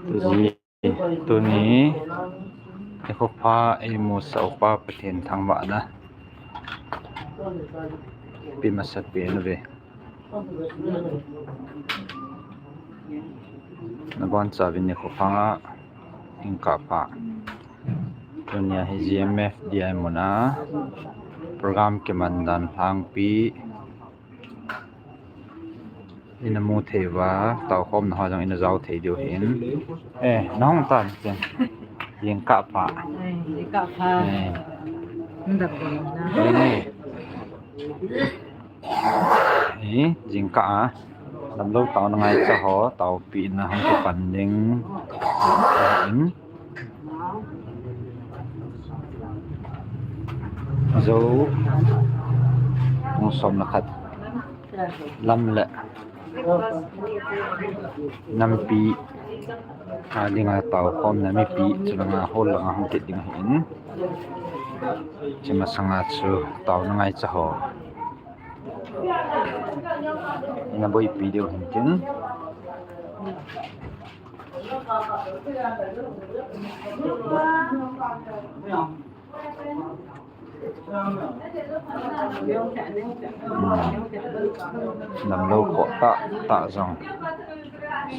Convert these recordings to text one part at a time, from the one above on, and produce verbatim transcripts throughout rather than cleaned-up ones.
Tuji, tuni, eiho pha eimusah upa Pathen thangvahna ipe masapen uve. Nabonchauvin nikho pha nga hin kapha. Tunia hi G M F D I muna program kiman dan lhangpi ina mu thei uva, taokhomna ho jong ina jao thei diu ahin. Eh, nahung tan chen. Jingkah pha. Ai, jingkah pha. Eh. Ndap dam na. Eh. Eh, jingkah a. Damlou taona ngaicha ho, taopeh na hung kipan ding. Jou pung som le khat lam le nampi a dinga taokhomna mipi chulanga hall langa hung kit ding ahin. Hiche masanga chu taona ngaicha ho ina boipi diu ahin tin. Hmm. Damlou khoh tah tah jong,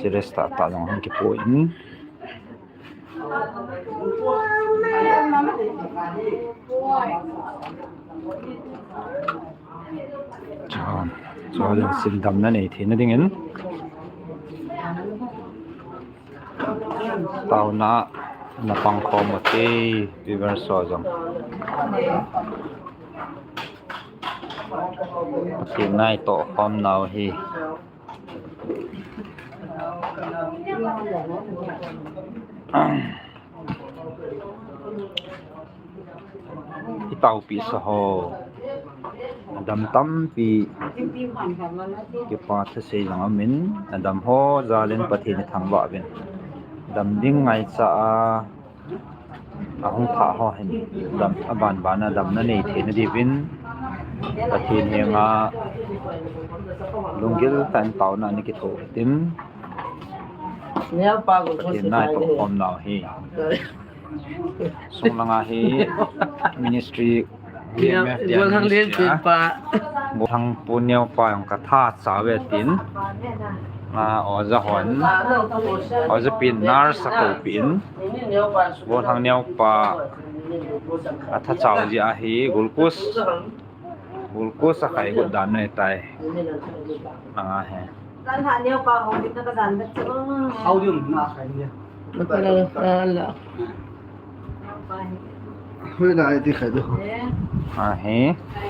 serious tah tah jong hung kipo in. Chua, chua jong sin damna nei theina dingin taona na pang khom ute, viewers ho jong. Pathen na itoh khom nau hi. I taopeh sa ho. Adam tampi kipa thusei jong aumin, adam ho jalin Pathen i thangvah uvin. Dam ding ngaicha a, ahung thah ho hin dam, aban ban a damna nei theina diuvin Pathen henga lunggil tah in taona ana kithoh hitin. Pathen na itoh khom nau hi. Sung langa hi ministry Golhang Neopa. Golhang pu Neopa jong ka tha chauve tin. A, oja hon. Oja pin nurse a koupin. Golhang Neopa a tha chau jeh a hi glucose. Glucose a khai got dan nei tai. Anga he. Kan ha neo pa ho, na ka dan da chu. Hau diu na khai ni. Na ka la, la, la. Hui na ai ti khai diu. Eh. A he.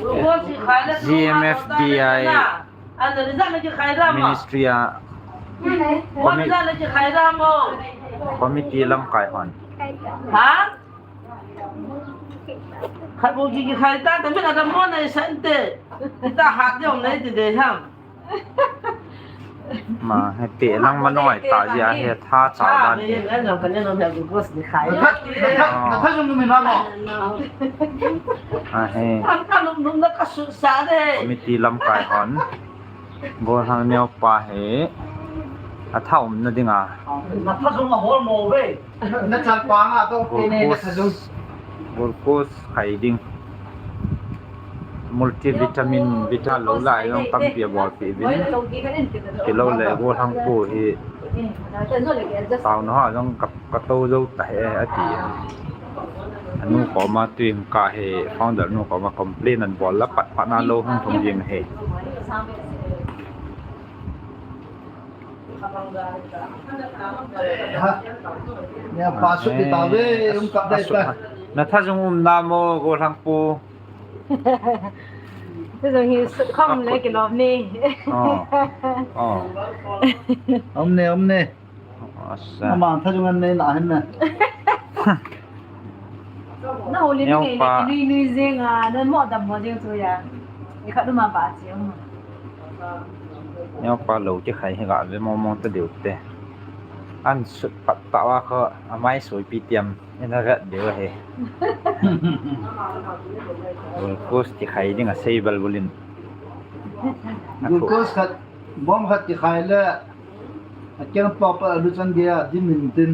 Glucose khai la G M F D I. Ana ni za na ki khai da ma. Ministry a. Wa ni za na ki khai da ma. Committee lamkai hon. Ha? Khat bou kikhai ta, ta min a ka mo na i san te. Ta hat de om nei ti de ham. Ma, he te lang ma noi ta jia he tha cha dan. Ni na no ka ne no na glucose ni khai. Na tha jong nu mi na no. A he. An ka num num na ka su sa de. Committee lamkai hon. Golhang Neopa hi a tha umna dinga. Na tha jong a hol mo ve. Na chan pa nga to te ne na tha jong. Glucose khai ding. Multivitamin, vita lo lai jong tampi a bolpi uvin. Kilo le golhang pu hi. Taona ho jong ka Ka to jou ta he, ati. Anu koma tuin ka he, founder nu koma complain an bol la pat pat na lo hung thum jing he. Ha. Neopa sut di ta ve, um kap dai ta. Na tha jong um na mo, Golhang pu. Tha jong hi sut khom le kilom ni. Oh. Oh. Um ne, um ne. Asa. Ama tha jong an nei na hin na. Na holi ni ngai le kinui nui jing a, na mo dam mo jing chu ya. Ni khat ma ba chi mo. Neopa lo ti khai hi ga ve mo mo ta deu te. An sut pat tah uva kho, amai sui pi tiam, ina vet deu ahi. Glucose kikhai ding asei balbul in. Glucose khat, bom khat kikhai le, akeng pop a lu chan dia, din min tin.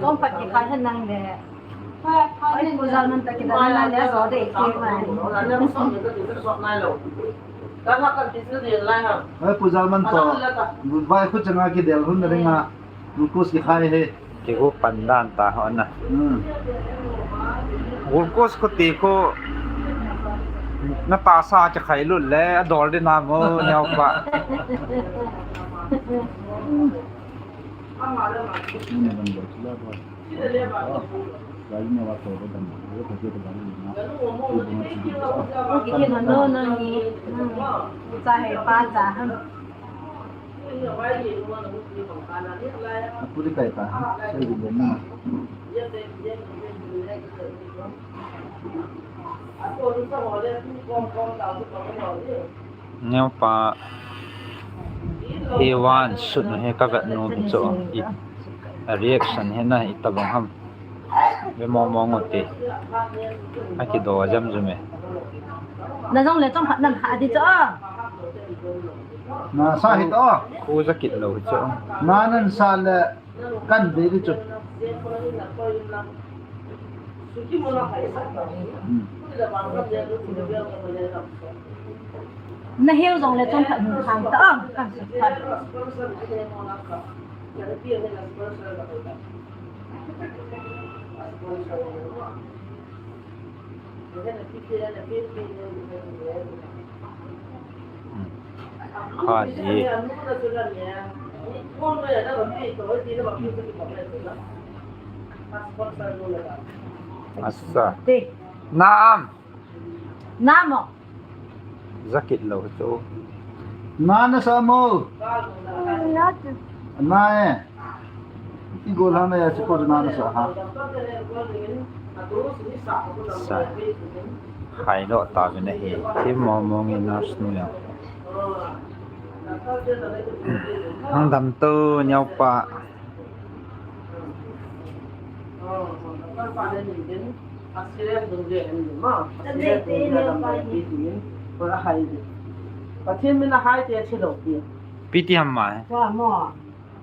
Bom khat kikhai hen nang le. Oi, Pu Jalman toh kidalha le, ajo dei kei mai. Oi, Pu Jalman toh, vai khu changa kidel hun na ringa, glucose kikhai he. Kigu pan dan ta ho na. Hmm. Glucose khu ti khu, na tahsa kikhai lut le, adol ding na mo, neo pa. Kikhen hon lo nang hi, nang cha he pa cha ham. Apuri kai ta, sei di ni. Neo pa, he wan sut nu he ka vet nu mi chu, i, a reaction he na i tabang ham. Ve mo mo ngo te. Aki do jam jam e. Na jong le chom khat nan ha di chu. Na sa hi to. Khu ja kit lo hi chu. Na nan sa le. Kan ve di chu. Hmm. Na heu jong le chom khat hung khang ta, kan sa khat. Kha ji. Asa. Te. Naam. Naam o. Ja kit lo chu. Na na sa mo. Na tu. Na e. I gol ha na ya chu ko na na sa ha. Sa. Hai lo ta ve na he. Ti mo mo ngi nurse nu ya. Hang dam to neo pa. Pathen min a hai te thi lo pi. Pi ti ham mai. Ka mo.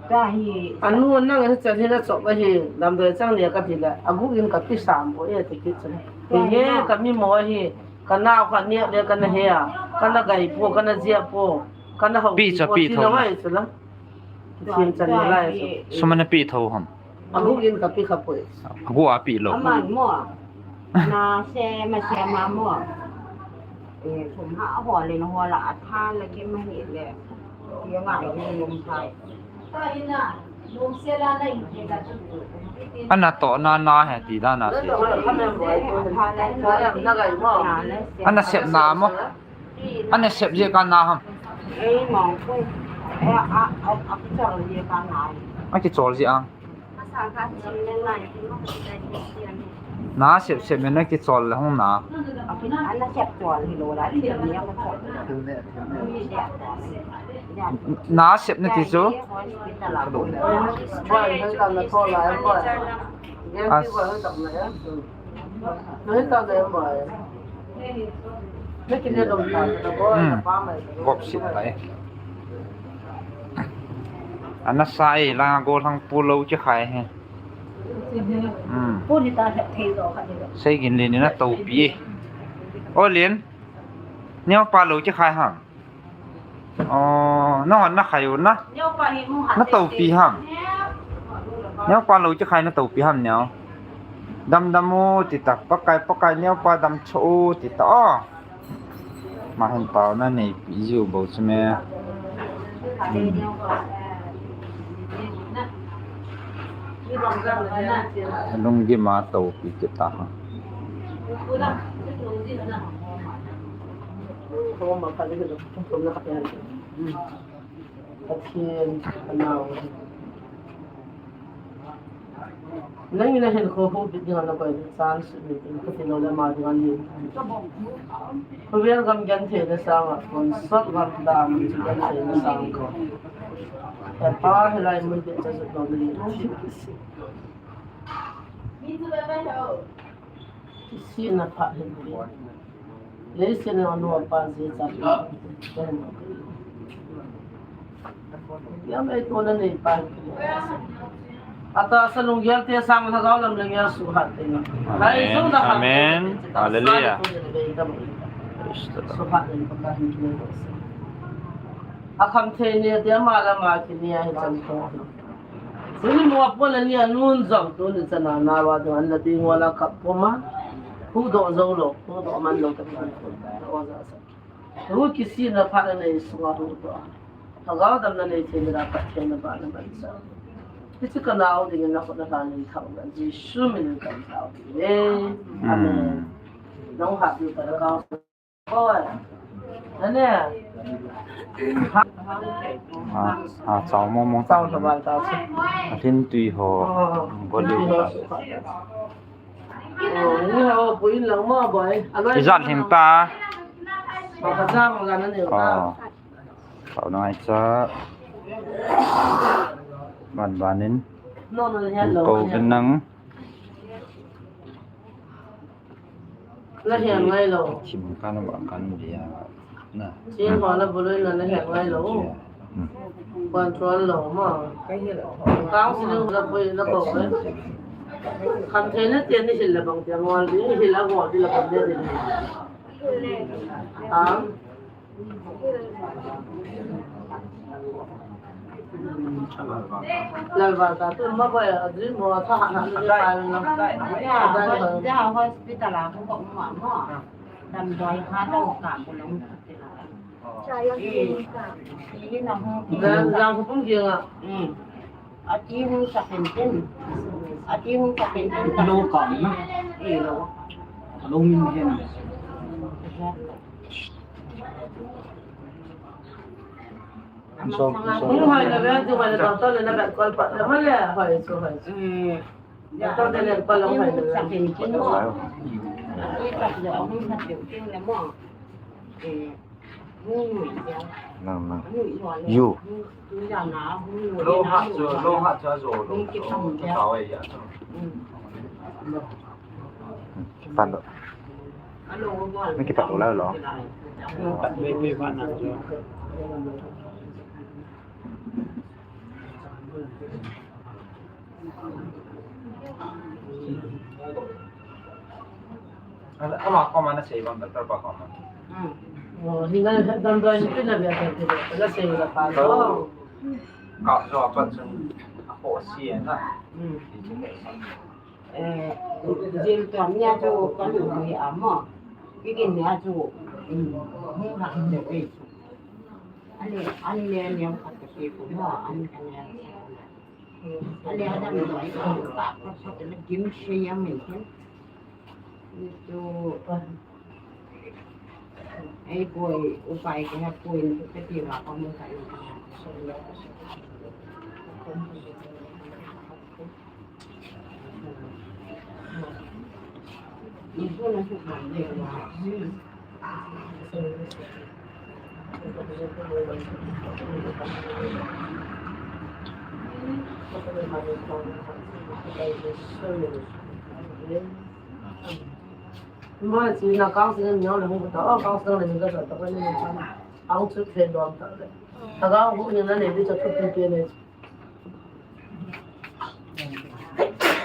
Ka hi. Anu nang hi chan hi na chop ahi, damdoi chang le ka ti le, agu in ka pi sam ko e ti kit chan. Hi he ka mi mo hi, ka nao ka nia le ka na he a, ka na gai po, ka na jia po, ka na ho pi cha po, pi ti tho lo na. Ai chu la. Pathen chan ni lai chu. Sum ana pi tho ham. Agu in ka pi kha poi. Agu a pi lo. Aman mo. Na se ma se ma mo. Eh, sum ha ho le na ho la a tha le ke ma ni le. Ye ngai ni lum thai. Ana to na na he ti da na ti. Ana sep na mo. Ana sep je ka na ham. Ei mong ko. A, a, a, a kichol je ka na. A kichol je ang. Na sep sep me na kichol le hung na. Ana sep chol hi lo la, sep ni ka chol. Na sep na ti chu. As. Hmm. Gop sit lai. Ana sa e, la go lang pu lo chi khai he. Hmm. Sei gin le ni na to pi e. O Lin. Neo pa lo chi khai ham. Ɔ, na hon na khai u na. Na to pi ham. Neo pa lo chi khai na to pi ham neo. Dam dam u ti ta, Pakai, Pakai neo pa dam cho u ti ta o. Ma hin pau na nei pi jiu bo chu me. Hmm. Lunggim a to pi ti ta ha. Pathen, Anao. Nangin nahinkho huhbit dinga nakoi ding chance sumit in, kati lou le ama dinga ni. Khovel gam gentheina sanga, pon sot gam dam gentheina sanga. Hepa, hilai mun te cha jot lou ni. Kisihna pha hin. Leiset a nu apa jeh a. Yam ei to na nei pa. Atahsa lunggel te sang lhagao lam le ngel suhat te na. Amen. Amen. Hallelujah. Praise the Lord. Suhat te na pa hin. Akham thei ni te ama lama kini a hi chan ko. Tuni mua pon ani anun jong tuni chana nava ding an la ding wala kap poma. Huhdoh jou lou, huhdoh man lou kati. Oja sa. Hu kisihna pha nanei sunga huhdoh. Lhagao damna nei theina Pathen na bana mansa. Hiche kanao dingin nakhut nalhan in thangvah in Jesu min in kathangvah uve. Amen. Nahung hahpeh uva ka Oi. Ane. A, a, chao mo mo. Chao ta bal ta che. Alhin tui ho. Oh. Volume ta. Oh, ni ho, pui in lang mo, boy. Aloi. Ijat hin ta. Ba ka chang la na ni ta. Oh. Chao na ngai cha. Ban ban in. No, no, hello. Ko bin nang. Na hian ngai lou. Thim kan ba kan dia. Na. Chin ho na buloi na na hian ngai lou. Hmm. Control lou ma. Kang sini na pui na ko. Kham thei na tian ni hil la bang tian wal di hil a go di la bang dia di. Ha? Lalval ta tu ma boy a dream ho tha ha na ni pa na. Ya, ya hospital a ko ko ma mo. Damdoi kha to ka ko long. Cha ya ni ka. Ni na ho. Dan dan ko pung jing a. Hmm. Ati hung sa pen pen. Ati hung sa pen pen. Lo ka na. Eh, lo. Lo min hen. Hung hoi le, hung hoi le, doctor le na ba call pa le ma le, hoi, so hoi. Mm. Doctor le le call hoi le. Nang, nang. You. Lo ha chu, lo ha chu, zo lo. Lo ta wai ya. Pan lo. Ni kipat lo lo. Ama koma na sei bang, doctor pa koma. Hmm. Oh, hinga damdoi ni pina bia kan ti. Na sei la pa. Oh. Ka zo pa chun. Ko si na. Hmm. Eh, jil to mi a chu ka lu mi a mo. Bigin mi a chu. Hmm. Hung ha de pe. Ani, ani ne ne ka ke ku mo, ani ka ne. Ani adam doi ka ka ka le gim she ya min ke. Tu, ei boy, upai ke ha boy, ke ti wa ka mo ka. Mo chi na kang sing nyo le hung ta, oh, kang sing le ni ka ta, ta ni ta. Ang chu phe dom ta le. Ta ga hu ni na ne di cha chu pi pe ne.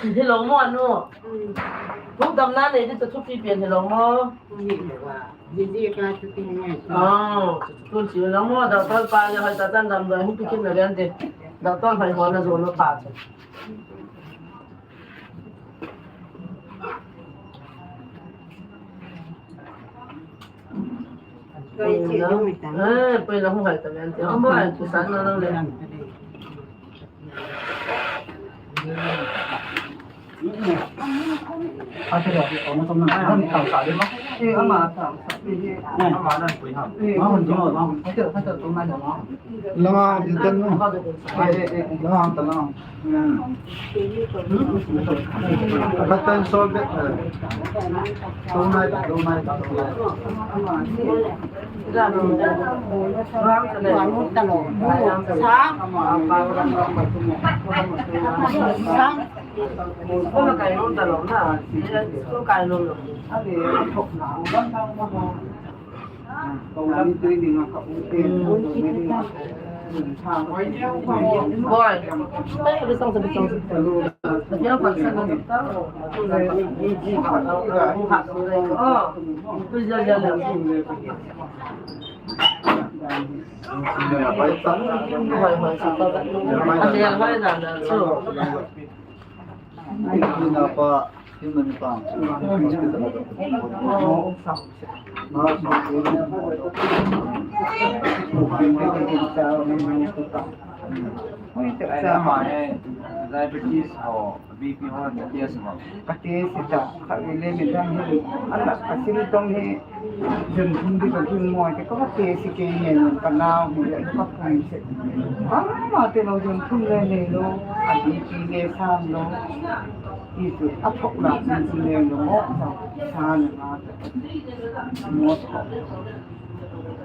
Hello mo anu. Hu dam na ne di cha chu pi pe hello mo. Ji ji ka chu pi ne. Ah, chu chu chi na mo da ta pa le ha ta tan dam da hu pi kin na len de. Da ta hai ho na zo no pa chu. Poi la hung hai ta men ti. Amo ai tu san na le. Langa, you can know. Langa, langa. Katan sol be. Tonai, tonai, tonai. Sa. Sa. Boy. Diabetes ho, B P ho, ka test mo? Ka test ta, ka vele mi dang hi, ala, ka sim tong hi, jun thum di ka jun mo, te ka test ke ne, ka nau hi, ka pui se. Ama te lo jun thum le ne lo, a B P le sam lo. Isu, a thok la, jun thum le lo, mo, sa, sa ne ma, mo, sa.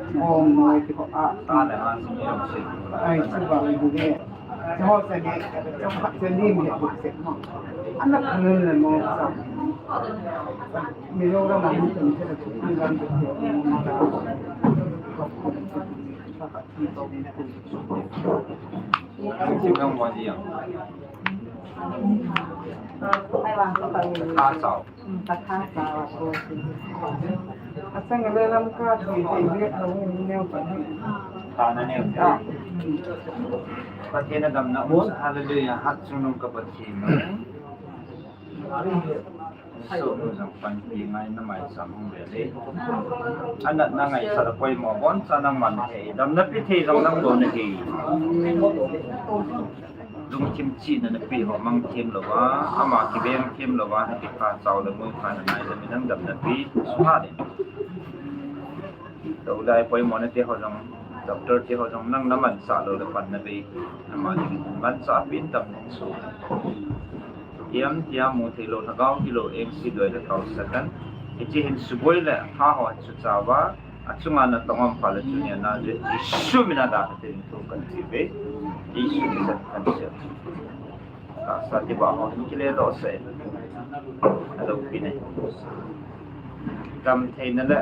Om noi ti ko a. Ta le han sum yong si. Ai, chu ba ni de. Chu ho sa ni, chu ha sa ni mi ko se mo. Ana kanun le mo sa. Mi lo ra ma ni tum se tu ni ran tu. Ang sum yong mo di yang. Ka sao. Pathen a damna um, hallelujah, hat chungnung ka Pathen. So, jong panpi ngai na mai sam hung ve le. Anat na ngai sa la poi mo bon sa nang man he. Damna pi thei jong nang do na he. Lungthim chihna na pi ho mang thim lo va, ama kiveng thim lo va, na pi pha chau le mui pha na nai le mi nang damna pi, su ha le. Tolai poimo na te ho jong, doctor te ho jong nang na mansa lou le pan na ve, ama ding mansa pi tam ne su. Tiam tiam mu thei lou, lhagao hilou, eng si doi le kau second. Hiche hin suboi le ha ho chu chauva, achunga na tong om pha le chu nia na je, Jesu mina da ka tin thu kan ti ve. Jesu mina kan ti. Ka sa ti ba ho hin kile lo se. Alo pi ne. Tam thei na le.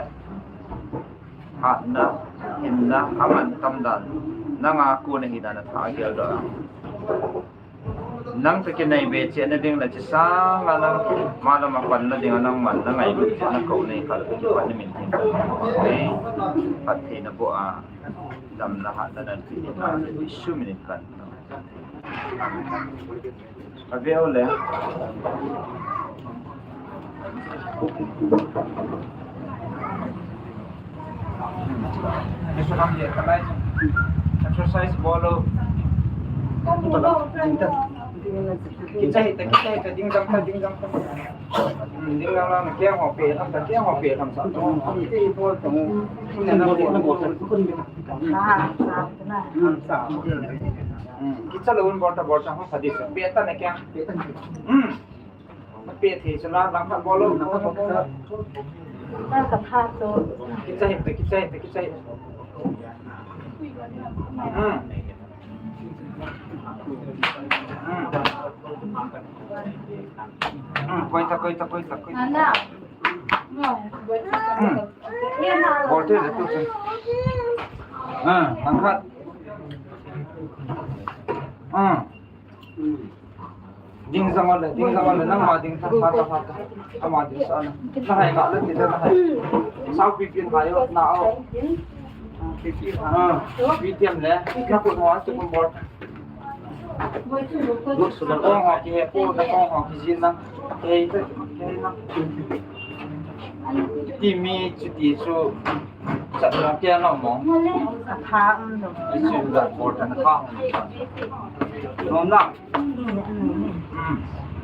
Hatna, hinna, aman tam dan. Nanga kona hi dan a tha gel da. Nang toh kinai be cheh na ding le, hiche sanga nang, malam a pan na ding a nangman na ngailut cheh na kou nei kha le, kipat na min thim. Ei, phattheina boh a, damna hatna nan pi na, Jesu min in kan. Amen. Ave o le. Exercise bol o. Kicha hita, kicha hita, ding dang ta, ding dang ta. Hmm, ding dang dang, keng ho pe tham ta, keng ho pe tham sa. Hmm, kicha lou un bol ta, bol ta, ho sa di sa. Pe ta na keng. Hmm. Pe thei chu la, lang khat bol lou. Ka tha chu. Kicha hita, kicha hita, kicha hita. Hmm. Hmm. Hmm. Koi ta, koi ta, koi ta, koi ta. Ana. Hmm. Bol thei le tu chu. Hmm. Lang khat. Hmm. Ding jang le, ding jang le, nangma ding ta, pha ta, pha ta. Ama ding sa na. Na hai nga le, ti na hai. Sao pi pi hai o, na o. Pi pi ha. Pi tiam le, na ko mo, tu ko bol. Na kong ho ki he po, na kong ho ki jin na. He, he na. Ti mi chu ti chu. Chat na kia na mo. Ka tha um lo. Ti chu la ko ta na kha. No na. Hmm.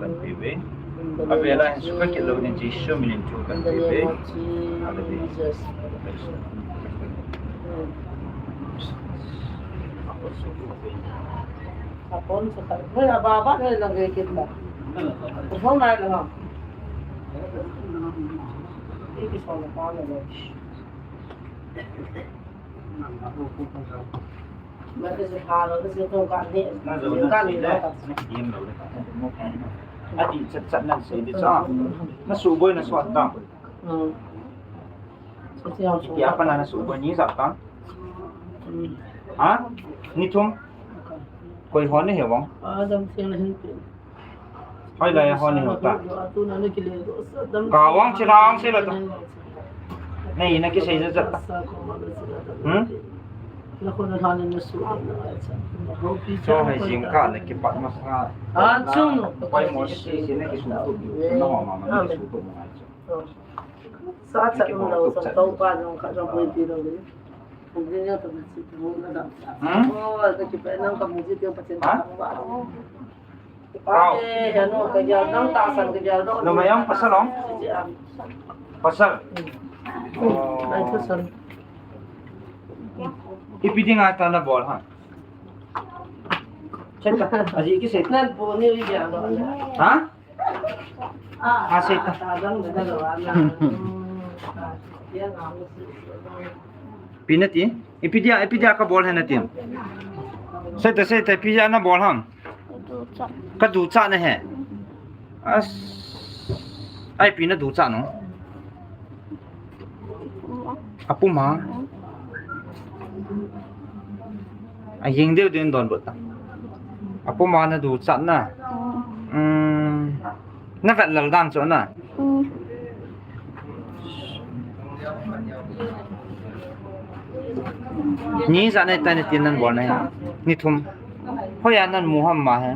kan pe ve. Avel a hin sukha kit lou ding Jesu min in thu kan pe ve. Hallelujah. Apon sa ka. Hoy, aba, ba, hoy, lang kay kita. Ikaw na lang. Hindi ko sa mga na. Kasi sa palo, kasi itong kani, kasi yung kani na. Ati, chat-chat na sa hindi sa. Nasuboy na suwat na. Hmm. Kaya pa na nasuboy ni sa ta. Hmm. Ha? Ni thum? Koi hon ni he wang? Ah, dam thing na hin pi. Hoi la ya hon ni ho ta. Ka wang chi la wang si la ta. Nei na kisei ja ja ta. Hmm? So hai jing ka na kipat masa. Ah, chung. Pai mo si si na kisu tu. Na ma ma ma kisu tu mo ai. Sa cha um lo sa to pa nong ka jong pui ti lo ni. Kung ni ya to na si tu na da. Hmm? Oh, ka ki pa nang ka mu ji ti pa chen ka pa. Wow. Eh, ano, ka ya nang ta san ka ya do. No mayang pasal long? Pasal. Oh. Ai, pasal. Ipi ding ata na bol ha. Seta, aji ki seta. Nan po ni ya do. Ha? Ah, seta. Pi nati? Ipi dia, ipi dia ka bol hai nati. Seta, seta, ipi dia na bol ham. Ka ducha na he. As, ai pi na ducha no. Apuma. A jing deu deu don bot ta. Apuma na ducha na. Um, na vet lal dan cho na. Ni ja na ta ni tin nan bol na ya. Ni thum. Hoiya nan mu ham ma he.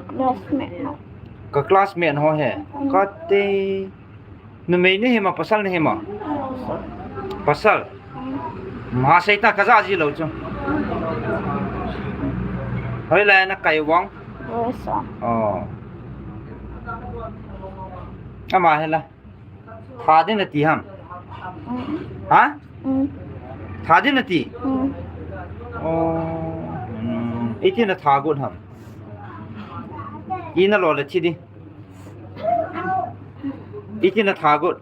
Classmate. Ka classmate ho he. Ka te. Numei ni he ma pasal ni he ma? Pasal. Ma sei ta ka ja ji lo chu. Hoilai na kai wang. Oh. Ama he la. Tha din nati ham? Ha? Tha din nati? Oh. Iti na tha got ham? Ina lo le thi di. Iti na tha got.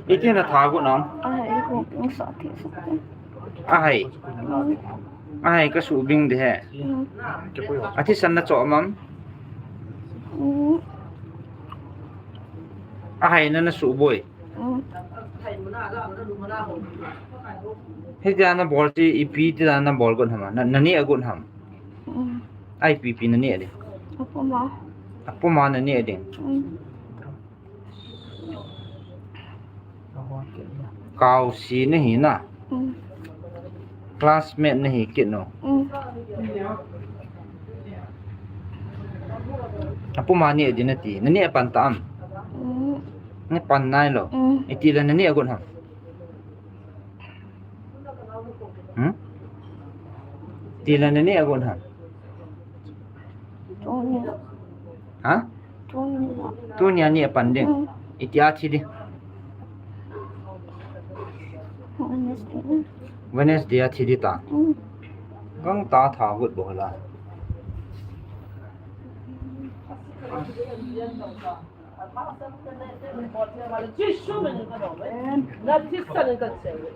Iti na tha got nam? Ahai, kung, kung sa thi sa. Ahai. Ahai ka subing de he. Athisan na cho mam. Ahai na na suboi. Hitia na bol ti ipi ti na bol got ham? Na, nani a got ham? Ai pi pi nani a di. Apuma. Apuma nani a di. Kau si na hi na. Classmate na hi kit no. Apuma ni a di nati. Nani a pan ta am? Ni pan nai lo. Iti la nani a got ham? Hmm? Ti la nani a got ham? Ha? Tunia ni a pan ding. Iti a thi di. Wednesday a thi di ta. Gang ta tha got bo la.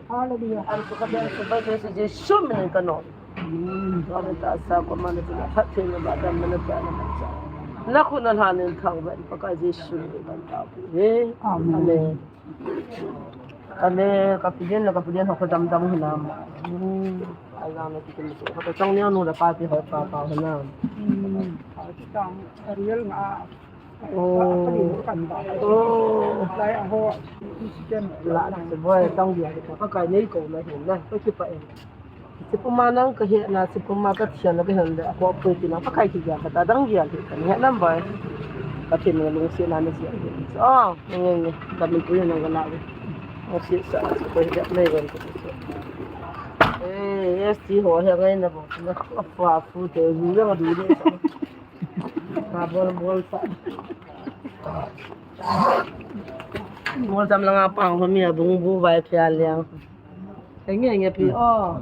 Hallelujah. Na khut na lhan in thangvah in Pakai Jesu min in kan tao pi. Amen. Amen. Amen. Ka pi din, ka pi din, ho ka dam dam hinam. Ai lang na kitin so. Ho ka chang neo nu la pa pi ho pa pa hinam. Ka chang Ariel nga. Oh. Oh. Lai a ho. La se boy tang dia ka kai nei ko na hin na. Ka ki pa e. Sipuma nang ka he na, sipuma ka thian na ka he na, a ko pui ti na, Pakai ki ya ka ta dang ya ti ka ni na bai. Ka ti na lung si na ni si. Oh, ni ni, ka mi pui na ka na. O si sa, si ko ya nei gon ko. Eh, yes, ti ho he ngai na bo. Na fa fu te, ni na du de. Ka bol bol sa. Mo jam langa pang ho mi a bung bu vai pia liang. Enge enge pi o.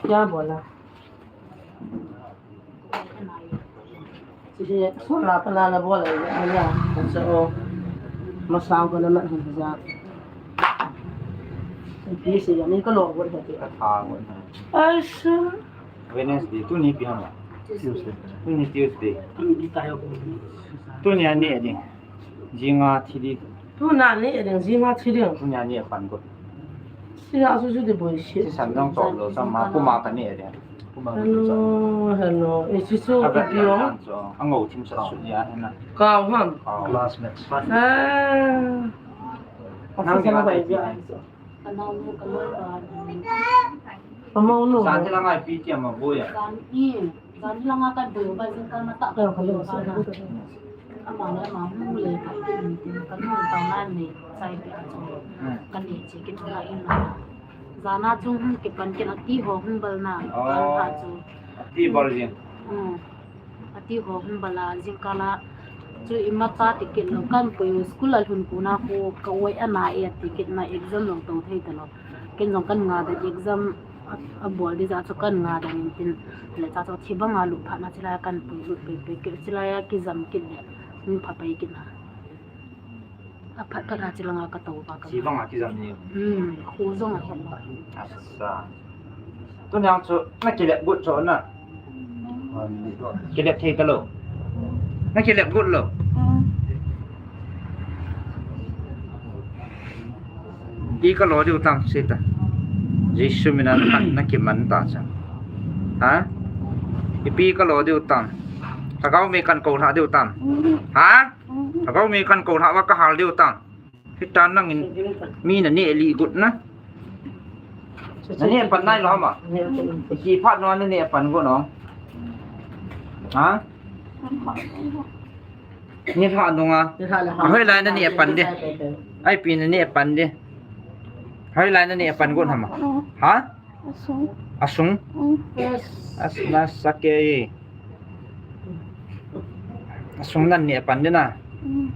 क्या बोला? Sisi, sola kana na bola ya, ya, so, masang ko na man ha ja. Sisi, ya, ni ka lo bo ha ti. Ka tha bo ha. Ai, so. Wednesday, tuni ipi ham? Tuesday. Tuni Tuesday. Tuni ani ani. Jinga thi di. Tuna ni ani, jinga thi di. Tuni ani apan ko. Sila su su de boi shi. Sisan dang chom lou, chom ma, puma ka ni e de. Puma ka ni chom. Hello, hello. Eh, si su ka pi o. Ang o thim sa su ya na. Ka ham. Classmates. Ah. Nang dia bai dia. Ka nau nu ka loi ba. Ka mau nu. San dia la ngai pi tia ma boi ya. San i. Jan langa kan boi uva jingkah matah kan boi uva na. Ama le ama hung le ka tin tin kan hung tau na ni chai pi a chu. Hmm. Kan ni che kit na in na. Jana chung hung kipan kit ati ho hung bal na. Oh. Kan ha chu. Ati bal jing. Hmm. Ati ho hung bal a jingkah la chu imacha ti kit lou kan pui school a lhun kuna khu ka oi ana e ti kit na exam long tong thei ta lou. Ken jong kan nga dan exam a, a bol di ja chu kan nga dan in tin le cha chu thi banga lut phat na chilai kan pui lut pe pe ke chilai a kijam kit le min pha pai kit na. A phat phat na chilanga ka to ba ka. Thi banga kijam ni. Hmm, khu jong a het ba. Asa. Tuni ang chu na kilep gut chu na. Kilep thei ta lou. Na kilep gut lou. Ipi ka lo diu tam, sei ta. Jesu mina na, na kiman ta cha. Ha? Ipi ka lo diu tam. Lhagao mi kan kou lha diu tam. Ha? Lhagao mi kan kou lha uva ka hal diu tam. Hitan nangin mi na neh lih got na. Na neh pan nai lou ham a? Iti phat nung na neh pan got nung. Ha? Neh lhah nung a. Hoilai na neh pan di. Ipi na neh pan di. Hoilai na neh pan got ham a? Ha? Asung. Asung? Mm. Yes. As, na sake. Asung nan neh pan di na. Mm.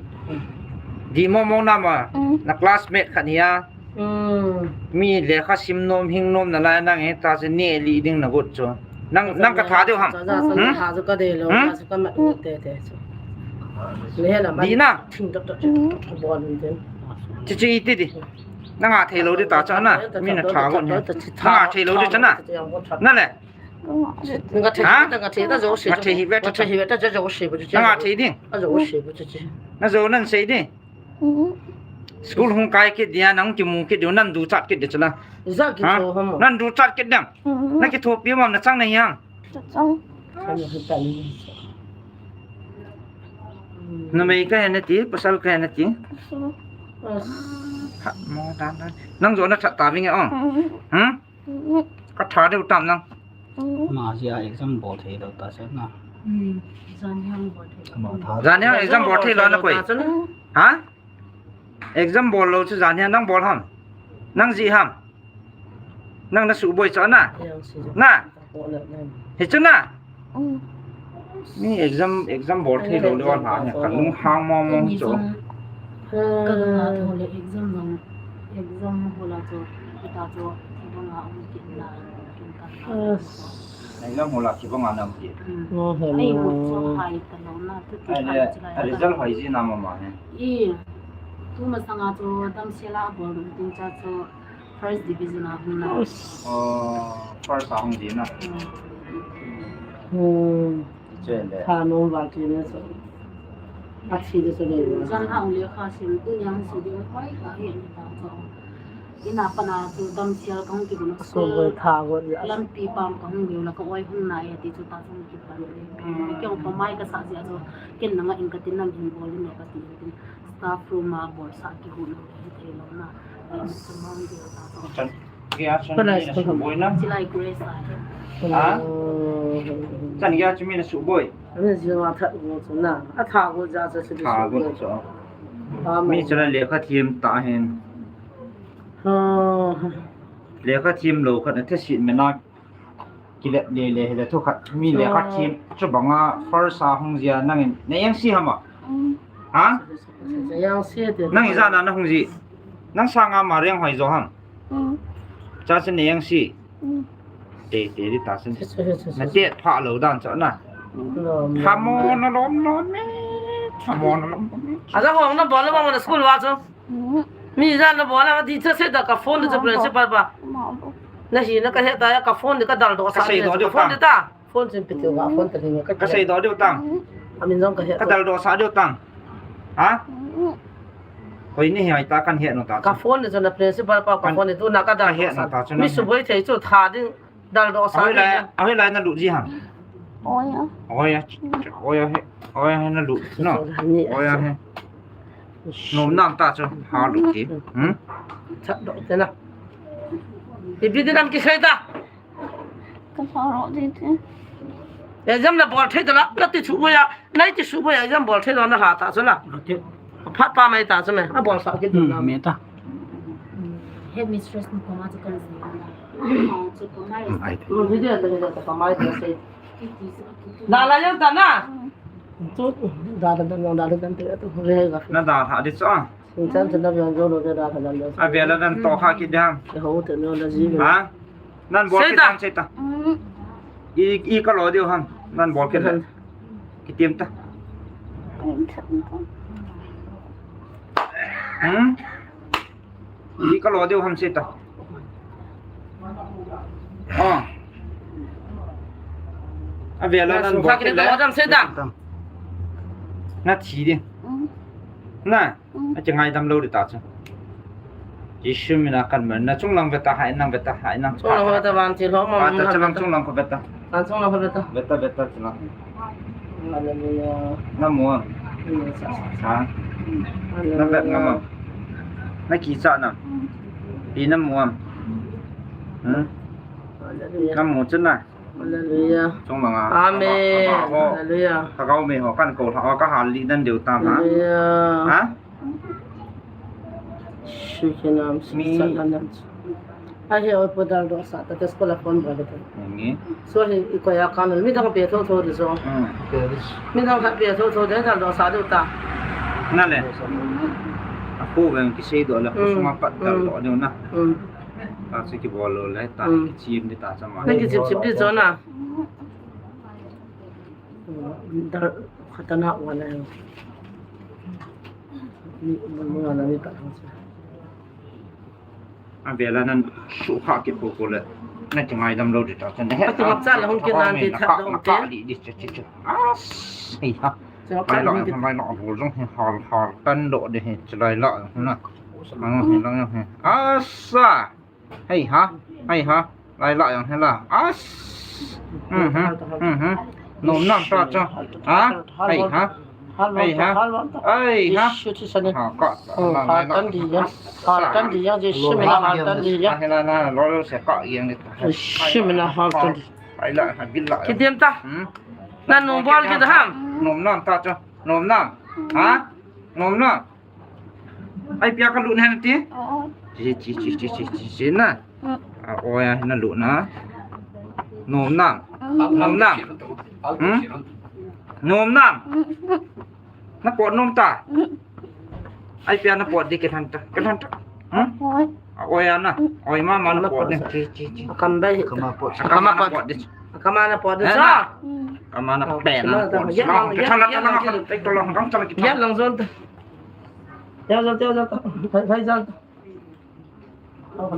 Di mo mo na ma. Mm. Na classmate khat hi a. Mm. Mi lekha sim nom hing nom na lai nang he ta se neh lih ding na got chu. Nang, nang ka tha diu ham. Cha, cha, cha, hmm? Tha chu ka de lou, hmm? Tha chu ka mat te, te chu. Di na. Thing tok, tok, tok, tok, bon din. Chi chi iti di. Na nga thei lou di ta cha na. Mi na tha got ni. Na nga thei lou di cha na. Na le. Nga thei, ha? Nga thei ta jo se. Nga thei hi ve ta. Nga thei hi ve ta jo se bu. Na nga thei di. A jo se bu chu. Na jo nan sei di. Mm. School hung kai kit dia nang kimu kit diu nan duchat kit di cha na. Za ki tho ham. Nan duchat kit dam. Mm. Na kithopi mam na chang na yang. Chang. Numei ka he na ti, pasal ka he na ti. Pasal. Ha, mo dan dan. Nang jo na that ta vinge ong. Mm. Hmm? Mm. Ka tha diu tam nang. Mm. Ma jia exam bol thei lou ta se na. Mm. Jan hiang bol thei. Ka ma tha. Jan hiang exam bol thei lou na koi. Ha? Exam bol lou chu jan hiang nang bol ham. Nang ji ham. Nang na suboi chu na. Na. Hi chu na. Mm. Mi exam, exam bol thei lou le wan ha nya ka lung hang mong mong chu. Ka lung a tho le exam nang, exam hol a chu, kita chu, thi banga um kit na, kin ka. Exam hol a thi banga na um kit. Mm. Ai, bu chu hai ta lou na, tu tu. Ai le, result hai ji na ma ma he. I, tu masanga chu damsel a bol ding tin cha chu. First division a hung na. Us. Oh, first a hung di na. Hmm. Hmm. Chele. Tha nung val ti ne so. A thi de so de. Jan ha ung le kha sim tu yang si de koi ka hi ni ta so. Ina pana tu damsel ka hung ki gun so. So tha go ya. Lampi pam ka hung le la ka oi hung na e ti chu ta hung ki pan. Hmm. Kyong pa mai ka sa ji a so. Ken na nga in ka tin nam hin bol in ka ti in tin. Staff room a bol sa ki hu lo hi thei lo na. Chan, kya chan mi na suboi na? Chilai Grace a. Ha? Chan kya chan mi na suboi? Ani jing a that go chu na. A tha go ja chu chu. Tha go chu. Mi chan a lekha thiem ta hen. Ha. Lekha thiem lou khat na the si me na. Kilet lele hile thu khat mi le khat thim chu banga first a hung jia nangin na yang si hama. Ha? Yang si te. Nang ijat na na hung ji. Nang sanga ma reng hoi jo ham. Cha chen na yang si. Te te di ta chen. Na te pha lo dan cha na. Pha mo na lom lom me. Pha mo na lom lom me. Aja hong na bol le ba mo na school wa chu. Mi jan na bol a di cha se da ka phone de principal ba. Na hi na ka he ta ya ka phone de ka dal do sa. Ka sei do de phone de ta. Phone chin pi tiu ka phone ta ni ka. Ka sei do de tang. Amin jong ka he. Ka dal do sa de tang. Ha? Koi ni hi ai ta kan he no ta. Ka phone de na principal pa ka phone de tu na ka dal do sa. Mi suboi thei chu tha ding. Dal do sa. Ahoi lai, ahoi lai na lut ji ham. Oya. Oya. Oya he. Oya he na lut. No. Oya he. Nom nam ta chu ha lut ti. Hmm? Chat do te na. Ipi ti nam ki sai ta. Ka sa ro ti te. Exam na bol thei ta la, na ti chu boya. Nai ti su bo ya jam bol thei lo na ha ta chu na. Phat pa mai ta chu me. A bol sa ki tu na. Me ta. Headmistress ni koma chu kan si na. Chu koma. Ai. Video ta video ta koma ta sei. Da la yang ta na. Tu da da da da da da tu re ga. Na da ha di chu a. Sin chan chan da yang jo lo da da da da. A ve la nan to kha ki dam. Ke ho te no la ji. Ha? Nan bol thei tang sei ta. I, i ka lo diu ham. Nan bol thei le. Kitim ta. Hmm? I ka lo diu ham sei ta. Oh. A ve la nan bol thei le. Sei ta. Na thi di. Na. A chi ngaidam lo di ta chu. Jesu mina kan mer na chunglang veta hai nang veta hai nang. Chunglang veta van chi lo ma. Veta chunglang chunglang ko veta. Van chunglang ko veta. Veta veta chunglang. Hallelujah. Na mu. Sa sa. Na vet ngam. Na ki cha na. Pi na mu. Hmm. Na mu chu na. Hallelujah. Chunglang a. Amen. Hallelujah. Ka kau me ho kan ko tha ka hal li dan deu tam ha. Hallelujah. Ha? Shikinam. Mi. Ahi oi podal do sa ta school a phone ba ta. Ngi. So hi i ko ya kan mi dang pe tho tho de so. Hmm. Mi dang khat pe tho tho de dal do sa de ta. Na le. A ko veng ki sei do la ko suma pat dal do de na. Hmm. Ta se ki bol lo le ta ki chim de ta sama. Na ki chim chim de so na. Dal khatana wala. Ni mo na ni ta. A ve la nan su kha ki ko ko le. Na ti ngaidam lo di ta chan he. Ti ngap cha la hung ki nan ti that do te. Ka li di che che che. As. Hei ha. Lai la hung ki. Lai la bol jong he hal hal tan do de he chalai la na. Ang he lang he. Asa. Hei ha, hei ha, lai la yang hei la. As. Mhm, mhm. Nom nam ta cha. Ha? Hei ha. Hei ha. Hei ha. Ha ka. Hal tan di ya. Hal tan di ya. Jesu mina hal tan di ya. Hei la na lo lo se ka yang ni. Jesu mina hal tan di. Hei la ha bil la. Kidiam ta. Hmm? Na nom bol ki ta ham. Nom nam ta cha. Nom nam. Ha? Nom nam. Ai pia ka lut hen ti. Chi chi chi chi chi chi na. A oya na lut na. Nom nam. Nom nam. Hmm? Nom nam. Na pot nom ta. Ai pia na pot di ke than ta. Ke than ta. Hmm? A oya na. Oi ma ma na pot di. Chi chi chi. Kam bai. Kama pot. Kama pot di. Kama na pot di sa. Kama na pe na pot. Ya lang ya lang. Ya lang zon ta. Jal, jal, jal, jal. Phai, phai, jal. Jal,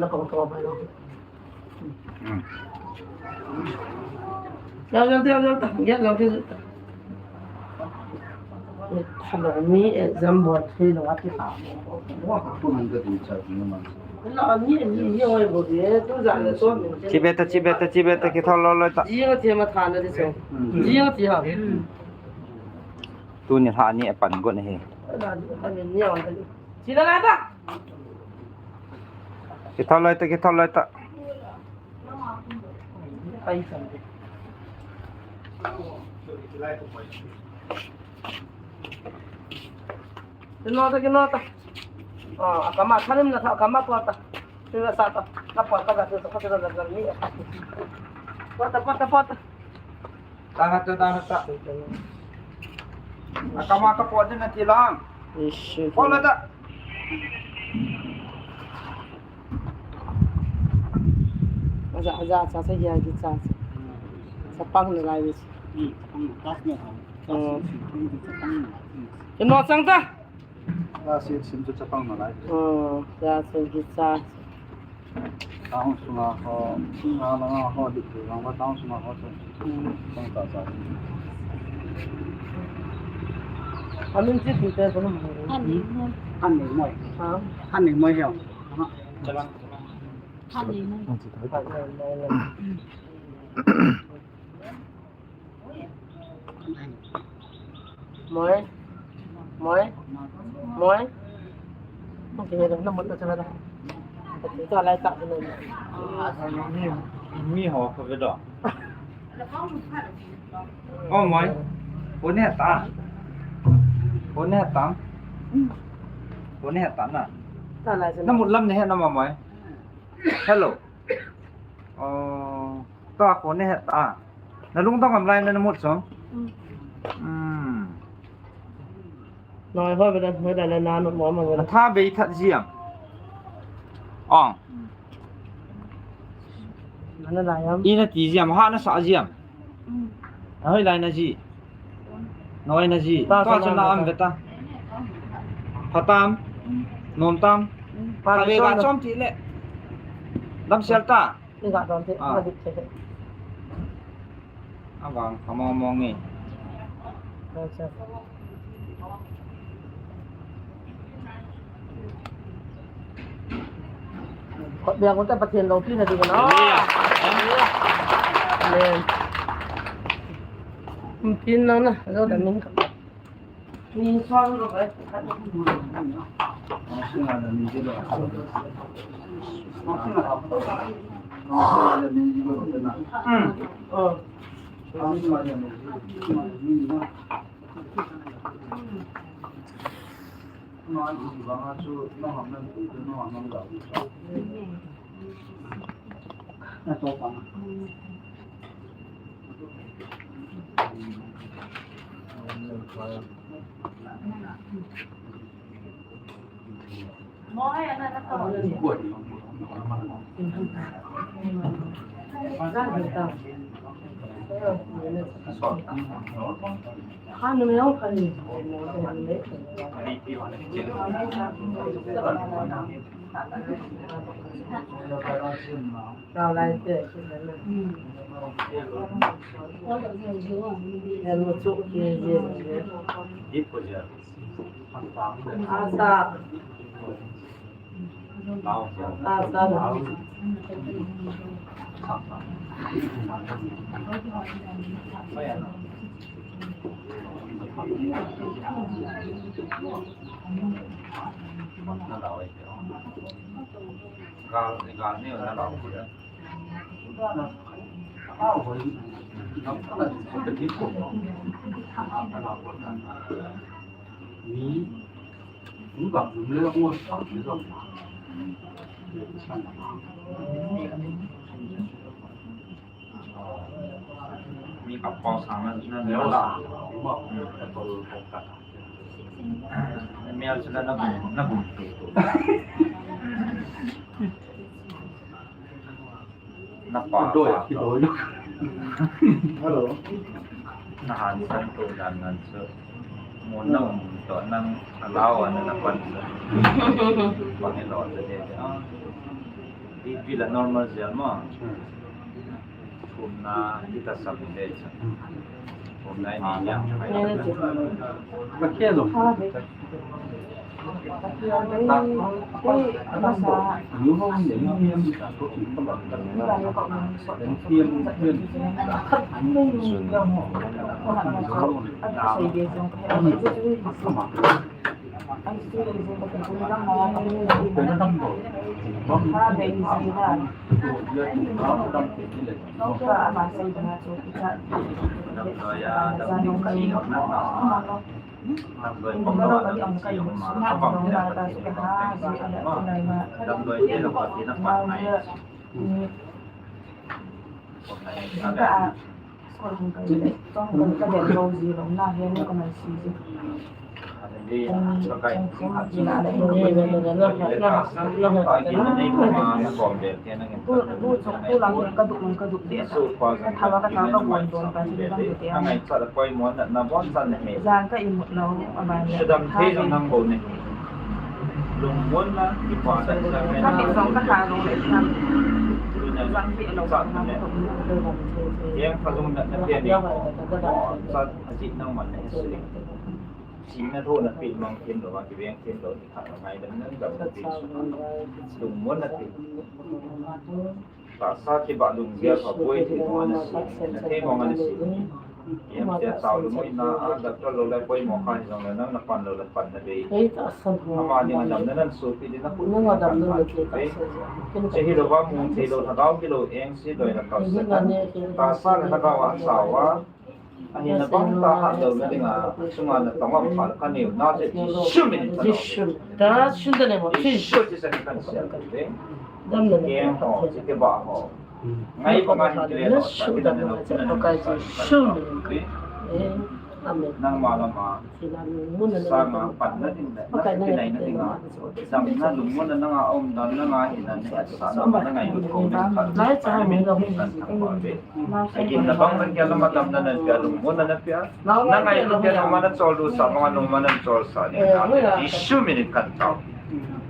jal, jal, jal. Jal, jal, jal. Hello, mi exam bol thei lou ati ha. Chi be ta, chi be ta, chi be ta, kithol lou lou ta. Jing a thi ma tha na di so. Jing a thi ha. Tuni lha ni a pan got na hi. Sila lai ta. Kithol lai ta, kithol lai ta. Kino ta, kino ta. Ah, akama thalim na tha, akama po ta. Sila sa ta. Na po ta ka, sila sa ta, sila sa ta, ni. Pota, pota, pota. Tanga ta, tanga ta. Akama ka pota na tilang. Ish. Pota ta. Aja, aja, cha, cha, ya, ki, cha, cha. Chapang na lai, ki. Hmm, chapang na, tas na, tas na, chapang na. Ino chang ta? Last year sim chu chapang na lai. Oh, ya, so, ki, cha. Taung sunga ho, sunga langa ho, di tu lang ba taung sunga ho chu. Hmm. Chang ta cha. Amin chi tu te ko na mo. Ani mo. Ani mo. Ha? Ani mo heo. Ha. Chalang. Moi. Moi. Moi. Mo ke na mo ta cha da. Ti to lai ta ni. Mi, mi ho ko ve do. O moi. Ko ne ta. Ko ne ta. Ko ne ta na. Ta lai cha. Na mut lam ne he na ma moi. Hello. Oh, ta ko ne he ta. Na lungdong am lai na na mut song. Hmm. Noi ho be da, noi da na na mo ma. Na tha be that jiam. Ong. Na na lai am. I na ti jiam, ha na sa jiam. Na hoi lai na ji. Noi na ji. Ta sa na am ve ta. Phatam. Nom tam. Pa ka ve ga chom ti le. Dam sel ta. Ni ga don te, ah. Ga dik te. Avang ka mong mong ni. Acha. Kot biang ko ta Pathen lo pi na di ko na. Hallelujah. Amen. Pin na na, lo da min ka. Mi ka pau sang na, na, na la. Mi al sila na bum, na bum tu tu. Na pa, doi, pa, doi. Hello. Na han san tu dan nan su. Mo na um to nang allow na na pan su. Pa ni lo de de. Ah. Di, di la normal jel mo. Hmm. Thumna, kita sab ni dei cha. Thumna ni ya. Ka, ah, school hung kai le, tong kai ka den lo ji lo na, hian ka mai si ji. Singna tho na pi mang khin lo, ki veng khin lo, ni kha ngai dam nan dam pi su. Lungmon na ti. Tahsa ki ba lung dia ka poi thei mo na si, na thei mo na si. Yam te tau lu mo na a doctor lo la poi mo kha jong na na pan lo la pan na be. Ama ni ma dam nan su pi di na ku. Che hi lo ba mu thei lo na gau ki lo eng si doi na ka sa. Tahsa na gau a sa wa. Ani na bang ta ha lo na dinga, sunga na tong am pha ka neu na che Jisu min ta. Jisu. Ta shun da ne mo. Jisu ti sa kan sia ka ve. Dam na ne. Ke ho, ti ke ba ho. Ngai ba ngai ke le ho. Su da ne mo. Ka Jisu min. Amen. Nang ma la ma. Sa ma pan na din na. Ka nai na dinga. Dam na lungmon na nga om dan na nga hin na ne sa na ngai ko. Lai cha mi lo. Akin na bang nang kya lama dam na nan pia lungmon na nan pia. Na ngai lung pia na ma na chol du sa, ma lung ma na chol sa ni. Jisu min in kan tao.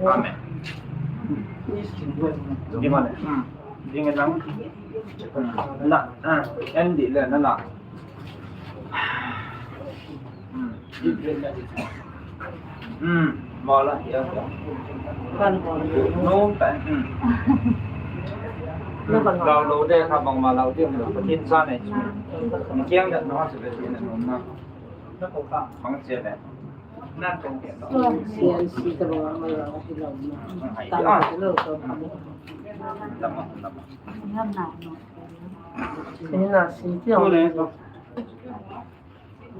Amen. Di ma le. Di ngan lang. Na, ah, en di le na na. Hmm. Hmm. Mala, ya, ya. Kan. No, kan. Hmm. Lau lo de kha bang ma lau de, Pathen cha ne. Ni kiang da no se be na no na. Bang che le. Na ko ke. Si an si ta bang ma lau hi lau na. Ta lo to. Lama, lama. Ni na si ti. Ko le.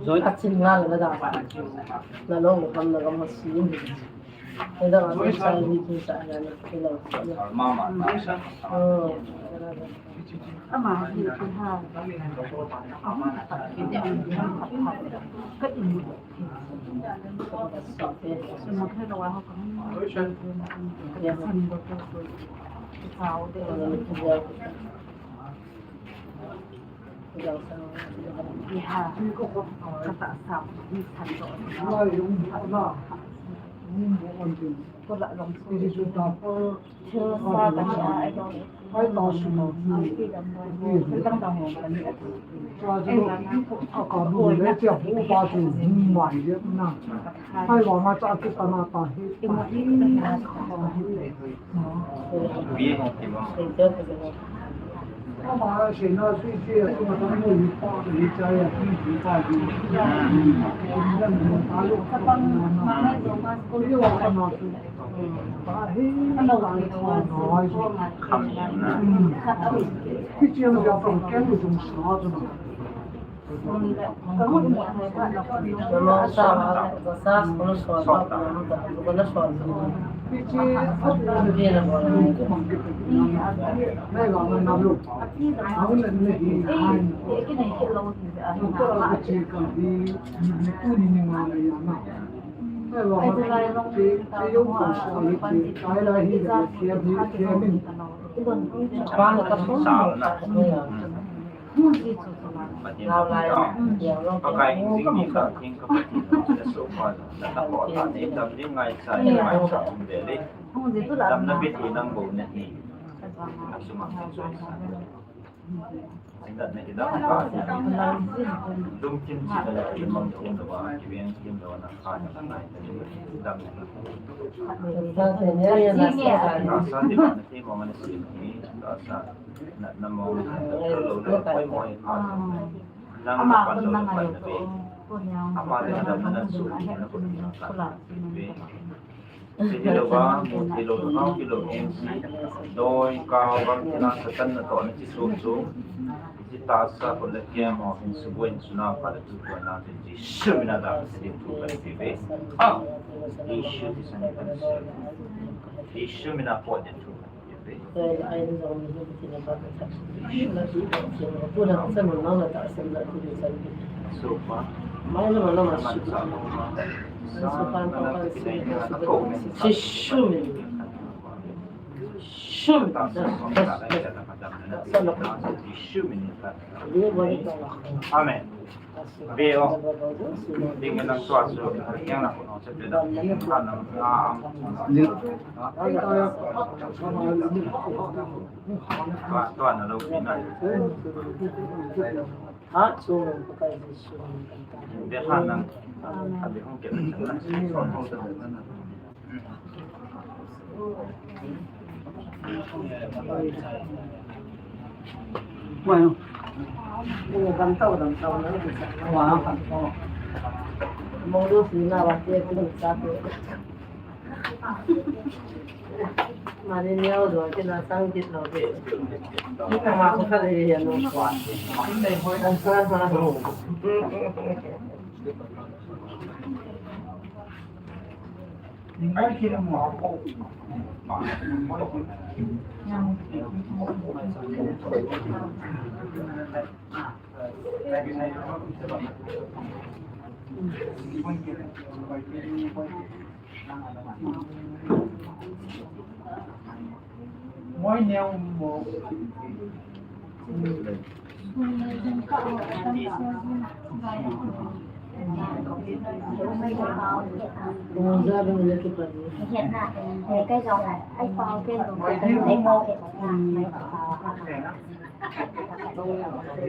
Zoi. A chin nga la da. Na lo kam na kam si. Ni da ma sai ni ki sa na ni ki lo. Mama. Oh. Ama hi ki ha. Ka in. Sum ma thei lo wa ho ka. Ka san do ko. Ki sao de. Pakai hing jing ni ka, hing ka Pathen na so pa na, na ko ta ni dam ni ngai sa ni ngai sa um de le. Dam na bit ni nang bo na hi. Na suma ni so sa. Inda na idam ka. Dum kin chi da le mang thum da ba, ki veng kin da na ka na ngai da ni dam na. Sa ni ba na ti mo man si ni da sa. Na, na mo, na lo, lo, koi mo, ah. Nang ama na pan lo, na pan na be. Ama le na, na, na su, na ko na ka be. Si hi lo ba, mo ti lo, na ki lo, en si. Doi, ka, bang, ki na, Satan na to, na chi su, su. Chi ta sa, ko le ke mo, hin su, bo, hin su na, pa le tu, ko na, te, chi, su, mi na da, si, tu, ka, be, be. Ah, Jisu, ti sa, ni, ka, si. Jisu, mi na, po, de, tu. Amen. Ve o. Ding nang tua chu, yang na ko no che pe da. Ka nang na. Tua, tua na lo pi na. Ha, chu ka ji su. Ve ha nang. Ka be hong ke na.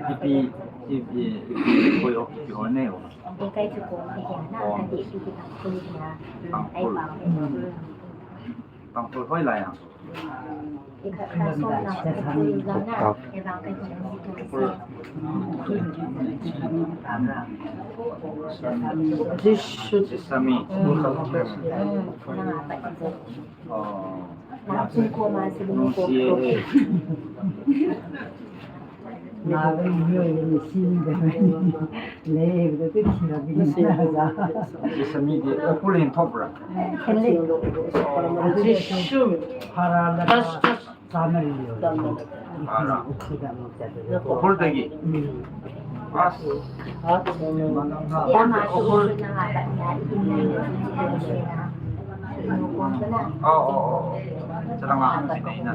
Ipi, ipi, ipi, ipi, koi ok, ipi one o. Tangkhul. Tangkhul hoi lai a. This should Sesame. Oh. Sesame de, apple hin thop ra. Apple dagi. As. Apple. Oh, oh, oh. Saranga ang sinay na.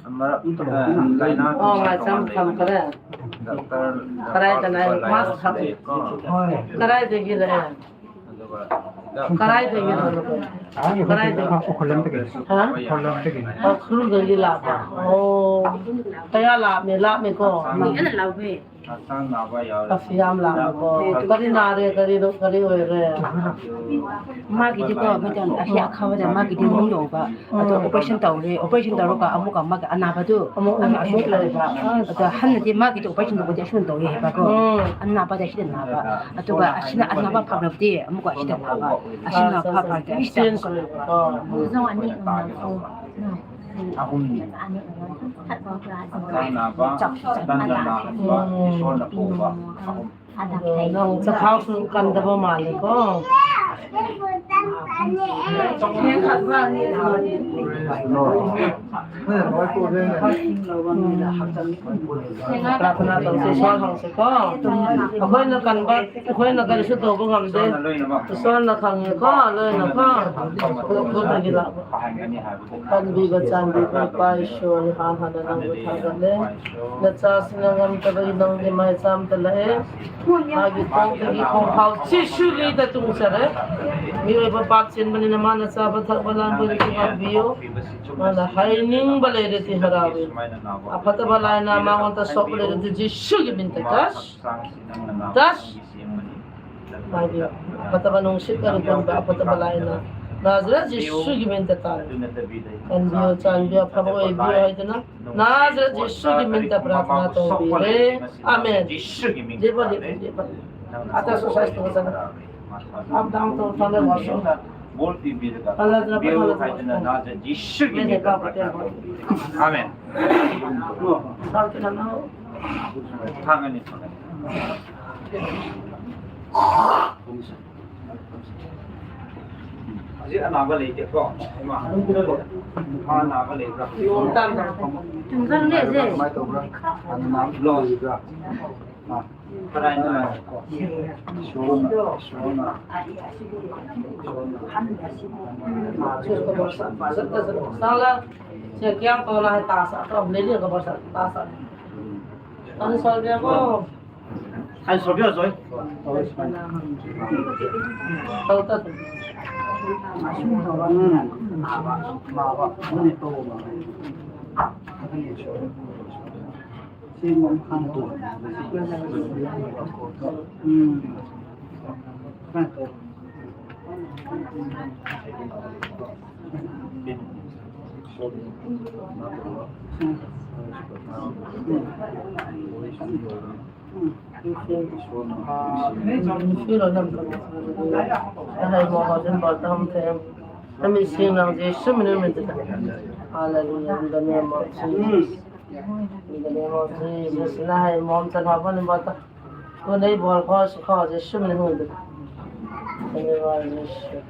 Ama, eh, laina. Oh, ngai cham kham kare. Doctor, karai ta nai, mask kham. Karai te gi le. Karai te gi le. Karai te. Ukhrul te gi. Ha? Ukhrul te gi. Ukhrul te gi la. Oh. Kaya la me, la me ko. Ni ana la me. Ka fiam la ko. Kari na re, kari ro, kari oi re. Magi di ko, magi di, ahi akha magi di mung do ba. Ato operation tau re, operation tau ka amu ka magi ana ba tu. Amu, amu la ba. Ato han di magi di operation do ko di asun do ye ba ko. Ana ba di ahi na ba. Ato ka ahi na ana ba pha na di, amu ka ahi na ba. Ahi na pha pha di ahi na ba. Zong ani na ko. Ahum ni. Kana ba, tanda na ba, iso na ko ba, ahum. Nang chakhao su kan da ba ma le ko. No. Prarthana tong se, Isor khang se ko. Akoina kan ba, akoina kan se to ko ngam de. Isor na khang ko, loina ko. Ko ta gila. Kan bi ba chan bi ko pa Isor ni han han na nang ko tha ga le. Na cha sina ngam ta ba nang de mai cham ta la e. Agi kong, agi kong hau, Jesu li ta tung sa re. Mi oi ba bak chen ba ni na ma na cha ba thak ba lam ba ni ki ba bi yo. Mana hai ning ba le re ti harawi. Aphataba laina ma ngon ta sok le re ti Jesu ki min ta tas. Tas. Agi, aphataba nung sit ka ri kon ba, aphataba laina. Nazareth Jesu ki min ta ta. Kan bi yo, chan bi yo, aphaba oi bi yo hai ta na. Nazareth Jesu ki min ta prarthana tong bi re. Amen. Deba, deba, deba. Ata exercise to sa. Up down to thale wa so. Bol ti bi ka. Ala tra pa thale. Nazareth Jesu ki min ta prarthana tong bi re. Amen. Sal ke na. Thang ani. Aji ana ba lei te ko. Ma. Ha na ba lei ra. Tunggang le je. Mai to ra. Ana na lo ra. Ha. Parai na. Sona, sona. Sala, se kiang to na ta sa to le le ko ba sa ta sa. Tan sol de ko. Ai, so bia zoi. Tau ta. Hallelujah, in the name of Jesus. In the name of Jesus. Nahai mom chan ha bani ba ta. Ko nei bol ko su ko Jesu min hung du. Ko nei bol Jesu.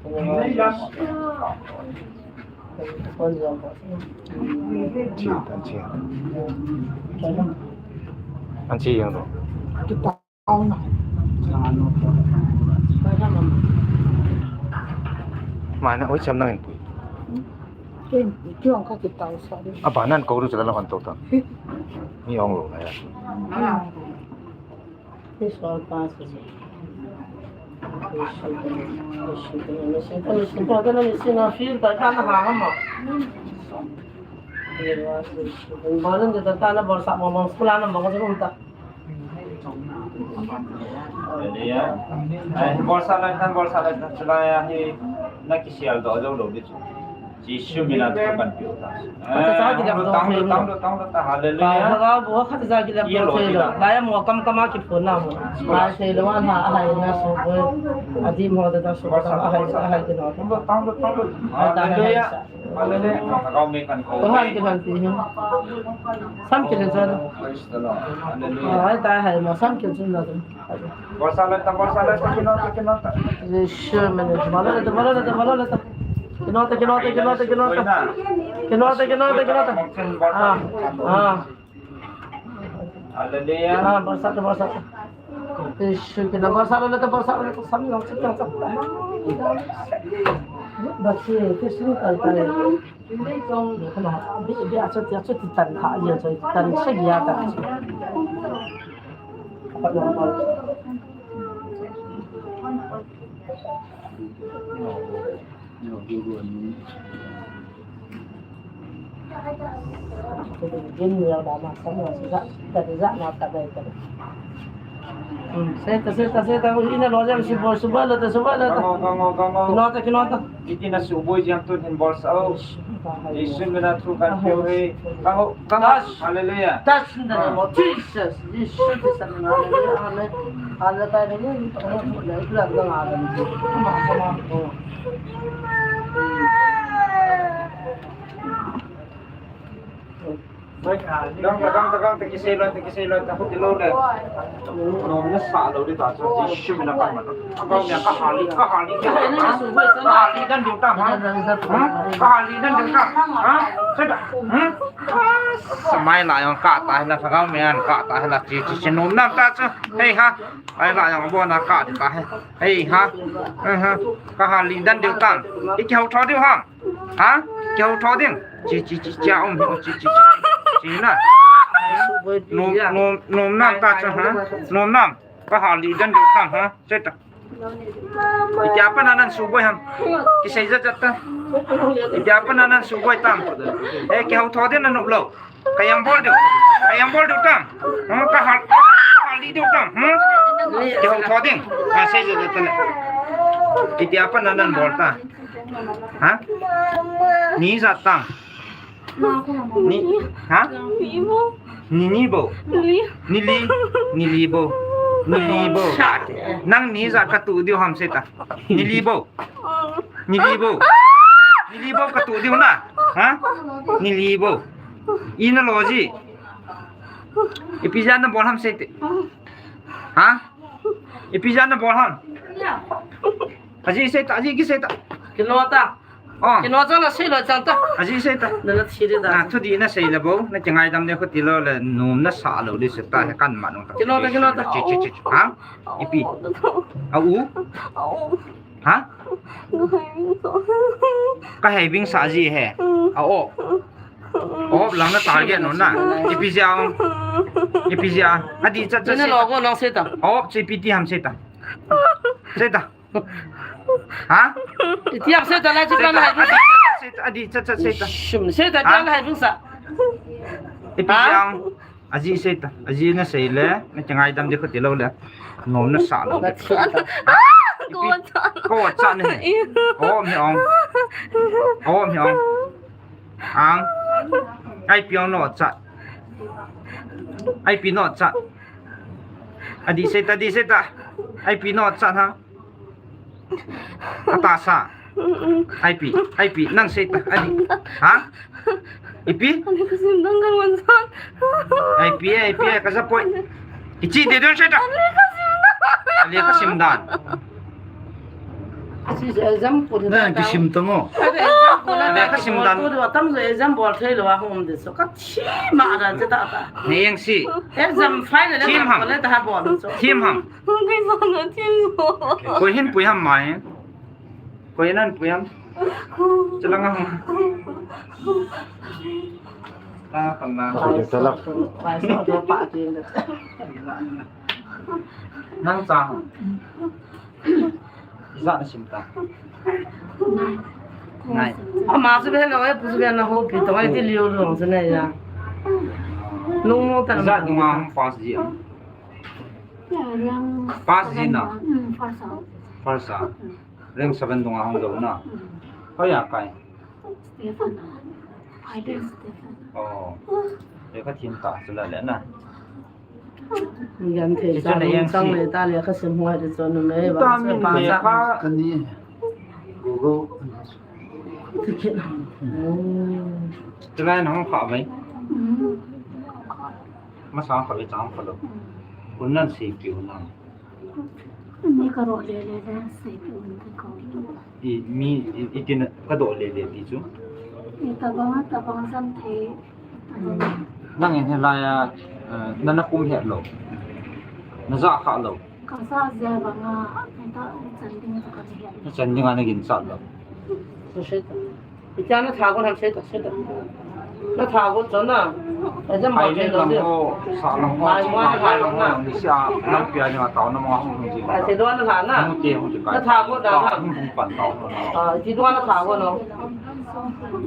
Ko nei bol Jesu. Ko nei bol. Chi, an chi. An chi yang do. Kita au na. Mai na, oi, cham nang in pui. Ken, kiong ka kitau sa de. Aba nan ko ru chala lo kan to ta. Ni ong lo na ya. Ni sol pa sa. Ni sol pa sa. Ni sol pa sa. Ni sol pa sa. Ni sol pa sa. Ni sol pa sa. Ni sol pa sa. Hallelujah. Ai, bolsa lai tan, bolsa lai tan, chulai a hi na kisial doh jou lou di chu. Jesu min a thu kan pe u ta. Khat cha ki lap doh thei lou. Tang doh, tang doh, tang doh ta, hallelujah. Ba, ba, bu khat cha ki lap doh thei lou. Lai a mo kam kam a kiphun na mo. Lai thei lou a na, a hai na so bo. A di mo da da so bo, a hai, a hai ki no. Tang doh, tang doh, tang doh. Hallelujah. Hallelujah. Ko han ki han ti hi. Sam ki le jan. Praise the Lord. Hallelujah. Ai ta hai ma sam ki jun la. Bolsa le ta, bolsa le ta, kinota, kinota. Jesu min. Bolsa le ta, bolsa le ta, bolsa le ta. Kinota, kinota, kinota, kinota. Kinota, kinota, kinota. Ah, ah. Hallelujah. Ah, bolsa le ta, bolsa le ta. Jesu ki na bolsa le ta, bolsa le ta, sam long chik chang chang. Ba si, ti su ta ta. Bi, bi a chu ti, a chu ti tan ha, ya chu tan se ya ta. Seta, seta, seta, ina lo jam, suba, suba, lata, suba, lata. Kango, kango, kango. Kinota, kinota. Iti na suboi jam tu hin bolsa o. Jesu mina thu kan pe u he. Kango, kango. Hallelujah. Touch in the name of Jesus. Jesu Christ, hallelujah. Amen. Hallelujah. Gang ta, gang ta, gang ta, kisei lou, ta kisei lou, ta khuti lou le. Nom na sa lou di ta, so, ji shu na kan ma. Ka ga mi ka hali, ka hali, ka hali dan diu ta, ha? Ka hali dan diu ta, ha? Sa da, ha? Sa mai la jong ka ta la, ka ga mi an ka ta la, ji, ji, ji, nom na ta, so. Hei ha. Ai la jong bo na ka ta, hei. Hei ha. Ka hali dan diu ta. I kihou tho diu ha. Ha? Kihou tho ding. Chi, chi, chi, chi, um, chi, chi, chi, chi, chi na. Nom, nom, nom nam ta cha, ha? Nom nam. Ka hali dan diu ta, ha? Sei ta. Itia pa na nan suboi ham. Kisei jat jat ta. Itia pa na nan suboi ta. Eh, kihou tho ding na nop lou. Ka jam bol diu. Ka jam bol diu ta. Hmm, ka hal, ka hali diu ta. Hmm? Kihou tho ding. Ah, sei jat jat ta le. Itia pa na nan bol ta. Ha? Ni jat ta. Ni, ha? Ni, ni bou. Ni li. Ni li bou. Ni li bou. Nang ni jat ka tu diu ham sei ta. Ni li bou. Ni li bou. Ni li bou ka tu diu na. Ha? Ni li bou. I na lo ji. Ipi jat na bol ham sei te. Ha? Ipi jat na bol ham. Aji sei ta, aji ki sei ta. Kino ta. Oh. Kino cha la sei lo chang ta. Aji sei ta. Na la thi de da. Ah, thu di na sei le bou, na kingaidam le khuti lou le, nom na sa lou di sei ta, he kan ma nong ta. Kino ta, kino ta. Chi, chi, chi, chi. Ha? Ipi. A u? Ha? Ka hei bing sa ji he. A o. O, lang na target no na. Ipi jia. Ipi jia. Adi chat chat. Ni na lo ko nong sei ta. O, chi pi ti ham sei ta. Sei ta. Ha? Iti ham sei ta la chi plan hai. Adi chat chat sei ta. Shum sei ta plan hai bung sa. Ipi jia. Aji sei ta. Aji na sei le. Na kingaidam di khuti lou le. Nom na sa lou. Ko cha. Ko cha ni. O mi ong. O mi ong. Ang. Ai pi ong no cha. Ai pi no cha. Adi sei ta, adi sei ta. Ai pi no cha ha. Ata sa. Ai pi, ai pi, nang sei ta, adi. Ha? Ipi? Ani ka sim dan kan wan san. Ai pi, ai pi, ka sa poi. Ichi de don sei ta. Ani ka sim dan. Ali ka sim dan. Si exam pun. Na ki sim tang o. Ali ka sim dan. Ko do tam exam bol thei lou a hom de so ka thi ma da ta ta. Ne yang si. Exam final exam bol ta ha bol so. Thim ham. Koi hin pui ham mai. Koi nan pui ham. Chalang ham. Ta pan na. Nang cha ham. Ijat na sim ta. Nai. Ama chu be lo e, pu chu be na ho pi to ai ti liu lo chu ne ya. Lung mo ta. Ijat nunga hung pass ji am. Pass ji na. First a. Rank seven dunga hung lou na. Hoi a kai. Stephen. Hiding Stephen. Oh. Lekha thim ta chu la le na. Yan thei sa, chang le ta lekha sim huai de chon me ba. Vitamin lekha. Kani. Google. Ticket. Chulai na hung kha bai. Masa kha bai chang kha lo. Kun nan si piu na. Ani ka ro le le le sei piu ni ka ko. I mi, i, i tin ka do le le ti chu. I tabang, tabang jam thei. Nang in hilai a, eh, na na kum het lou. Na ja kha lou. Ka ja je banga, ta chan ding ka ni het. Na chan ding a na gin chat lou. Itia na tha gon ham sei ta, sei ta. Na tha gon chon na. Exam ba thei lou de. Ai lang ho, sa lang ho, ai, chi ma lang ho, ni sia, lang pia ni ma tao na ma hung ji. Ai, sei do na tha na. Hung ti, hung ti kai. Na tha gon da na. Hung, hung pan tao na. Ah, ti do na tha gon no.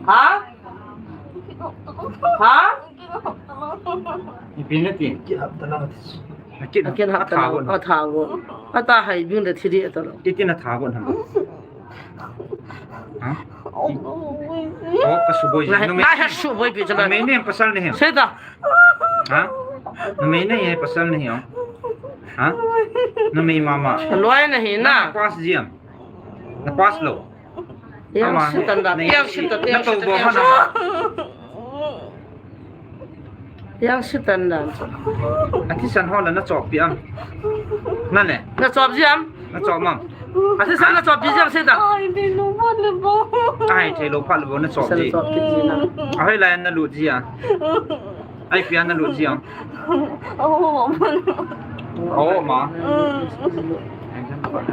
Ha? Ha? Ipi na ti. Ki hap ta na ti. Akin, akin hap ta na, atha gon. Atha gon. Ata hai bing da thi di ta lo. Iti na tha gon ham. Ha? Oh, ka suboi. Na, numei, na ha suboi pi chala. Numei ne pasal ne hem. Sei ta. Ha? Numei ne ye pasal ne hem. Ha? Numei mama. Loi na hi na. Na pass ji am. Na pass lou. Yang ama, si ta da. Yang si ta, na yang to si ta, bo yang ma si na ta. Ma. Yang sitan dan chu. Athisan ho la na chop pi am? Na le? Na chop ji am? Na chop mam? Athisan na chop pi ji am seta? Ai, thei lou phat le bou. Ai, thei lou phat le bou na chop ji. Athisan na chop pi ji na. Ahoi lai na lut ji a. Ai, pi a na lut ji am? Oh, ma. Oh, ma.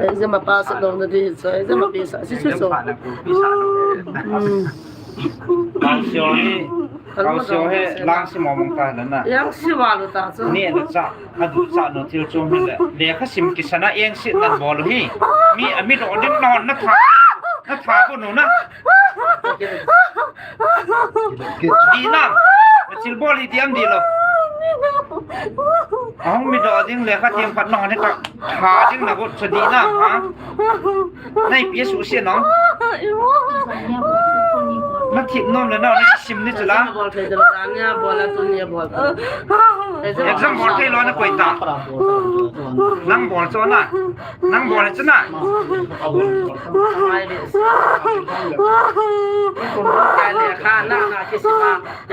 Exam a pass lou na di so, exam a pass. Si, si, so. Exam pass na ku, pass lou. Hmm. Kangsio hi, kangsio hi, lang si mo mong ta na na. Yang si wa lo ta chu. Ni na cha, a du cha no thil chom hi le. Lekha sim kisana yang si nan bol hi. Mi a mi do ding non na tha. Na tha ko no na. Di na. Na chil bol hi diam di lo. Ahung mi do ding lekha tiam phat non ni ta. Tha ding na got so di na, ha? Nai pi su si no. Na thip nom le na, na sim ni chula. Bol thei ding dan ya, bol a tu ni bol. Exam bol thei lo na koi ta. Nang bol cho na. Nang bol cho na.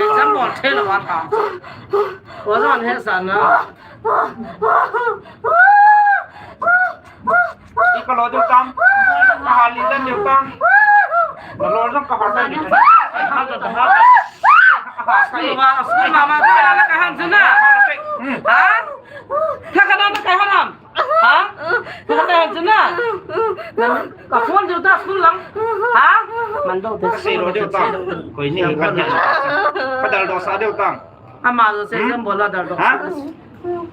Exam bol thei lo wa ta. Ko zon he sa na. Ika lo diu tam. Ka hal li dan diu tam. Na lo jong ka hal dan diu tam. School ma, school ma, ma, ka la ka han chu na. Hmm. Ha? Ka ka na ka han am. Ha? Ka ka han chu na. Ka phone diu ta school lang. Ha? Man do. Ka sei lo diu tam. Koi ni ka ni. Ka dal do sa diu tam. Ama lo se jam bol a dal do. Ha?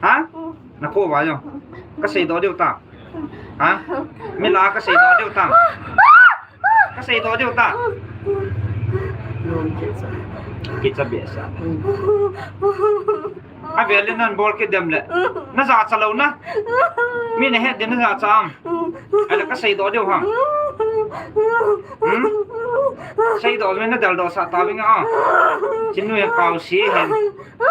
Ha? Na ko ba yo. Ka sei do diu tam. Ha? Mi la ka sei do diu tam. Ka sei do diu tam. Kicha be sa. A vel in nan bol kit dem le. Na ja cha lo na. Mi na het din na ja cha am. Ai la ka sei do diu ham. Hmm? Sei do me na dal do sa ta ving a. Chin nu ya kau si hen.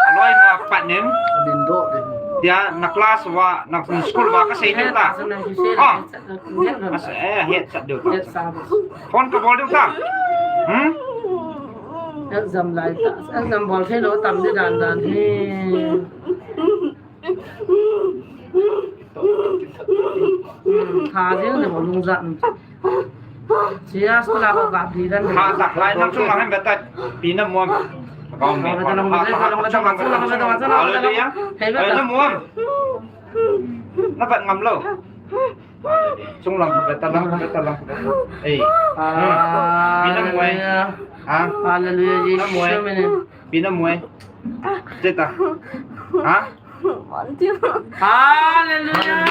Aloi na pat nin. Din do din. Dia na class wa, na school wa ka sei diu ta. Ah. Mas eh het chat diu ta. Phone ka bol diu ta. Hmm? Exam lai ta. Exam bol thei lo tam di dan dan hi. Hmm, tha jeng le bol lung jat. Sia school a ko kap di dan. Tha tak lai nang chung lang hen beta. Pi na muam. Kau me. Hallelujah. Ai na muam. Na bat ngam lo. Chung lang beta lang beta lang. Ei. Pi na muai. Ha? Hallelujah. Pi na muai. Pi na muai. Cheta. Ha? Vantil. Hallelujah.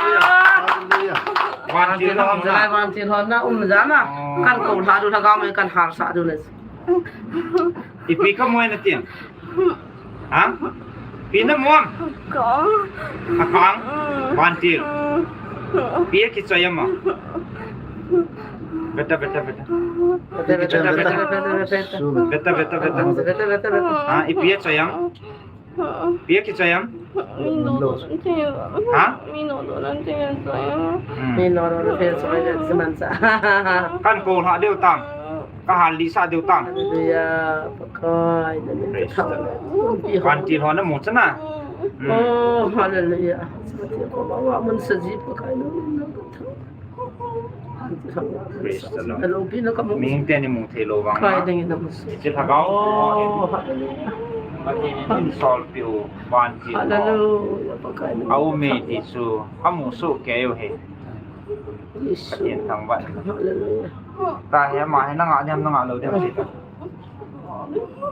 Hallelujah. Vantil hon na. Vantil hon na um jana. Oh. Kan ko lha du lha ga me kan har sa du le. Ipi ka muai na tin. Ha? Pi na muam. Kong. A kong. Mm. Vantil. Mm. Pi a kichoi am a. Beta, beta, beta. Beta, beta, beta. Beta, beta, beta. Beta, beta, beta. Ha, ipi a choi am. Pi a kichoi am? Mi no do nan thei. Ha? Mi no do nan thei choi am. Hmm. Mi no do nan thei choi le siman sa. Kan ko lha diu tam. Ka hal li sa diu tam. Hallelujah. Pakai, na min ka thang. Praise the Lord. Vantil hon na mu chana. Hmm. Oh, hallelujah. Sa ti ko ba wa mun sa ji Pakai na min ka thang. Praise the Lord. Mihing te ni mu thei lou vang. Kai ding in a mu. Hiche lhagao. Oh, hallelujah. Pathen in sol piu vantil. Hallelujah. Pakai na. A um e ti chu. A mu soh kei u hi. Pathen thangvah. Hallelujah. Tahi ama hi na ngah diam na ngah lou diam ti ta.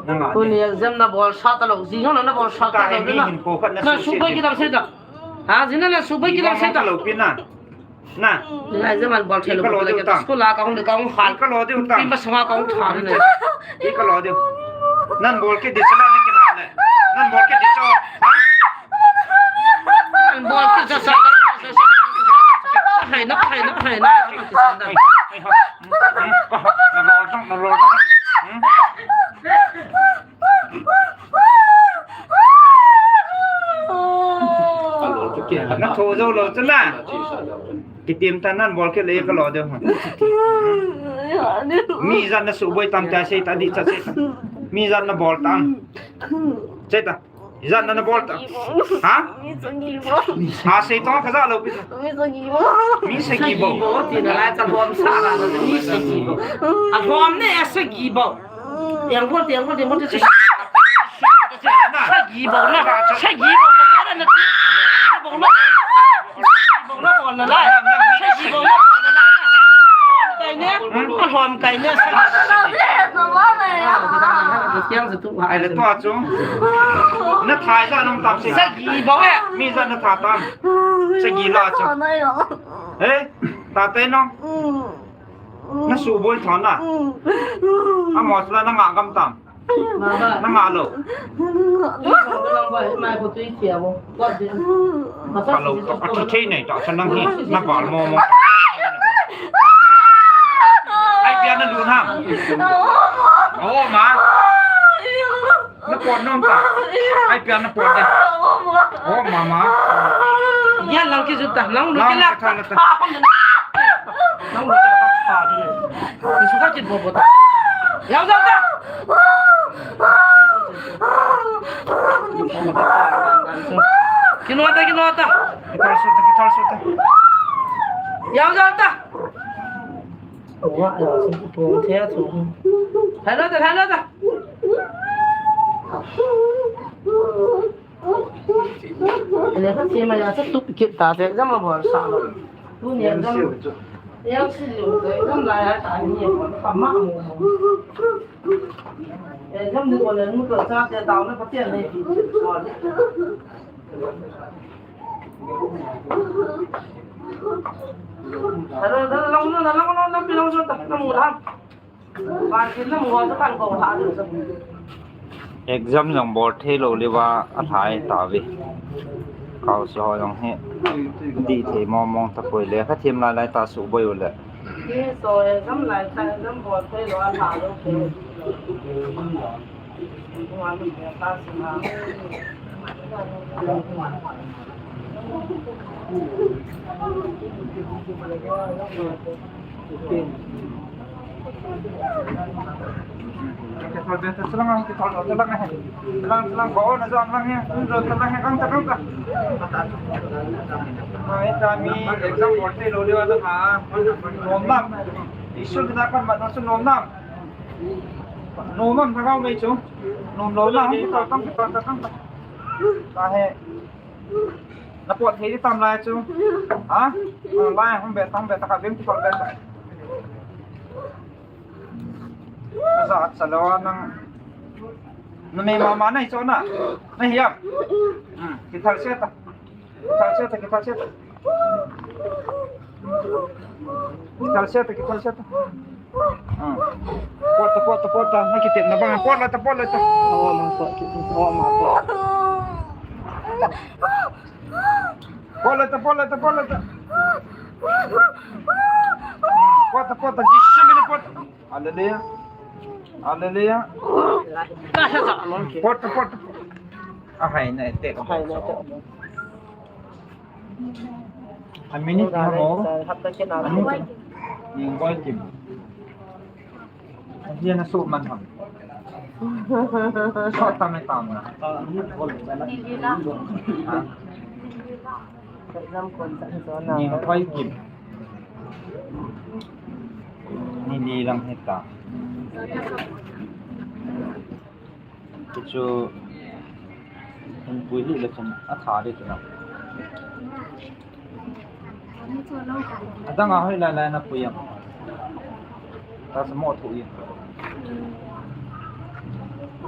Na ngah diam. Tuni exam na bol sa ta lou. Jing na bol sa ta lou. Tahi mi hin ko khat na su. Na su bai kidam se ta. Ha, jing na su bai kidam se ta. Lou pi na. Na. Lai je man bol thei lou. Ka lo diu tang. School a ka hung de ka hung hal. Ka lo diu tang. Pi ma sanga ka hung tha ne. I ka lo diu. Nan bol kit di sala ni kina le. Nan bol kit di so. Ha? Nan bol kit sa sa. Hai na, hai na, hai na. Na lo tang, na lo tang. Hmm? Na tho jou lou chu na. Kitim ta nan bol kit le ka lo diu. Mi jat na suboi tam ta sei ta di cha sei ta. Mi jat na bol tam. Sei ta. Ijat na nabol ta. Ha? Mi sagi bou. Ha, sei to ka ja lou pi. Mi sagi bou. Mi sagi bou. Sagi bou, ti na lai ka lom sa la, mi sagi bou. A lom ne, sagi bou. Tiang bou, tiang bou, tiang bou, tiang bou. Sagi bou na, sagi bou na, sagi bou na. Ai le tua chu. Na thai ja nung tam se. Sagi bou e. Mi ja na tha tam. Sagi la chu. He, ta te no. Na suboi tho na. Amo la na nga gam tam. Nang alo. Alo to, a thi thei nei ta, sa nang hi, na val mo mo. Ai pia na lu na. Oh, ma. Na pot nom ta. Ai pia na pot de. Oh, mama. Ya lang ki juta, lang lu ki la. Lang lu ki la. Ni suka kit bo bo ta. Yang jal ta. Kino ta, kino ta. Kithal sut ta, kithal sut ta. Yang jal ta. Hello ta, hello ta. Ele ka tia ma ya sa tup kit ta te, jam a bol sa lo. Tu ni jam. Yang si lu te, jam la ya ta ni, pa ma mo mo. E, jam ni ko le nu ko sa te ta na pa te ni. Hello, hello, lang na, lang na, lang na, lang na, lang na. Exam jong bol thei lou leuva alhai tave. Kaosi ho jong hi dih thei mong mong tapoi le, kha thiem lai lai ta suboi u le. Ni so exam lai ta, exam bol thei lou alha lou. Kithol be ta, talang, kithol, talang, talang, talang, ko na jong lang he, talang he, kang ta, kang ta. Mai ta mi exam bol thei lou leuva ta ha. Nom nam. Isu na kan ma no su nom nam. Nom nam ta kau mei chu. Nom lou na, kithol, kang, kithol, kang ta. Ta he. Na pot thei di tam lai chu. Ha? Nang lai hung be tam be ta ka bem ti pot be ta. Ka ja cha lo nang. Na me mama nai chu na. Na hiam. Hmm, kithal se ta. Kithal se ta, kithal se ta. Kithal se ta, kithal se ta. Hmm. Pot ta, pot ta, pot ta. Na kitepna bang, pot la ta, pot la ta. Awa ma pot, awa ma pot. Pot la ta, pot la ta, pot la ta. Hmm. Pot ta, pot ta, Jisu mina pot. Hallelujah. Hallelujah. Pot ta, pot ta. Ahai na te. Ahai na te. A minute na mo. Ani. Ni boy kim. Ani na so man ham. So ta me tam na. Ha? Ni boy kim. Ni ni lang heta. Chu hung pui hih le chun a tha ding chu na. Adang a hoi lai lai na pui am. Ta sa mo thu in.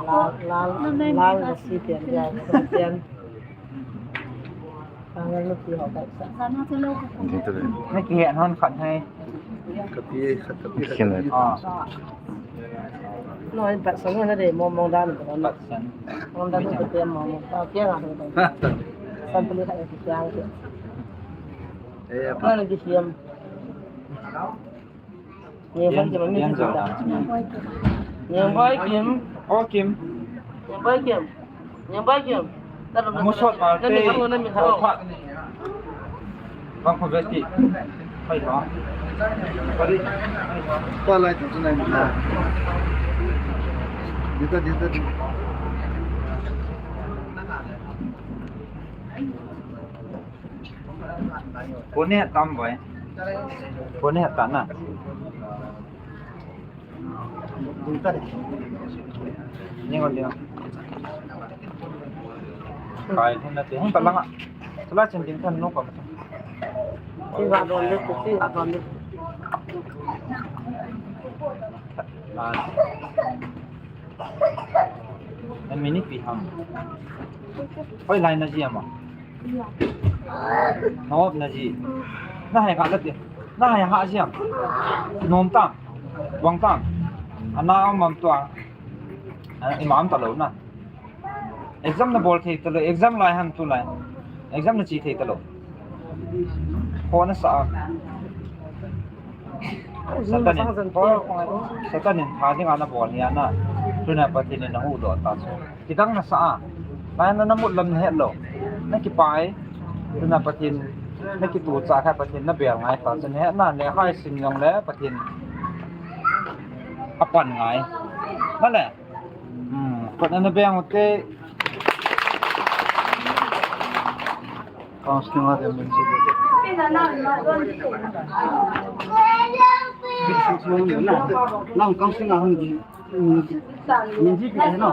Lal, lal, lal na si tian dia, tian. Na kihen hon khat hai. Kati, kati, kati. Ah. No, in pat sang na de mo mo dan ko na. Pat sang. Mo dan ko te mo mo. Ta kya na. San puli khat kya. Eh, apa? Mana di siam. Ni boy kim, ni boy kim. Ni boy kim. O kim. Ni boy kim. Ni boy kim. Musot ma te. Bang ko beti. Hai ba. Pari. Pa lai tu nai. Dita, dita, dita. Kone tam boy. Kone ta na. Ding ta de. Ning on ding. Kai hun na te hung ta langa. Sala chen ding than no ka. Ti ga don de, ti ga don de. An mini pi ham. Hoi lai na ji ama. Na op na ji. Na hai kha la ti. Na hai ha ji am. Nom tam. Wang tam. Ana om mam tua. Ana imam ta lo na. Exam na bol thei ta lo, exam lai ham tu lai. Exam na chi thei ta lo. Kho na sa. Satan in, Satan in pha ding ana bol hi ana. Tuna Pathen in na hu do ta so. Kidang na sa a. Lai na na mut lam na het lo. Na kipai. Tuna Pathen na kitu cha kha Pathen na bel ngai ta. Chan het na le hai sin jong le Pathen. Apan ngai. Na le. Hmm, kona na beng u te. Counseling a dem min ji. Nang counseling a hung ji. Min ji pi no.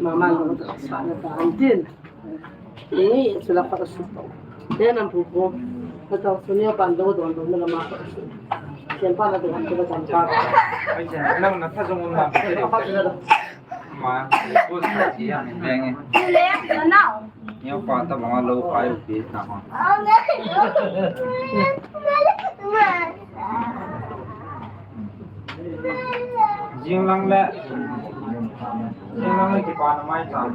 Mama lo ta sa na ta antin. Ni sila pa su. Dia nan pu pu. Kata su ni pa do do do na ma pa su. Sian pa na do ko ba jam pa. Ai chen nang na tha jong un ma. Ma. Ko sa ji ya beng. Ni le na. Ni pa ta ba lo pa yu pi na ma. Jinglang le, jinglang le kipana mai chan.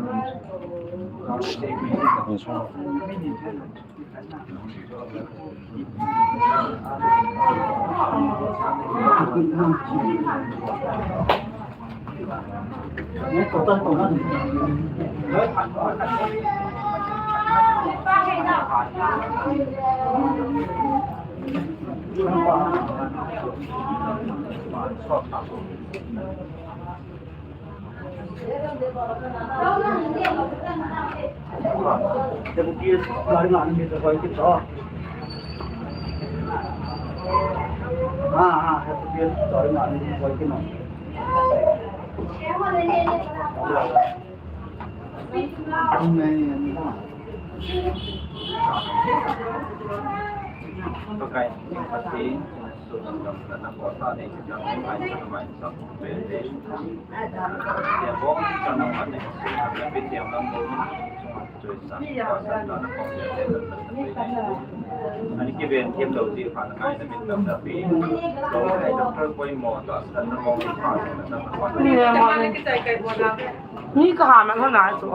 Ni ka ha man hona chu.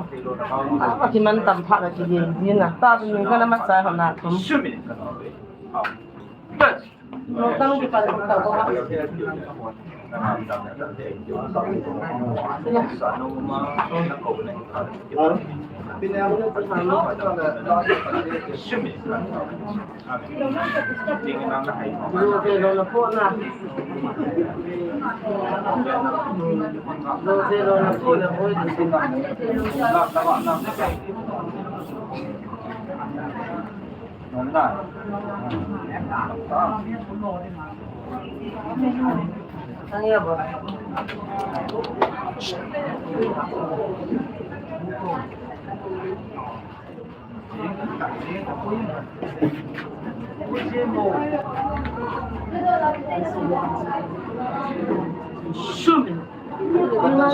A ki man tam pha na ki din, din na. Ta tu ni ka na ma sai hona thum. Lo tang ki pa ta ko.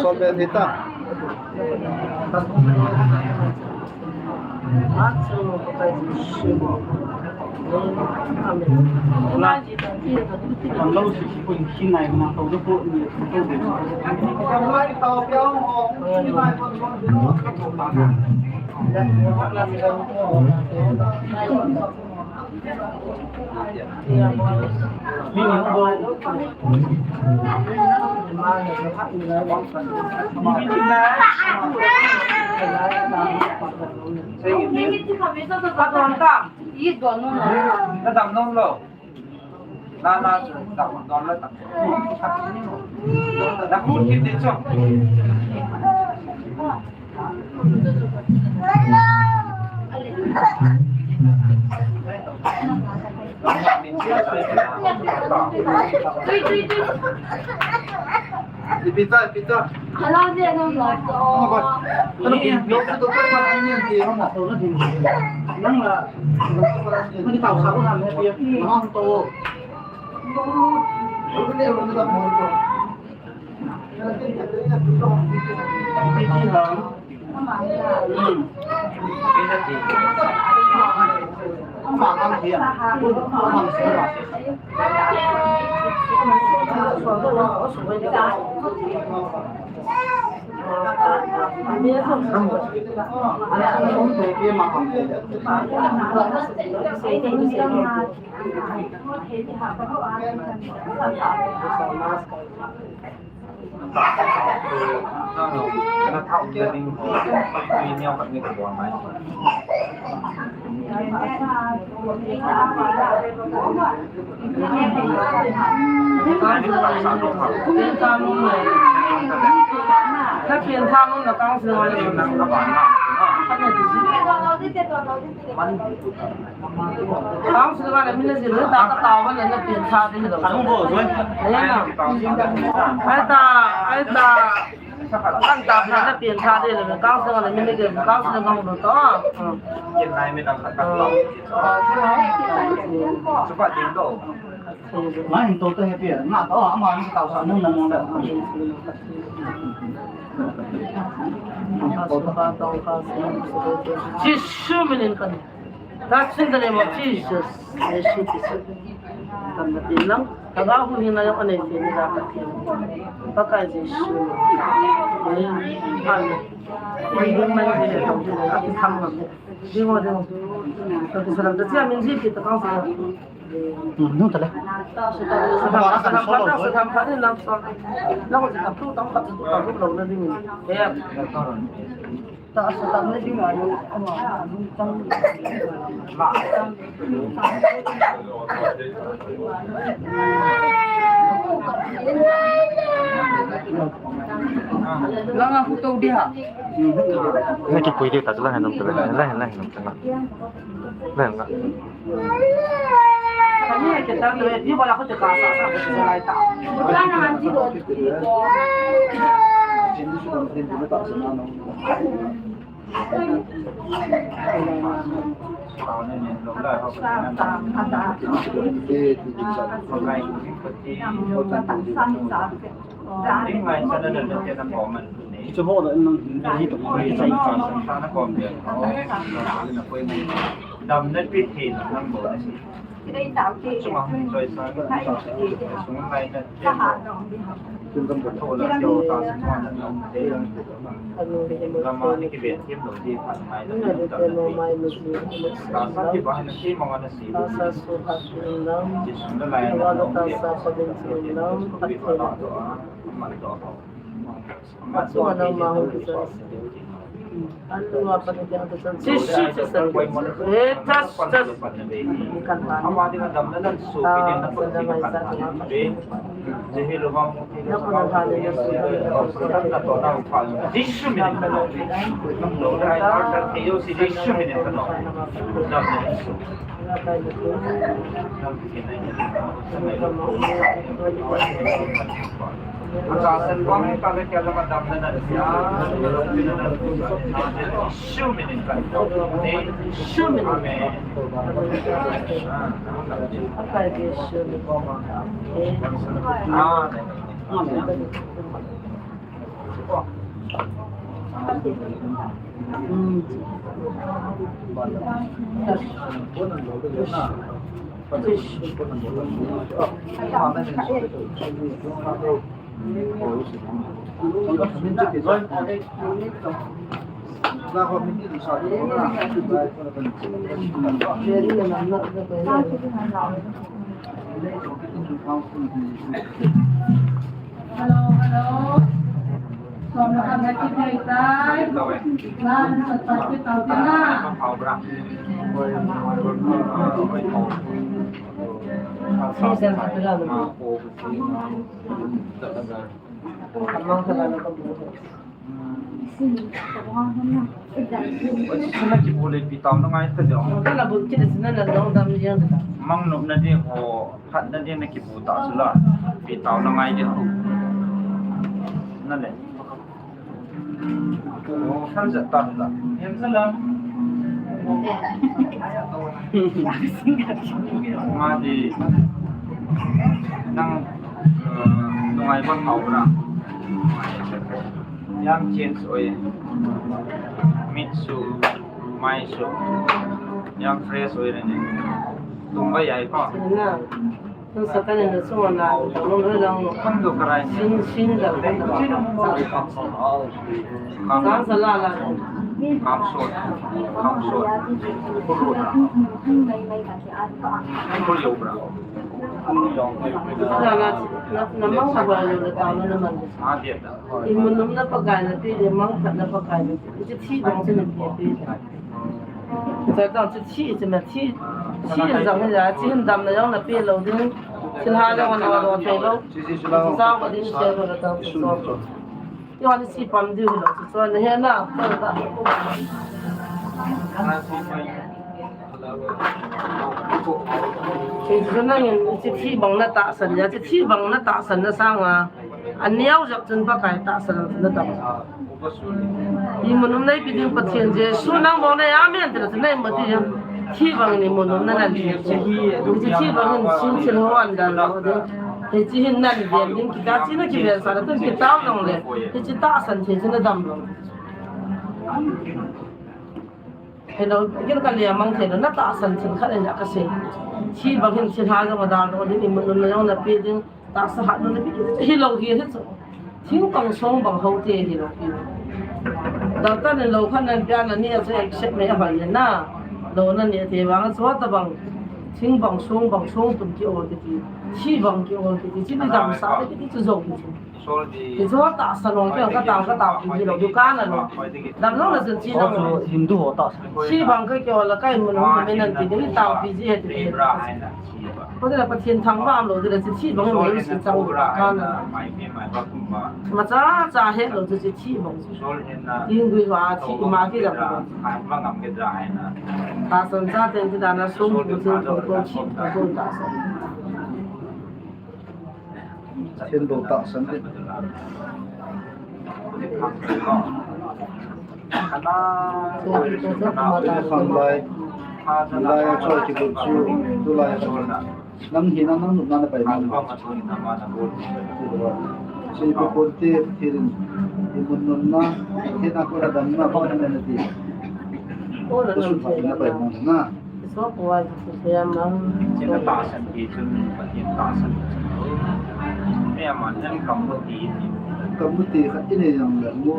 Solve thei ta. Ka dam nom lo. Na, na, chu, da, don la ta. Da, khu, ki, te, chu. Ipita, ipita. Hello, dia, no, no. Ano ba? Ano ba? Nang la, ano tao sa ko na, ano ba? Ano to? Council vale min le jil ta ka tao vale na pin tha ding lo. Aita, aita. Kan ta na pin tha ding lo. Council vale min le jil, council ngam lo to. Kin nai mi dang ka ta. Chupa ding do. Mai hin to te he pia. Na to ama ni tao sa nung nung le. Jesu minin kan. Touch in the name of Jesus. Jesu Kristo. Kan na tin lang. Taga hu hin na yong anei tin ni da ka tin. Pakai Jesu. Amen. Amen. Amen. Amen. Amen. Ding o, ding o. Ka kisalam ta chia min ji ki ta kang sa. Hmm, nu ta le. Langa hu to dia. Na kipui ding ta chu la hin nom ta le, la hin, la hin nom ta la. La hin la. Kani ke ta le, di wala ko te ka sa sa ko lai ta. Dam na pi the na nam bo na si. Chunga hung choi sa, sung lai na te. Tho la tho ta sa tho na nam te. Lama ni ki ben thiam lo ti phat mai na nam ta na te. Ta sa ki ba na ki ma na si. Ji sung na lai na nam te. Ko pi phat la to a. Ma to. Jesu, Jesu. Eh, touch, touch. Jesu min in ka no. Jesu min in ka no. Amen. Hello, hello. Som na kan na ki thei tai. Nan sa sa ki tau ti na. Sing sen sa pila na. Amang sa na ka bu. Oi, sina kibu le pi tao na ngai ta ding. Ka la bu kit sina na dong dam yang ta. Mang nop na ding ho, phat na ding na kibu ta sula. Pi tao na ngai ding ho. Na le. Oh, han za ta la. Em sa la. Ma di. Nang, eh, nungai ba thau na. Yang change oi. Mit su, mai su. Yang fresh oi na ni. Tum ba yai ko. Na. Tum sa ka ni na su na. Nung ro lang. Kan do karai ni. Sin, sin da. Kam. Sa sa la la. Kam so. Kam so. Kuru na. Kuru yo bra. Kuru yo. Na, na, na, na mang sa ba yo na ta na man. Ah, dia da. Imun nom na Pakai na pe le, mang khat na Pakai na pe. Hiche thi bang chu na pe pe. Cha ta chu thi chu na thi. Thi jang hi ja, thi hin dam na jong na pe lou ding. Thilha jong na lo thei lou. Sa ba ding se lo ta so. Yo ni si pam diu lo chu na he na. Hiche thi bang na tahsan ja, hiche thi bang na tahsan na sanga. Aneo jep chun Pakai tahsan na dam. Imun um nei pi ding Pathen Jesu nang bou nei amen ti la chu nei mo ti jong. Thi bang in imun um na nan ti. Hiche thi bang in sin thil ho an dan lo ding. Hiche hin nan ven ding kita chi na kiven sa la tun kitao jong le. Hiche tahsan thei chu na dam lo. Hello, gil ka le mang thei lo, na tahsan thil khat in ka sei. Thi bang hin thil ha jong a dal lo ding, imun um na jong na pe ding, tahsa hat lo na pe ding, hi lo hi hi chu. Thing kang song bang ho te hi lo hi. Doctor in lo khat nan pia na ni a chu accept mai a hoi na. Lo na ni te bang chu ta bang. Thing bang song bang song tum ki o ti ti. Thi bang ki o ti ti. Chi ni dam sa ti ti chu zo ti chu. Ti chu tahsan ong kei ka tao, ka tao pi ji lo, dukan a lo. Dam lo la chun chi lo. Hindu ho tahsan. Chi bang ka kei la kai mun ho me nan ti ni tao pi ji he ti. Ko de la Pathen thangvah lo de la chi bang me si chang dukan a. Ma cha cha he lo chi chi bang. Hindu ho a chi ma ki la. Tahsan cha ten ti da na sum ku chi ku chi ku tahsan. Thil do tahsan te. Khanglai, khanglai a choi kibut chu, tulai a choi. Nang hina, nang nupna na pai mang. Sei pu pon te, thil in, imun nunna, hina ko la damna, pa na na ti. Ko la na pai mang na. Isopua Jesu Christa mang. China tahsan ti chun, Pathen tahsan ti chun. Mei aman en kamu ti ti. Kamu ti khat inei jong le mu.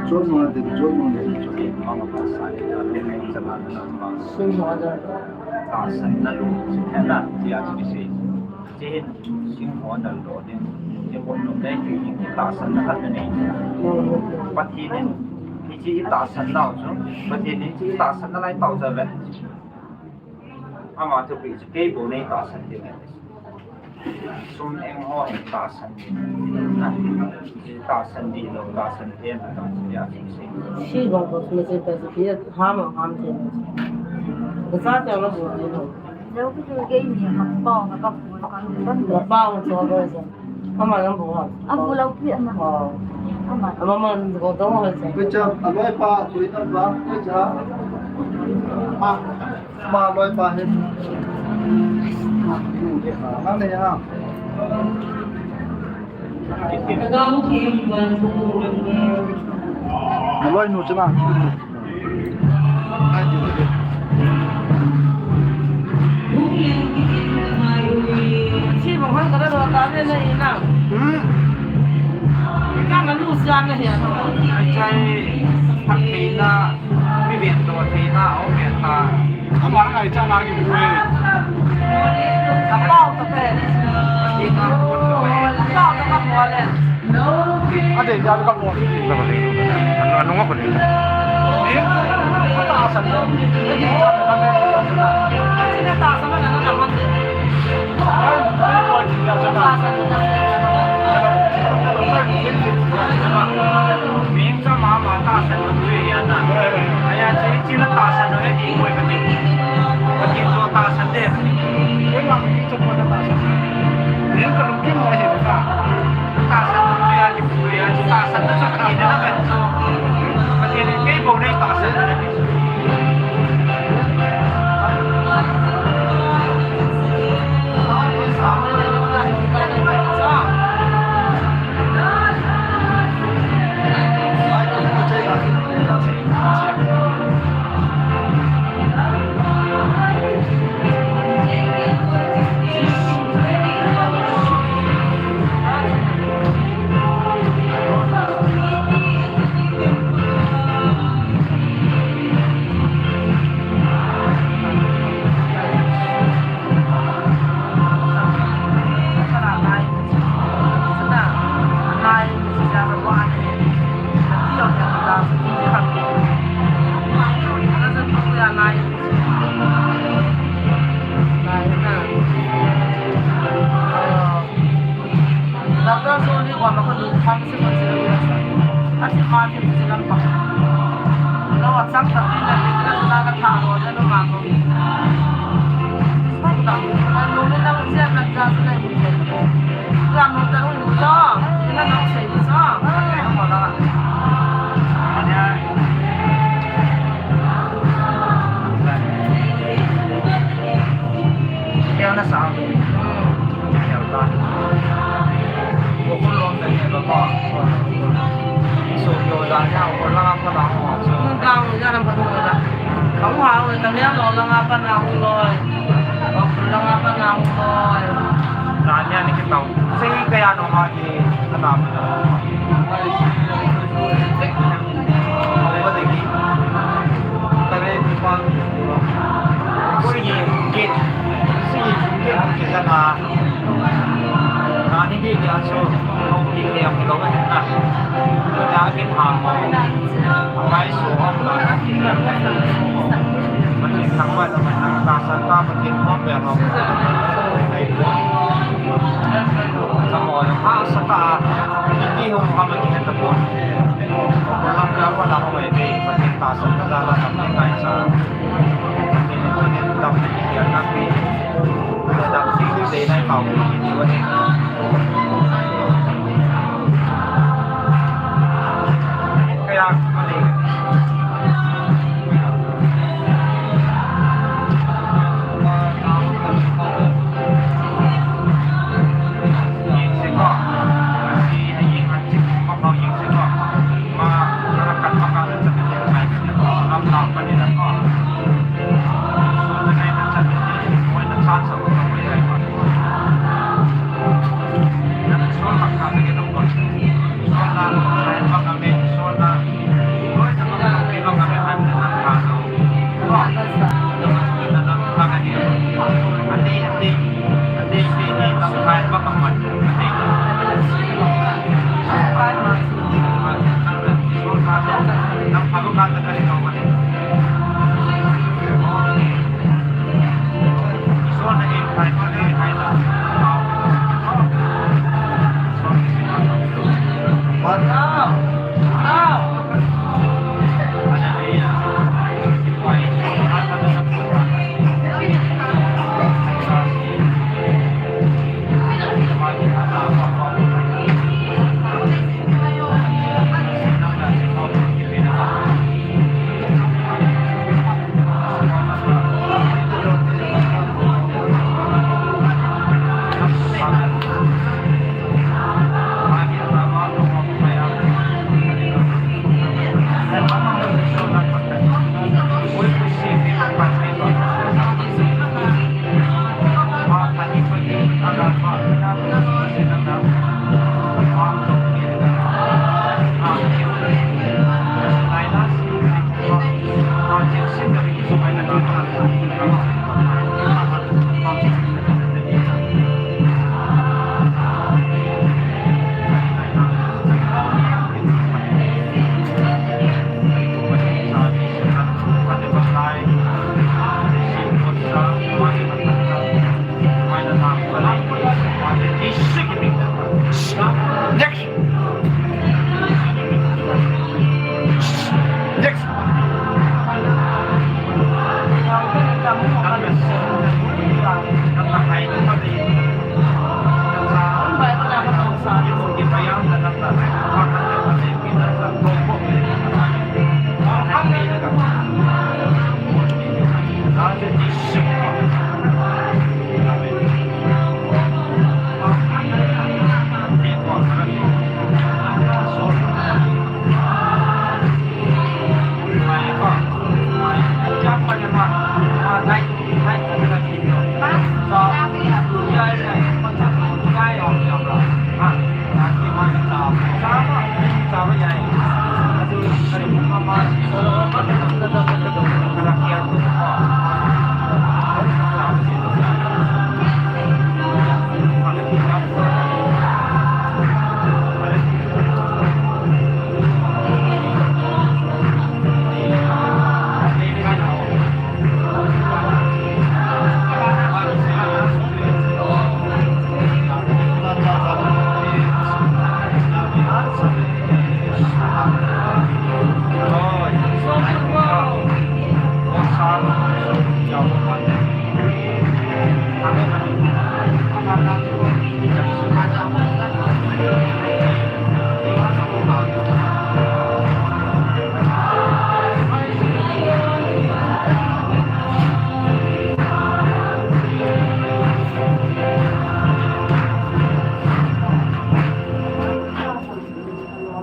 Chon ma de, chon ma de. Chon ma ma tahsan ti a, mei chama na ma. Sin ho da. Tahsan na lu, sin na ti a ti sei. Hiche hin sing ho dal doh ding. Hiche bon nom dai hi, hi tahsan na khat na nei. Pathen in hiche i tahsan nau chu, Pathen in hiche i tahsan nalai tau jeh le. Ama chu pi chu kei bou nei tahsan ding. Sum eng ho in tahsan ding. Na, tahsan ding lou, tahsan thei, tahsan ding a chu sei. Si gong ko sum se pa si pi ham ham thei. Ko sa te lo bo ni lo. Lo ki tu ke ni ma pao na ka pu ka ni ban. Ma pao cho lo sa. Ama yang bo ha. A bu lo pi ama. Oh. Ama. Ama man ko dong ho sa. Ko cha, a loi pa, ko i ta ba, ko cha. Ma, ma loi pa he. Nang ne ya. Na loi nu chuna. Chi bang hoi ka la do ta ne na ina. Hmm. Ka ma lu sia na hia. Ai chai, phat thei na, mi ven do thei na, o ven ta. Ama ngai cha na ki bu e. Ka pao ta pe. Thei na, o ven ta. Ka pao ta ka mo le. A de ja ka mo. Ka mo le. Anu nga ko le.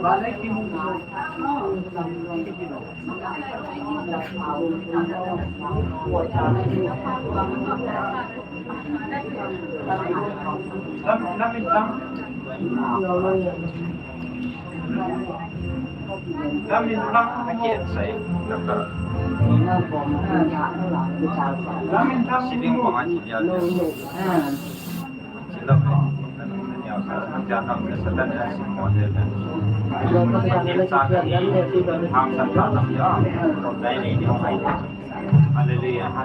Lam, lam in lam. Lam in lam. Ake sai. Lam in lam. Sibing ko ma chi ya. Hallelujah.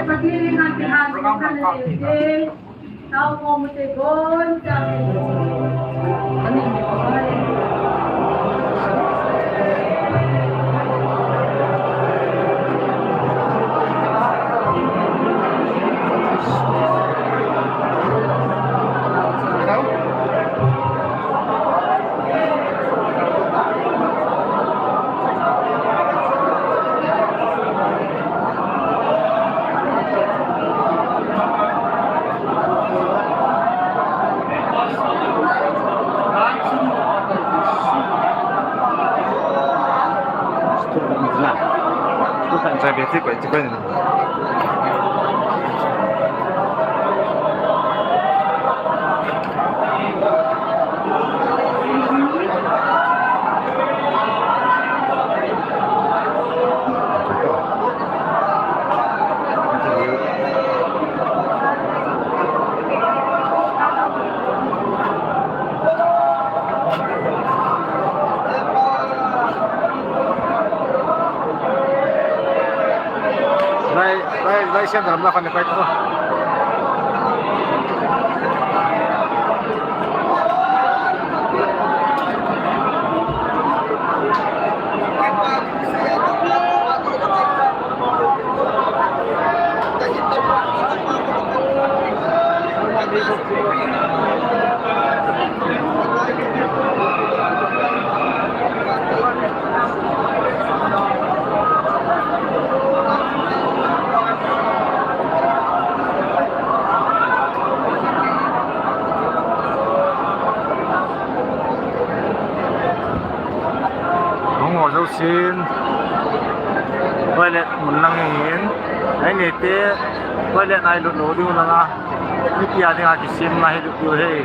Program kan kati. Lai, lai, lai siam dalam lah kan koi tu. Hung ho jousen toilet mun lang ahin, eini te toilet a ilut lou diu langa, mipi a dinga kisem a hi lut diu ahi.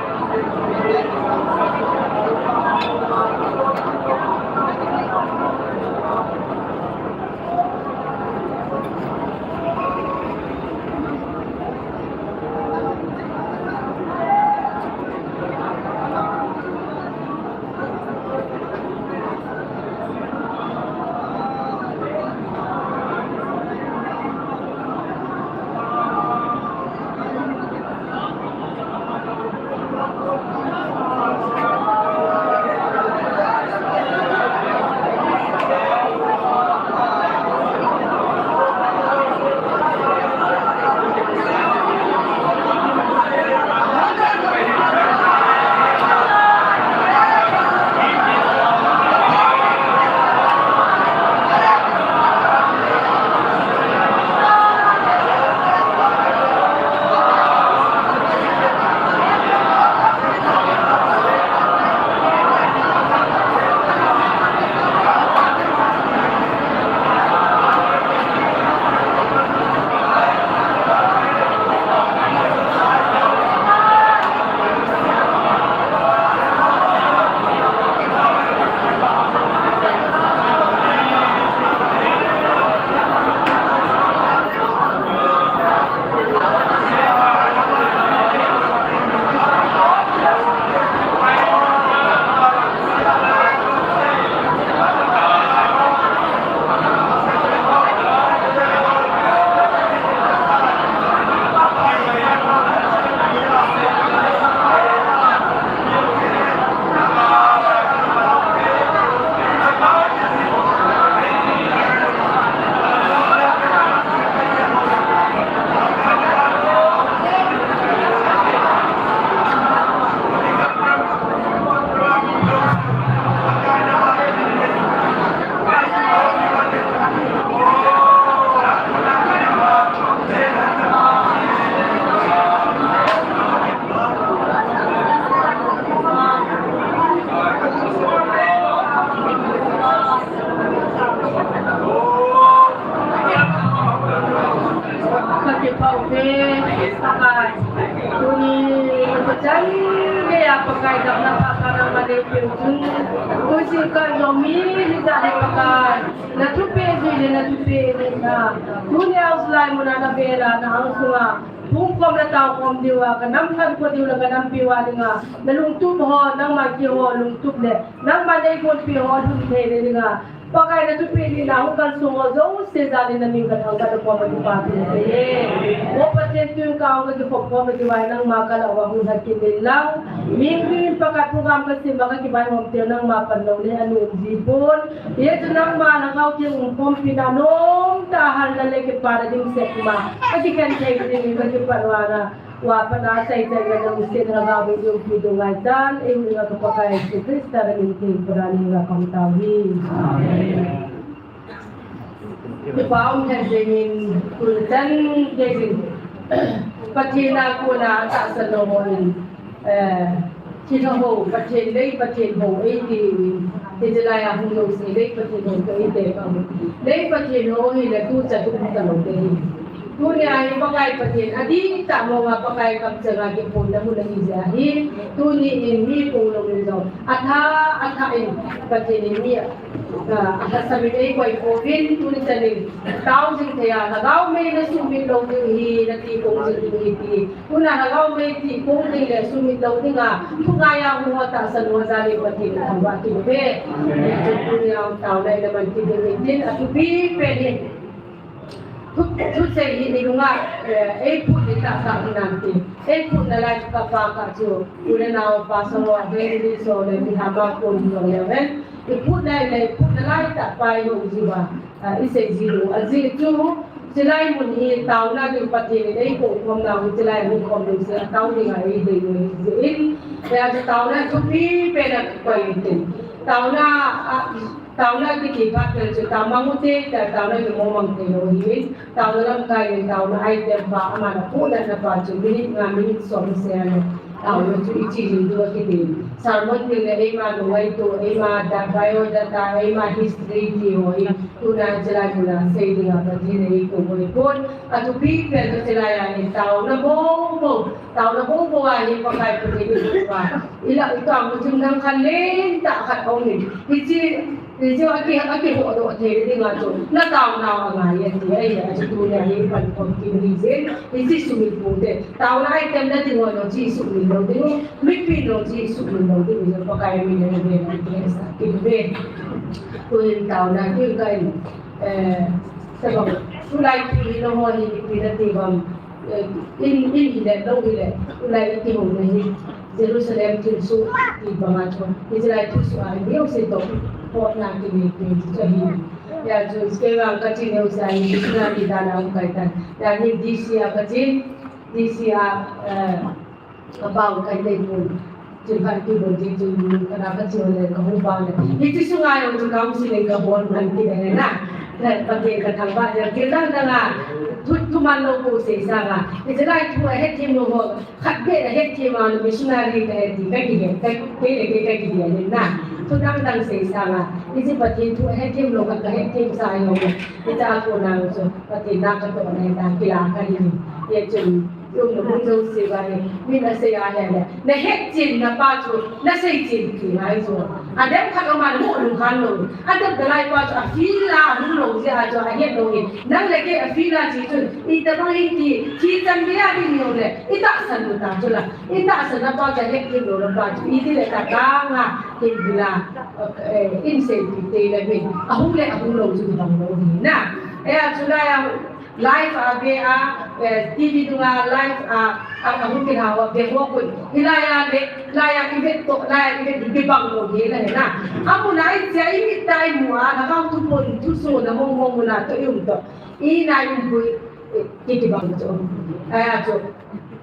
Ka kipah uve, Pakai. Tuni, ka chan geiya Pakai damna pha pha nangman neipeh un. Tusi ka jong mi hijat le Pakai, na thupeh jui le na thupeh neina. Tuni a July mun a na vel a na hang sunga pumkhom le taokhom diuva, ka nam nat kho diu le ka nampi uva dinga na lungtup ho, nangma kihou lungtup le nangma neigonpi ho lhun thei le dinga Pakai na thupeh nina hung kalsong ho jouse jal in na min kathangvah na koma kipathu kasei e. O Pathen, tun kahung kakikhop khom na kivai nangma kalah uva hung lhakin in lang. Min min Pakai program kasem uva kakivai hom teu nangma panlou le anom jipon. Hijeh chun nangma lhagao theng umkhompi na nomtah a halna le kipana dimset ma kakikhen thei dingin kakipat uva na. Uva pat a seichai na lungset lhagao bei umpi ding ngai tan, eihung a ka Pakai Jesu Christa min theng pura ni nga kam tau hi. Amen. Kipa um hen jengin, tun chan geiyin Pathen a kona tahsan lou ho in, eh, Thilha ho, Pathen lei, Pathen ho, eiti in, hiche lai a hung jouse lei, Pathen ho, eiti in. Lei Pathen ho hile tuchan hung talou te hi. Tunia hi Pakai Pathen, adihtah mong a Pakai kamcheng a kiphonna mun ahi jeh ahi. Tuni in mi pung lou in jong, athah, athah in Pathen in mi, ah, alhasam in eikoi pouvin, tuni chan in, tao jing thei a, lhagao mei na sumit lou ding hi, na ti pung jing ding hi ti. Tuna lhagao mei ti pung ding le sumit lou ding a, thungai a hung ho tahsan ho jal in Pathen in thangvah kit uve. Amen. Tunia taona in aman kit ding in tin, athupi pen in. Thu, thusei hi ni lunga, eh, eiphut ni tah tah hinam ti. Eiphutna lai chu kapa kah chu, u le nao, pastor ho, evangelist ho le, mi hama kon ho le ven. Eiphutna le, eiphutna lai tah pa eiho jiuva. Ah, isei ji u, ajeh chu, chulai mun hi taona ding Pathen in eikou khom nau, chulai mun khom ding se, tao ding a eidei u jin. Tia chu taona thupi pen a koi tin. Taona, ah, taona kiti phat pen chu, tao mang u te, ta, taona kimang mang thei lou hi. Taona lamkai in, taona item pa, aman aphutna pa chu, minute nga, minute som se a le. Taona chu ichi jing diu akiti. Sermon ding le eima lungngaito, eima da-, biodata, eima history ti ho hi, tuna chulai mun a sei ding a Pathen in eikou boi pon. Athupi pen chu chulai a hin taona bou bou, taona bou bou a hin Pakai Pathen in eikou a. Ila, ila mu jing nang khan lentah khat aum in. Hiche Hiche a ki, a kihodoh thei ding a chu, na taonau angai e ti ahi, achu tunia hi pankhom kit u hijin, hiche sumil pute. Taona item na ding ho jong chu isumil lou ding u, mipi jong chu isumil lou ding u, Pakai min in avel a kisa kit uve. Tuhin taona kit kahin, eh, sabang, tulai thu hi nangho hi ipi nati uvem, eh, in, in hile, lou hile, tulai i kihou na hi. Jerusalem thilsoh ti banga chu, hiche lai thilsoh a, miho jouse toh, potna kinei pen chu ahi. Hijeh chun, kei vang kachi neo sa hi, missionary dan a hung kai tan. Hijeh hin D C a kachi, D C a, eh, kapao kai nei pon. Chun phat kibol jeh chun, kana kachi le kahung pao le. Hiche sunga jong chu counseling kabol man kit ahi na. Pathen kathangvah jeh, thil dang dang a, thu, thuman lou bou sei sanga. Hiche lai thu ahetthem lou ho. Khat beh ahetthem a, missionary kahi ti, kakihe, ka, kei le kei kakihe le na. Thu dang dang sei sanga, hiche Pathen thu ahetthem lou khat kahetthem sa jong le. Hiche a kona chu, Pathen na katoh na hita, kila kahi. Hichun, lung na mun jouse uva hi, min asei a hile. Na hetchen na pa chu, na seichen ti ngai chu. Adem khat aman mu lungkhan lou. Adem dalai pa chu, a feel a hung lou jeh a chu, ahet lou hi. Nang le kei a feel a chi chun, itobang hin ti, thi chan gei a ding jong le. I tahsan u ta chu la, i tahsan na pa chu hetthem lou na pa chu, iti le ta kanga, hin bila, eh, in seipi te le min, ahung le ahung lou chu kibang lou hi na. Eh, a chu lai a, live a ve a, eh, T V dunga live a, a, ahung kit hou a ve ho kun. Hilai a le, lai a i vet toh, lai a i vet hi kibang lou hi na hi na. Amun a i chia i mit a i mu a, lhagao thuphon, thusoh na mong mong mun a toh i um toh. I na i um pui, eh, kiti bang chu. Ahi a chu.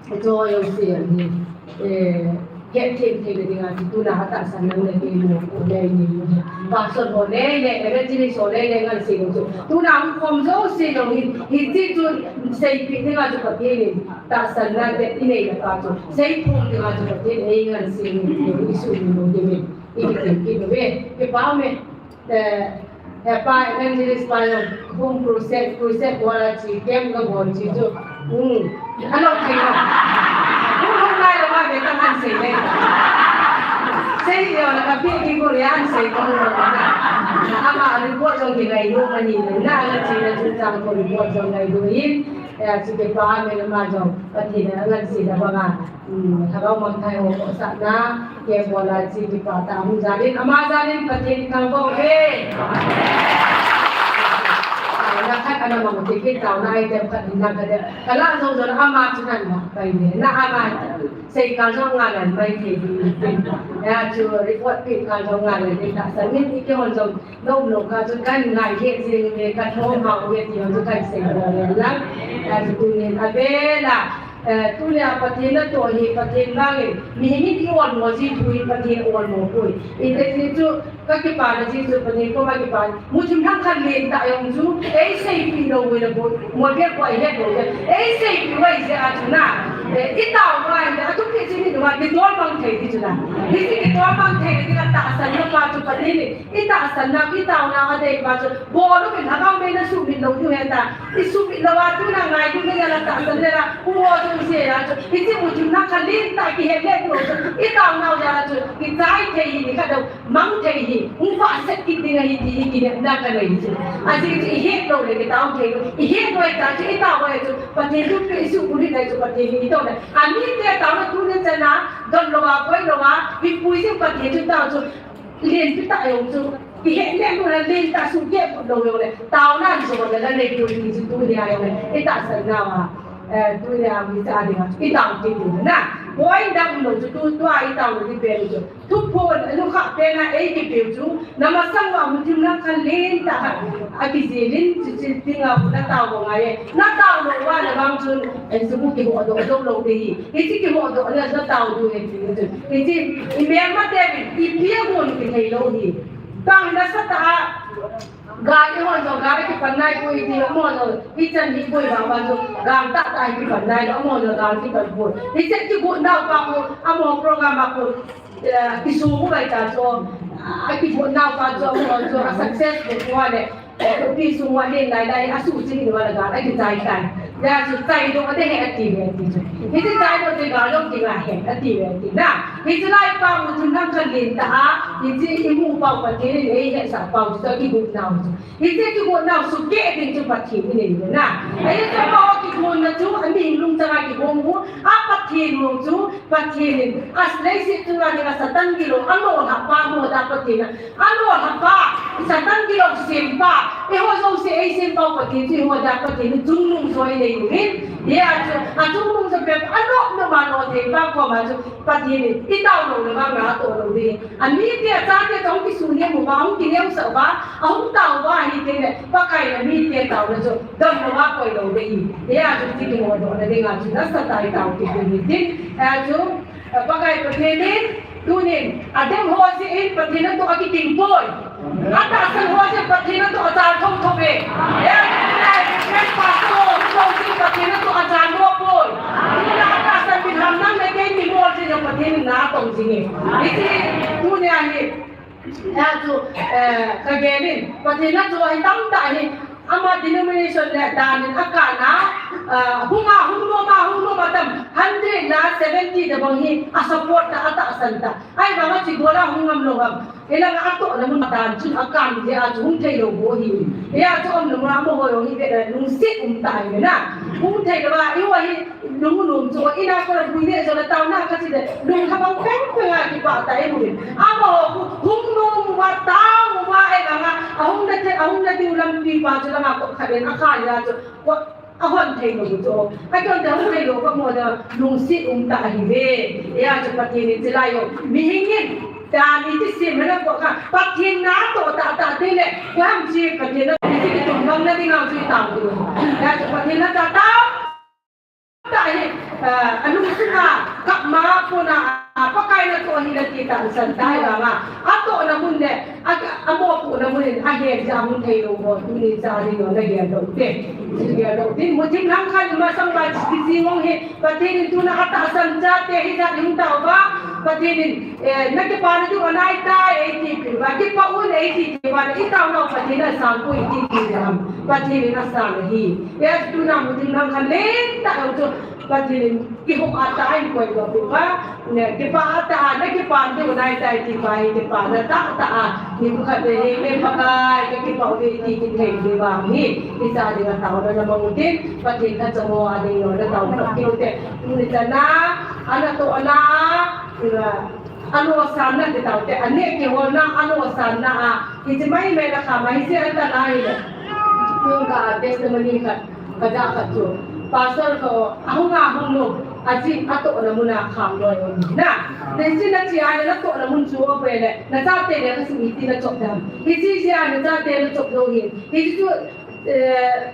Chu jouse hi. Eh, hetthem thei le ding a chu tuna tahsan nang le kei mo ko le ni. Pastor ho le le, evangelist ho le le ngan sei chu. Tuna hung khom jouse jong hi, hiche chu seipeh ding a chu Pathen in tahsan na te i nei le pa chu. Seiphong ding a chu Pathen in ei ngan sei ni, i sumil lou ding in. I kiti kit uve. Kipa um e. Eh, eh, pa evangelist pa jong home crusade, crusade bol a chi, camp kabol chi chu. Hmm. Ano thei lo. Hung hung lai lo ma be ta man sei le. Sei leo na ka pi ki ko lian sei ko lo na. Ama report jong kingailu mani na na chi na chu chang ko report jong ngailu in. Eh, chu kipa me na ma jong Pathen na ngan sei na ba nga. Hmm, Lhagao mangthai ho ko sa na. Ke bola chi kipa ta hung jalin. Ama jalin Pathen thangvah uve. Na khat ana mang ti ki tao na ai tem khat na ka de. Ka la jong jong ama chu nan ma pai ne. Na ama Sei kal jong nga lel mai thei ding. Ya chu report pi kal jong nga lel ding tahsan in i kihon jong nom lou kha chu kan ngai he jing le ka thom hao he ti jong chu kan sei lou le lang. Ya chu tunin a vela, eh, tunia Pathen natoh hi Pathen vangin mihem in i olmo ji thu hi Pathen olmo poi. I te ji chu Ka kipana ji chu Pathen koma kipa. Muthim lhangkhat lentah jong chu, ei seipeh lou uva bou, mo bep bou, ei het lou uva. Ei seipeh uva jeh a chu na. Eh, i tao uva, a thupi chu ni uva, kitol mang thei ti chu na. Hiche kitol mang thei ti na tahsanna pa chu Pathen in, i tahsanna, i taona a dei pa chu. Bol uvin Lhagao Theng in na sumil lou diu ahi ta. I sumil lou a tuna ngai diu ahi na tahsan le la. U ho chu se la chu. Hiche muthim lhangkhat lentah kihet le diu chu. I taona uva chu. Kichai thei hi ni khat deu. Mang thei hi, hung vahset kit ding ahi ti hi kinepna ka nei chu. Ajeh chu i het lou le kitao thei lou. I het lou ta chu i tao lou chu Pathen thupeh i suhbulhit le chu Pathen hi i tao le. Amite taona tuni chan a, don lou a, koi lou a, i pui jing Pathen chu tao chu. Lenpi tah jong chu. I het le lou le lentah sukeh lou jong le. Taona jong le la nei pui ding chu tunia jong le. I tahsan nau a. Eh, tunia mi cha ding a. I tao kit ding na. Koi dang lou chu tu, tua i tao lou ding pen chu. Thuphon, anukhah pen a eikipeu chu, na masang uva muthim lhangkhat lentah a kijil in, chuche dinga na tao u ngai e. Na tao lou uva na vang chun, eh, chu kihodoh doh lou ding ahi. Hiche kihodoh na, na tao diu ahi ti chu. Hiche, i melmate uvin, ipi a gon kithei lou ahi. Tang nasatah a, Gal i hon jong, gal a kipan nai poi ti, amaho jong, hichan hi poi vang vang jong, gal tah tah hi kipan nai lou, amaho jong gal kipan poi. Hiche kigot nau pa khu, amaho program a khu, eh, kisu khu bai ta chu, a kigot nau pa chu, amaho chu, a success bou khu le, eh, pi sung uva len lai lai, a su chi ni uva le gal a kichai tai. Ya chu chai doh a de he ati ve ati chu. Hiche chai doh chu gal jong kinga he ati ve ati na. Hiche lai pa muthim lhangkhat lentah a, hiche i mu pau Pathen in eihetsah pau chu kigot nau chu. Hiche kigot nau sukeh ding chu Pathen in nei na. Hiche pa kigot na chu, a mihing lungchang a kigot u, a Pathen u chu, Pathen in, a leiset chunga dinga Satan gilou, a lolhap pa, mo da Pathen a, A lolhap pa, Satan gilou sem pa, eiho jouse eisem pau Pathen chu eiho dia Pathen in chungnung jo inei uvin. Hia chu, a chungnung jo peh, a nop nop a lolhing pa koma chu Pathen in i tao lou le vang na toh lou ding. A mite a chate chu hung kisun nem uva, hung kineosah uva, a hung tao uva ahi teng le, Pakai in a mite taona chu, dam lou a koi lou ding ahi. Hia chu ti kimodoh na dinga chu, nasatah a i tao kit ding ahi tin. Hia chu, Pakai Pathen in, tunin, adem ho jeh in Pathen natoh akiting poi. Atahsan ho jeh in Pathen natoh achal thotho ve. Eh, Reverend Pastor, ho jeh in Pathen natoh achal lou poi. Tuna atahsan min ham nang le kei mimol jeh in Pathen in na tong jing e. Hiche, tunia hi, Hia chu, eh, ka gel in, Pathen a chu ahi tamtah hi, ama denomination le dan in a kana, eh, hung a, hung nom a, hung nom a tam, hundred la seventy tabang hi, a support ta, a tahsan ta. Ahivang a chi bol a hung ngam lou ham. Ilang a tohna mun dan chun a kan le a chu hung thei lou bou hi. Hia chu umna mun a amaho jong hi ve le lungset um ta hi na. Hung thei lou a, i u ahi, Lung u lung chu, ina ko la bui ne jo la tao na ka chi de, lung ha bang peng peng a kipah ta e mu. Amaho khu, hung nom uva, tao uva e bang a, ahung na the, ahung na diu lampi pa chu langa ko kha den a kha ya chu, ko, a hon thei lou chu. A kon de hung thei lou ka mo de, lungset um ta ahi ve. Ya chu Pathen in chilai jong, mihing in, dan i ti sim hela ko kha, Pathen natoh tah tah te le, ko ham chi Pathen na ti tum bang na ding a chu i tao tu. Ya chu Pathen na ta tao. Tah hi, ah, alung sunga, kap ma pona, ah, Pakai natoh ahi na ti tahsan tai banga. Atohna mun le, a, amopohna mun in, ahen jeh a hung thei lou ho, tuni cha ding jong na gel doh te. Gel doh te. Muthim lhangkhat masang ba, chi, chi ngong hi, Pathen in tuna atahsan chate hi jat hung tao ba, Pathen in Eh, na kipana diu anai tai, eiti pi uva, kipah un eiti pi uva, i tao nau Pathen in asang poi eiti pi uva, Pathen in asang ahi. Eh, tuna muthim lhangkhat lentah jong chu, Pathen in kihou a tah a eikoi doh peh uva, ne, kipah a tah a, na kipan diu nai tai ti pa hi, kipana tah tah a, ni khat le hi, me Pakai, ka kipah uve ti kithei diu vang hi, icha dinga taona na mang utin, Pathen lhacha ho a ding ho na taona kit ute, ni tana, ana tohna, ina, alosanna ti taute, aneh kiholna, alosanna a, hiche maimai na kha mai se ata na hi le. Tua ka testimony khat, ka ja khat chu. Pastor ko, ahung a hung lou, aji atohna mun a kham loi lou na. Hiche na chi a na tohna mun chu o pe le, na chate le ka sum iti na chop dam. Hiche chi a na chate na chop lou hin. Hiche chu, eh,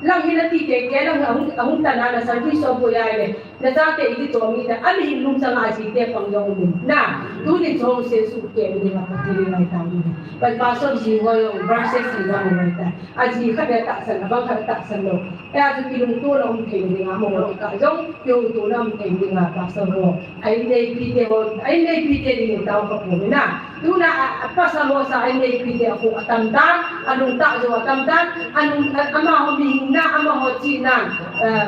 Lang hi na tite te, lang hi ahung, ahung tan a na service so boi a le. Na chate iti to mi ta, ani hin lungchang a jite pang jong um in. Na, tuni jong se su ke mi na Pathen in ngai ta mi. But pastor ji ho jong, verses ji jong ngai ta. Aji khat a tahsan, abang khat a tahsan lou. E aji kilungtona um thei mi nga mo ka jong, kilungtona um thei mi nga pastor ho. A inneipi te ho, a inneipi te ding tao ka pu na. Tuna a, a pasal ho sa a inneipi te a khu atam tan, alungtah jong atam tan, alung, a, amaho mihing na, amaho chihna, eh,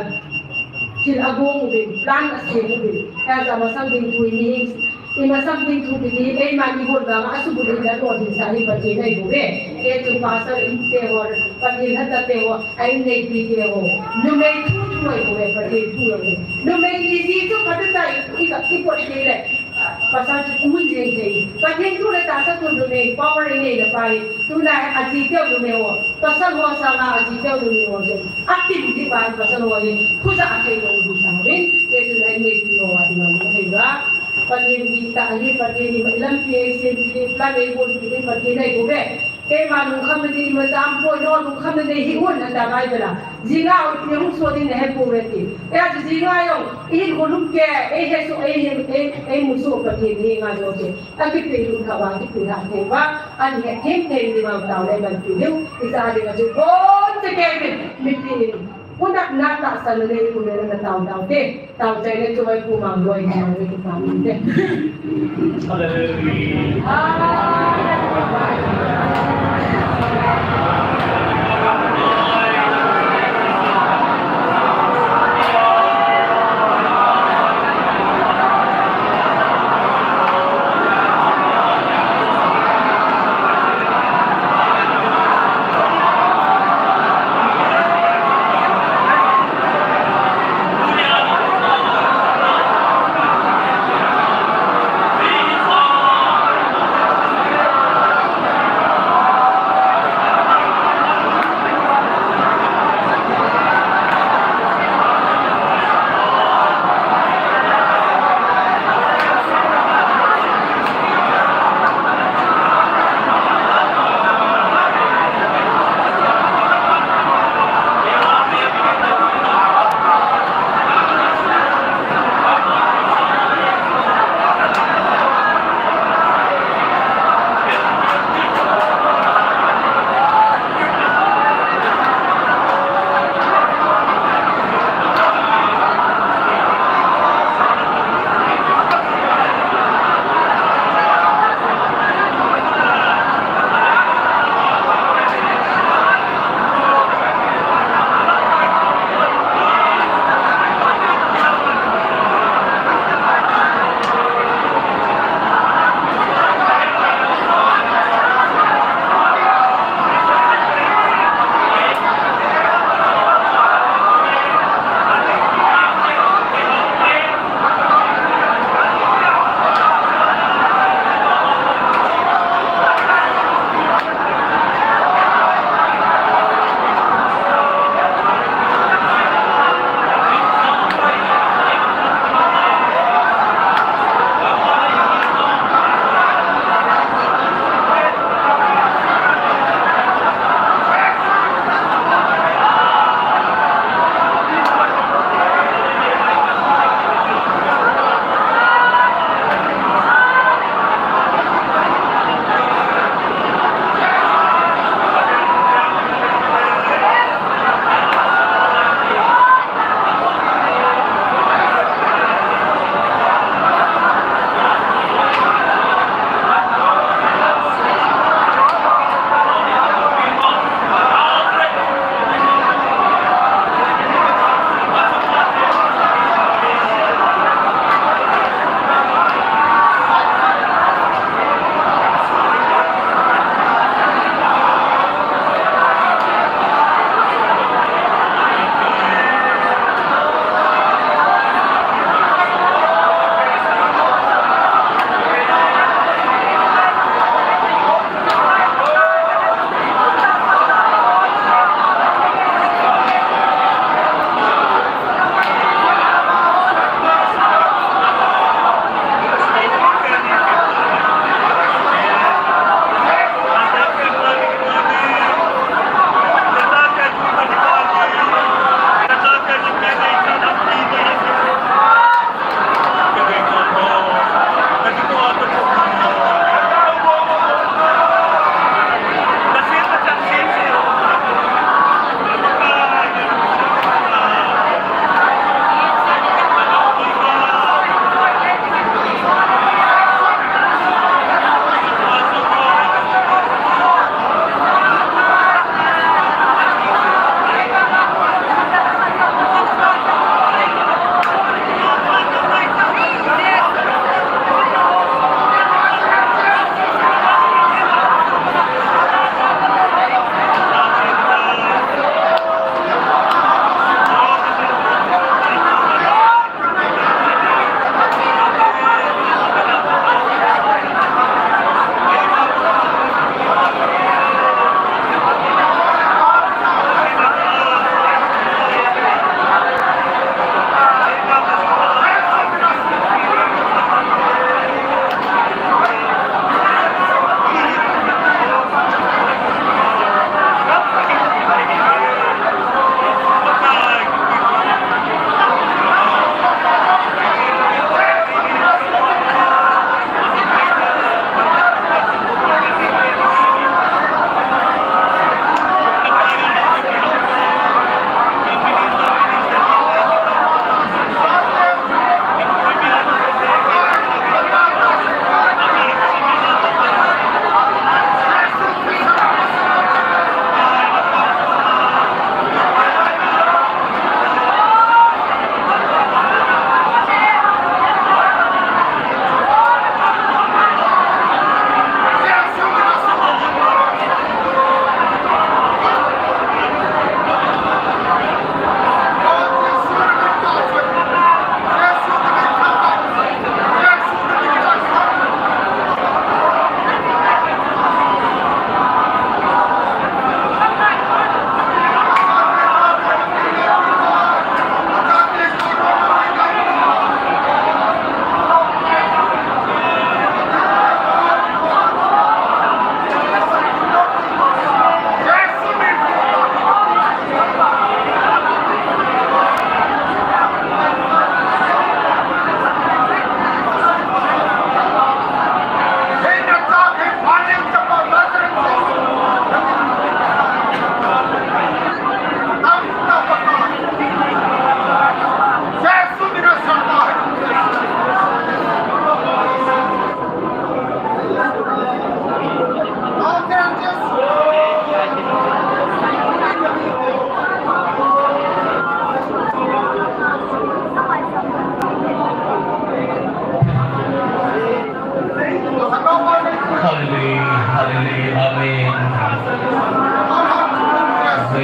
thil agong uvin, plan asem uvin. Kaya sa masang ding thu mihing, i masang ding thu bidi, eiman ibol vang a subul in alo ding sa hi Pathen ahi bou ve. Kei chun pasal in te ho, Pathen lhacha te ho, a inneipi te ho. Numei thu thu ahi bou ve, Pathen thu ahi bou ve. Numei iji chu phatah a i, i ka, i pot te le. Pasal chu kun jeng thei. Pathen thu le tahsa thu numei power inei le pa hi. Tuna aji teu numei ho. Pasal ho sanga aji teu numei ho jong. Atin ji pa pasal ho hi. Khuja athei lo du sa rin. Te tun a inneipi ho a ding a mo hei ga. Pathen hi ta hi Pathen hi lampi ei sem pi plan ei bol pi Pathen ahi bou ve. Keima lungkham na ding, ima jam poi, no lungkham na ding hi un, ata Bible a. Jinga u, i hung so ding na he poi ti. E a chu jinga jong, i hin ko lum ke, ei he so, ei he, ei, ei mu so Pathen hi nga jo che. A kipe lungkham a, kipe ha thei va, ani he them them ding ma tao le man pi diu, i sa ding a chu bon che ke min, mipi in. Kunak na tahsan le ku le na tao tao te. Tao chai le chu vai ku mang loi mang le ku pa min te. Hallelujah.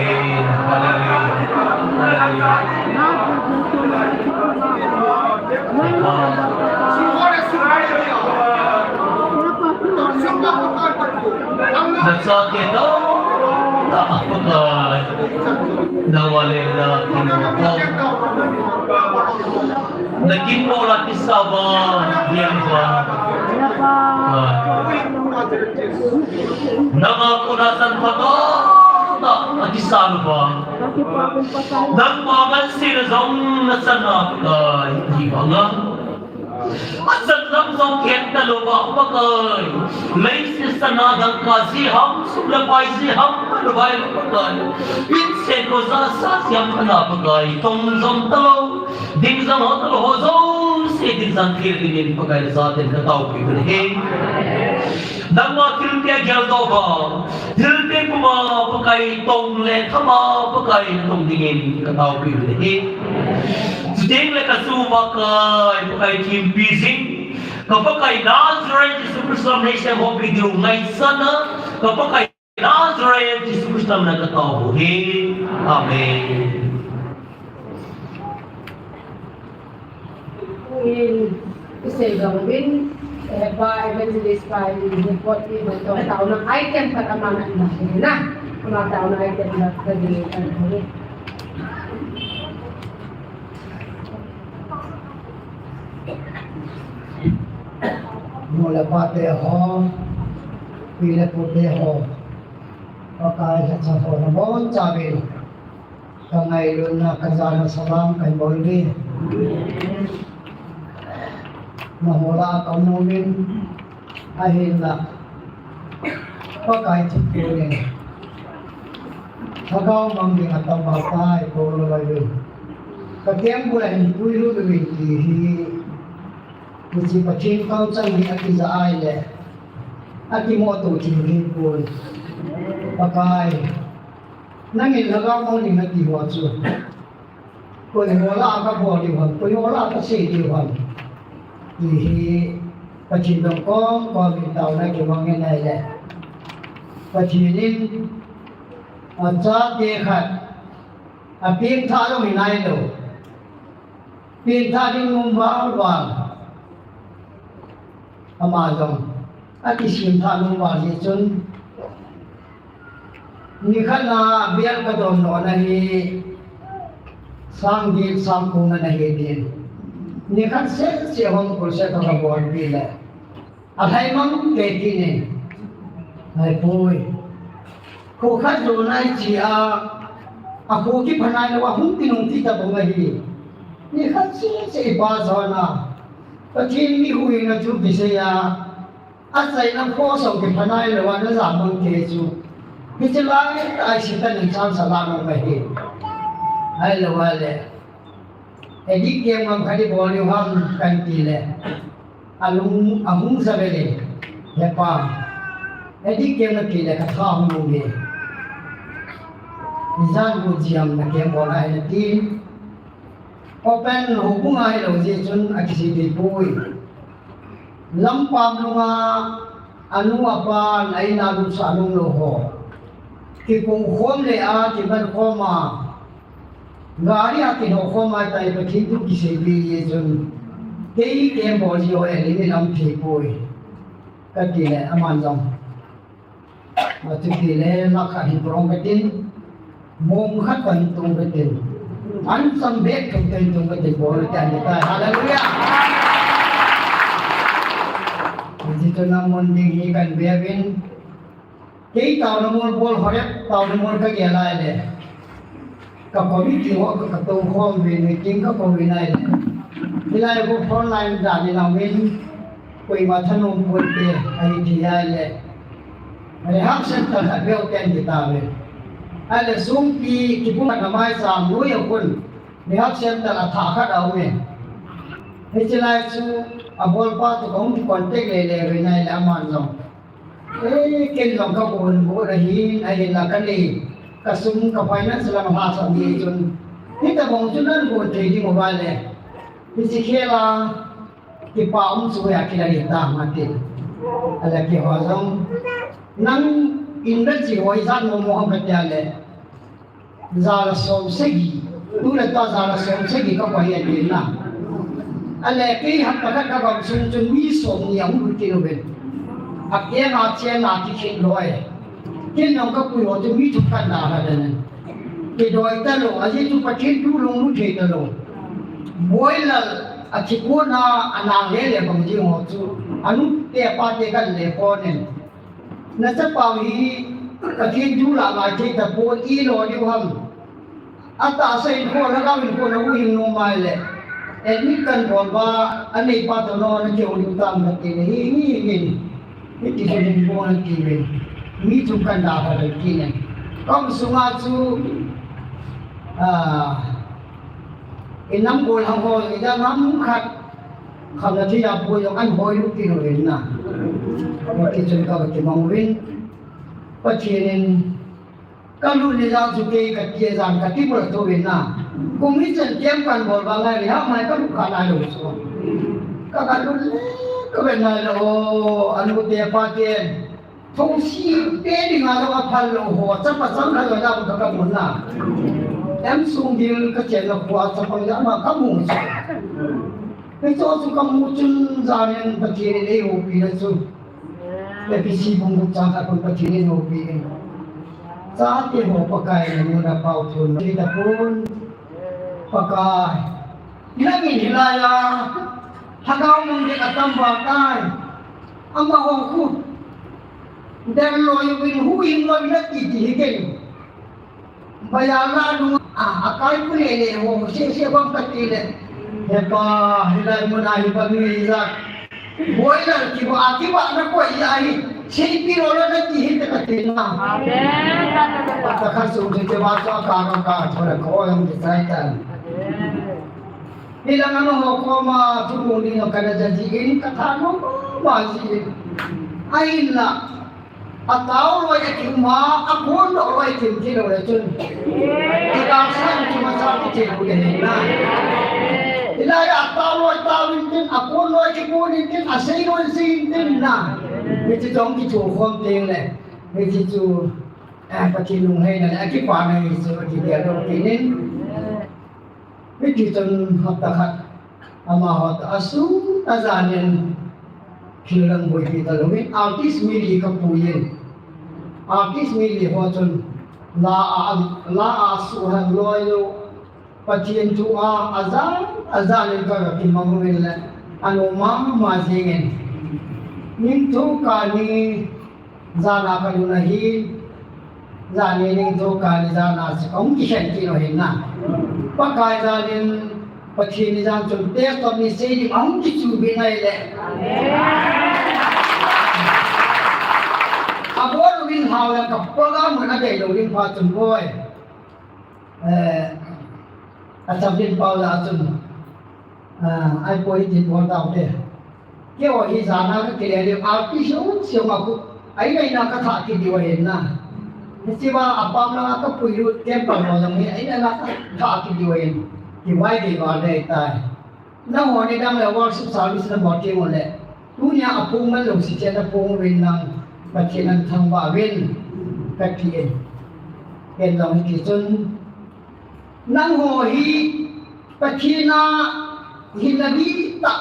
Hallelujah. Hallelujah. Nasakit ako. Takot ka. Nawala na ako. Nakin mo la kisaba. Yan ba? Ah. Nangako na san pa to. Akisan ba? Nangma man sila zong na sana kai. Di ba nga? Asan lam zong khen ta lo ba Pakai. Lei si sana dang ka si ham, sum le pai si ham, pa lo bai lo Pakai. In se ko sa sa si ham ka na Pakai. Tong zong ta lo, ding zong ho ta lo, ho zong si ding zong kir ding in Pakai sa ten ka tau pi ko he. Nangma thil te gel do ba. Thil te kuma Pakai tong le thama Pakai tong ding in ka tau pi ko he. Chuteng le ka sum a kai, Pakai thimpi zing. Ka Pakai Nazareth Jesu Christa min a houpi diu ngaisang a, ka Pakai Nazareth Jesu Christa min a ka tao u ahi. Amen. In, isei gam uvin, eh, pa evangelist pa in report ni ba to taona item khat ama na na na. Ama taona item na ka di kan uvin. Nu le pa te ho, pi le pu te ho, Pakai lhacha ho nabonchauvin ka ngailutna ka jana salam kahin bol uve. Nangho lah a ka um nomin, ahinla Pakai thupha in lhagao mang ding atam a tai ko lo lai lo. Ka keng bul a hin puilut uvin ti hi, hiche Pathen kamchang hi akija a ahile, akimoh to thei hi pon. Pakai, nangin lhagao mang ding nati ho chu, koi ho lah a ka bol diu ham, koi ho lah a ka sei diu ham, ti hi Pathen dong kom kom in taona kimang in ahile, Pathen in achate khat apengthah jong hi nailou, pengthah ding um val val. Ama jong akisemthah nom val jeh chun, nikhat na bel ka don lona hi sang get sang ko na na hi din. Nikhat seh seh hung crusade ka bolpi le, alhai mang kei tin e. Ahipoi. Kho khat lona i chi a, akho kipha nailou a hung kinung kit tabang ahi. Nikhat seh seh i pa jona, Pathen mi huhhingna thu kisei a, achaina kho jong kipha nailou a na ja mang kei chu, hiche lai a Satan in chance ala mang ahi. Ahilou a le, addict keng mang khat i bol diu ham kan ti le, alung ahung ja vel in, he pa, addict keng nati le ka tha hung lum e. Ijat bu jeh ham na keng bol ahi nati. Open houbung a hilou jeh chun akisei thei poi. Lampam lunga anu apa, a in a lusah nung lou ho, kikou khom le a kiman khom a, gari a kinoh khom a tai Pathen thu kisei pi jeh chun, kei keng bol jeh ho e, limit lam thei poi, kati le aman jong, achuti le lakh khat hin purong katin, mong khat kahin tung katin, an sam bek thum kahin tung katin, bol le tan tai. Hallelujah. Hiche chu na mun ding hi kan be uvin. Kei taona mol bol horep, taona mol ka gel a le, ka committee ho ka, ka tou khom uvin, meeting ka kou uvin ahile, hilai khu front line dan in aum in, koima thanom ponte ahi thei ahile, rehab center khat beu ten ti tauve. Ahile songpi kipum khat a maicham noi a khun rehab center a thah khat aume. Hiche lai chu abolpa toh kahung kicontact le le uvin ahile, aman jong, eh, ken jong ka gon got ahin, ahinla ka nei, ka sum, ka finance lam hahsat ni chun, hitabang chu nan gon thei ding uva le, hiche khel a kipa um chu hoiya kila ding tam atin. Ahile keiho jong, nang in bel chi hoi jat momo ham kati a le, Jala som sagi, tu le ta jala som sagi ka pai a ding na. Ale kei hapta khat ka gam sung chun mi som ni a hung lut kit uve. A keng a chen a kikhin loi. Ken jong ka pui ho chu mi thum kan da ha den. Kidoi talou, ajeh chu Pathen thu lunglut thei talou. Boilal a thi pon a, a nang le le bang ding ho chu. Anu te pa te kan le pon in. Na chapau hi Pathen thu la ngai thei tapon, i lo diu ham. Atahsa in kho, lhagao in kho, na huhhing nom mai le. Admit kan bol uva, aneipa toh na kihou diu tam kati le, hi, hi, hi. Hiti chun hin bol kati le. Mi thum kan da kha le kati le. Ka um sunga chu, ah, i nam gol hang ho, i da nam khat. Khamna thei a poi jong an hoi lut kit uvin na. Hiti chun ka kimang uvin. Pathen in ka lut ni jong chu kei ka ti a jan ka ti bol tou uvin na. Kum hichan camp kan bol vang ngai le ha mai ka lut kha nai lou chu. Ka, ka lut le ka vet nai le o, anu te pa ten. Thongsi pe ding a jong aphal lou ho, chapa chang khat jong ka, ka mu na. Em sung ding ka chen na khua chapang jong ma ka mu chu. Hichu chu ka mu chun jan in Pathen in eihoupi na chu. Ephesi bung gup chang khat khun Pathen in eihoupi in. Chate ho Pakai na nu na pao thun na tapon. Pakai. Nangin hilai a, lhagao mang ding atam val tai. Amaho khu. Del loi uvin huhhing loi uvin ati ti hi ken. Baya la nung a, akai pu le le ho, se se bang kati le. He pa, hilai mun a hi pa mi ja. Boilal kiba, kiba na koi ja hi. Seipi lou lou na ti hi te kati na. Amen. Ta kha sung se te ba so ka ka ka thora ko yang de sai tan. Amen. Hilang amaho koma thumong ding jong kana ja jin, ka thanom mama jin. Ahinla, atao loi a kium a, akon doh loi a kium thei lou le chun. Igalsang chu masa kicheh lou le na. Hilai a atao loi tao intin, akon loi kikon intin, asei loi sei intin na. Hiche jong kichu khom teng le. Hiche chu, eh, Pathen lungheina le akipana hi chu akigel lou kit in. Hiti chun hapta khat amaho toh asun ajan in thil dang boipi talou in artist mi li ka pui in. Artist mi li ho chun la a, la a suhhan loi lou Pathen thu a ajan, ajan in ka, ka kimang uvin le anom mama jing in. Ningthou kani Jan a ka lut ahin, jan ni ningthou kani jan a chu kahung kikhen kit u ahin na. Pakai jan in Pathen ni jan chun test of ni sei ding ahung kichu be nai le. Abol uvin hao le ka program mun adei lou ding phat chun boi. Eh, a chaplain pau la chun, ah, ai poi tin bol tau te. Keiho hi jan a ka kile le, a pi siu siu ma ku, ai nai na ka tha kit diu ahin na. Hiche va a pam la ka pui lut temple ho jong hi, ai nai na ka tha kit diu ahin. Kivai kivai dei tai. Nangho nidang le worship service nabol teng uleh, tunia aphong man lou seh cheh a naphong uvin lang, Pathen in thangvah uvin, kati e. Ken jong hiti chun, nangho hi Pathen a hinna dihtah,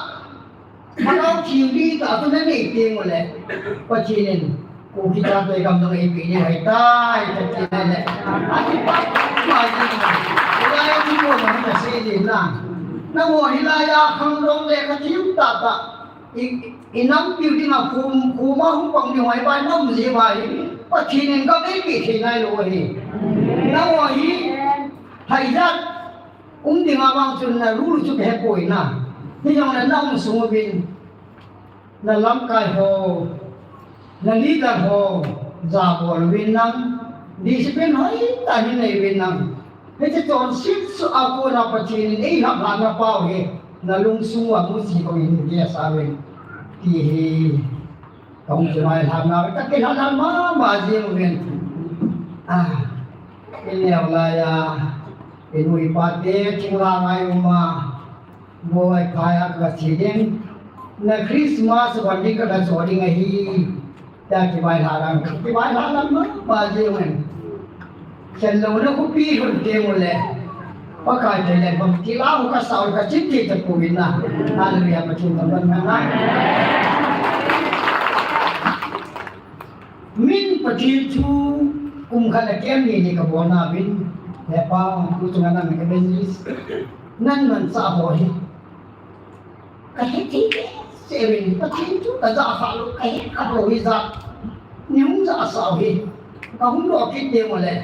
lhagao theng dihtah chu nanei teng uleh, Pathen in Kuki chate gam jong eipeh diu ahitai, kati nai le. Akipah mai ding. Hilai a thu bol jong kasei ding na. Nangho hilai a khangdong le kha thim tahtah. I, i nampiu dinga khum, khum a hung pang ding hoibai nam jeh uva hi. Pathen in gam eipeh thei nailou ahi. Nangho hi, haijat, um dinga vang chun na rule chu kahepoi na. Hijongle na um sung uvin. Na lamkai ho, na leader ho, jabol uvin lang, discipline hoitah hin nei uvin lang. Hiche chonset chu a kona Pathen in eilhahlhahna pau hi, na lungsung uva muchi bang hin gel sa uvin. Ti hi, kahung kilhahlhahna, kakilhahlhah mama jing uvin. Ah, i neo lai a, i nu i pa te, thinglhang a i um a, Boi phai a ka che ding. Na Christmas van ding ka la cho ding ahi. Tia kivailhah lang, kivailhah lang mama jing in. Ken lo na kupi hun te mo le. Pakai te le bang ti la u ka sa u ka chin te te pu win na. Hallelujah, Pathen ka ban na. Min Pathen thu kum khat a kem ni ni ka bol na win. He pa, tu tu na na mi ka ben ni. Nan man sa ho hi. Ka he thei behseh uvin, Pathen thu ka ja kha lou, ka he kha lou hi ja. Ni hung ja sa u hi. Ka hung lo kit te mo le.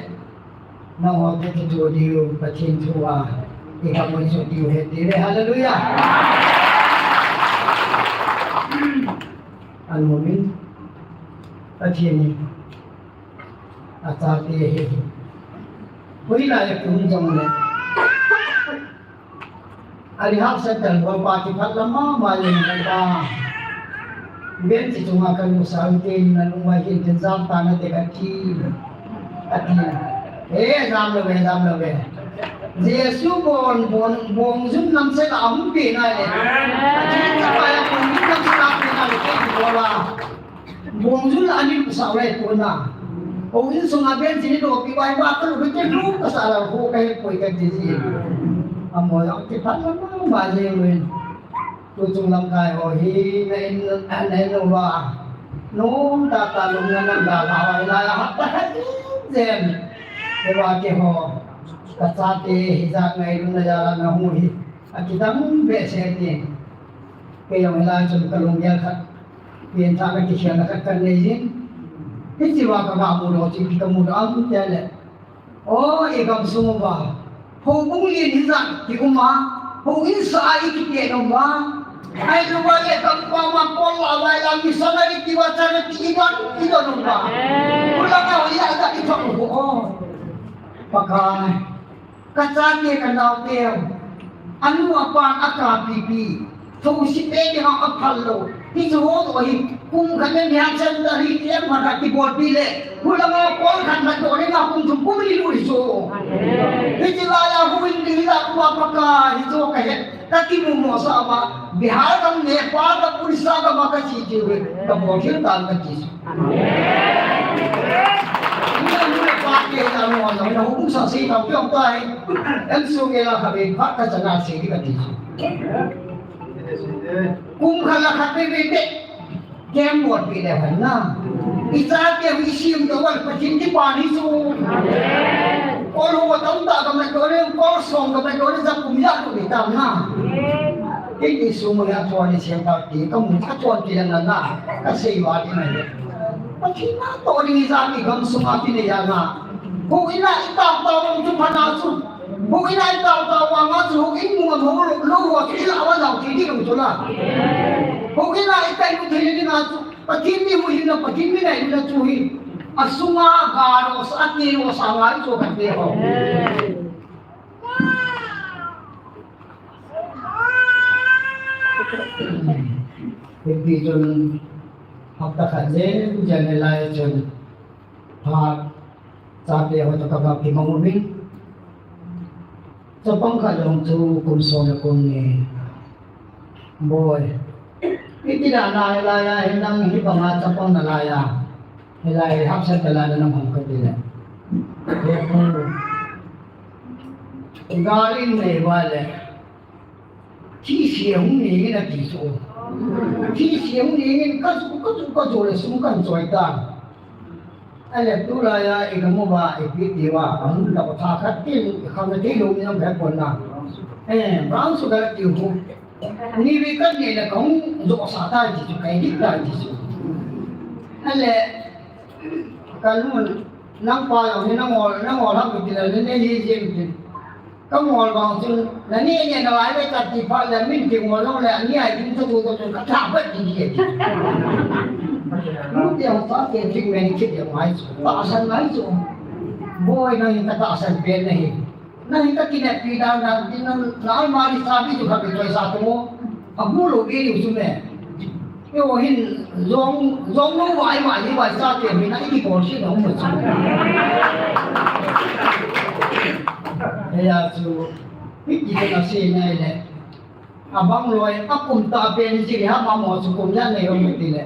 Nangho te kitu diu, Pathen thu a. I ka mo chu diu he ti le. Hallelujah. Anu min. Pathen ni. Achate hi. Hoilai a kum jong le. Arehab center pa kiphat lam mama le na pa. Bench chunga ka nu sa u te na nu mai hin tin jam ta na te ka ti. Ka ti. E jam lo ve, jam lo ve. Jesu bon, bon, bong jun nam se la hung pi na le. Ka ti ka pa ya bong jun nam se la pi na le ke ti bola. Bong jun la ani sa le ko na. O in sung a ben jin do pi bai ba ka lu ke lu ka sa la ko ka he poi ka ti ji. Amo ya ti phat la ma ma je wen. Tu chung lamkai ho hi na in na in lo wa. Nom ta ta lum na nam da la wa la ya ha ta ka ti jen. Ke wa ke ho. Ka chate hi ja ngai lum na ja la na hu hi. A kidang behseh tin. Kei jong hilai chun ka lunggel khat, pianthah ka kikhelna khat kan nei jin. Hiche va ka ga mudoh chu, ka mudoh am tia le. O, i gamsung uva. Houbung lien hijat kium a, houin sa a i kipeh nom uva. Ahilou le kampam a kol a vai la missionary tiva charity i don, i don uva. Khulanga ho i a i thok u o. Pakai. Ka chate ka naote, anu apan akapipi, thousi pe dinga aphal lou. Hiche ho toh hi, kum khat le nihan chan ta hi, tiang phat a kibolpi le, hulanga kol khat khat toh dinga kum thum kum li lui chu. Hiche laiya huhhing ding hila kum a Pakai, hiche ho ka het, ka kimu mo sa ma, Bihar gam, Nepal gam, Odisha gam a ka che che uve, ka bolthei tan ka ti chu. Amen. Ni a nu le pa te a nu a nu na hung sa sei tau piong tai. Em su nge la kha be phat ka chana sei di ka ti. Kum khat la khat be be be. Kem bol pi le han na. I chate hu i sim to wal Pathen ti pa ni su. Amen. Kol ho tam ta ka me to le, kol song ka me to le, ja kum ya ko ni tam na. Amen. Kei ni sung le a thon ni siam ta ti, ka mu a thon ti le na na, ka sei va ti na le. Pathen na to ni ja ni gam sung a ti ne ya na. Huhhing a i tao tao vang chu pha na chu. Huhhing a i tao tao vang a chu, huhhing mu ngam ho lo, lo ho chu i la va nau ti di lo chu la. Huhhing a i tai mu thei ni na chu. Pathen mi huhhing na, Pathen mi nai na chu hi. A sunga ga lo sa, a ti lo sa ngai chu ka ti ho. Hiti chun hapta khat jen jen lai chun phat chate ho toh ka va kimang uvin. Chapang khat jong chu kum som le kum ni. Boi. Iti dan a hilai a hin nang hi banga chapang na lai a. Hilai hapsa ta lai na nang hong ka ti le. He pu. Garin nei ba le. Thi se hung ni na ti so. Thi se hung ni ka su ka su ka su le sum kan soi ta. Ale tulai a i gam uva ipi ti uva, ahung lau tha khat tin, i kham na thei lou mi jong ka he pon na. Eh, brown sugar ti u. Ni ve kan ne na kong jo sa ta ti chu, kai dik ta ti chu. Ale, ka nun, nang pa jong hi nang ol, nang ol ham ti la, ne ne hi jing ti. Ka ngol vang chun, na ni ni na lai ve ta ti phat le min ti ngol long le, ani ai ding chu tu tu chun ka tha bet ti ti ti. Lu ti ang sa ke thik men kit ya mai chu. Tahsan ngai chu. Boi nang hi ka tahsan pen na hi. Nang hi ka kineppi dan dan ti nang na almari chabi chu ka pe choi sa tu mo. A bu lo be ni chu me. Keiho hin jong, jong lou vai vai hi vai sa te hi na i kibol se na um chu. Hia chu, hiti ka sei nai le. Abang loi, akum ta pen ji ha ma mo chu kum ja nei um ti le.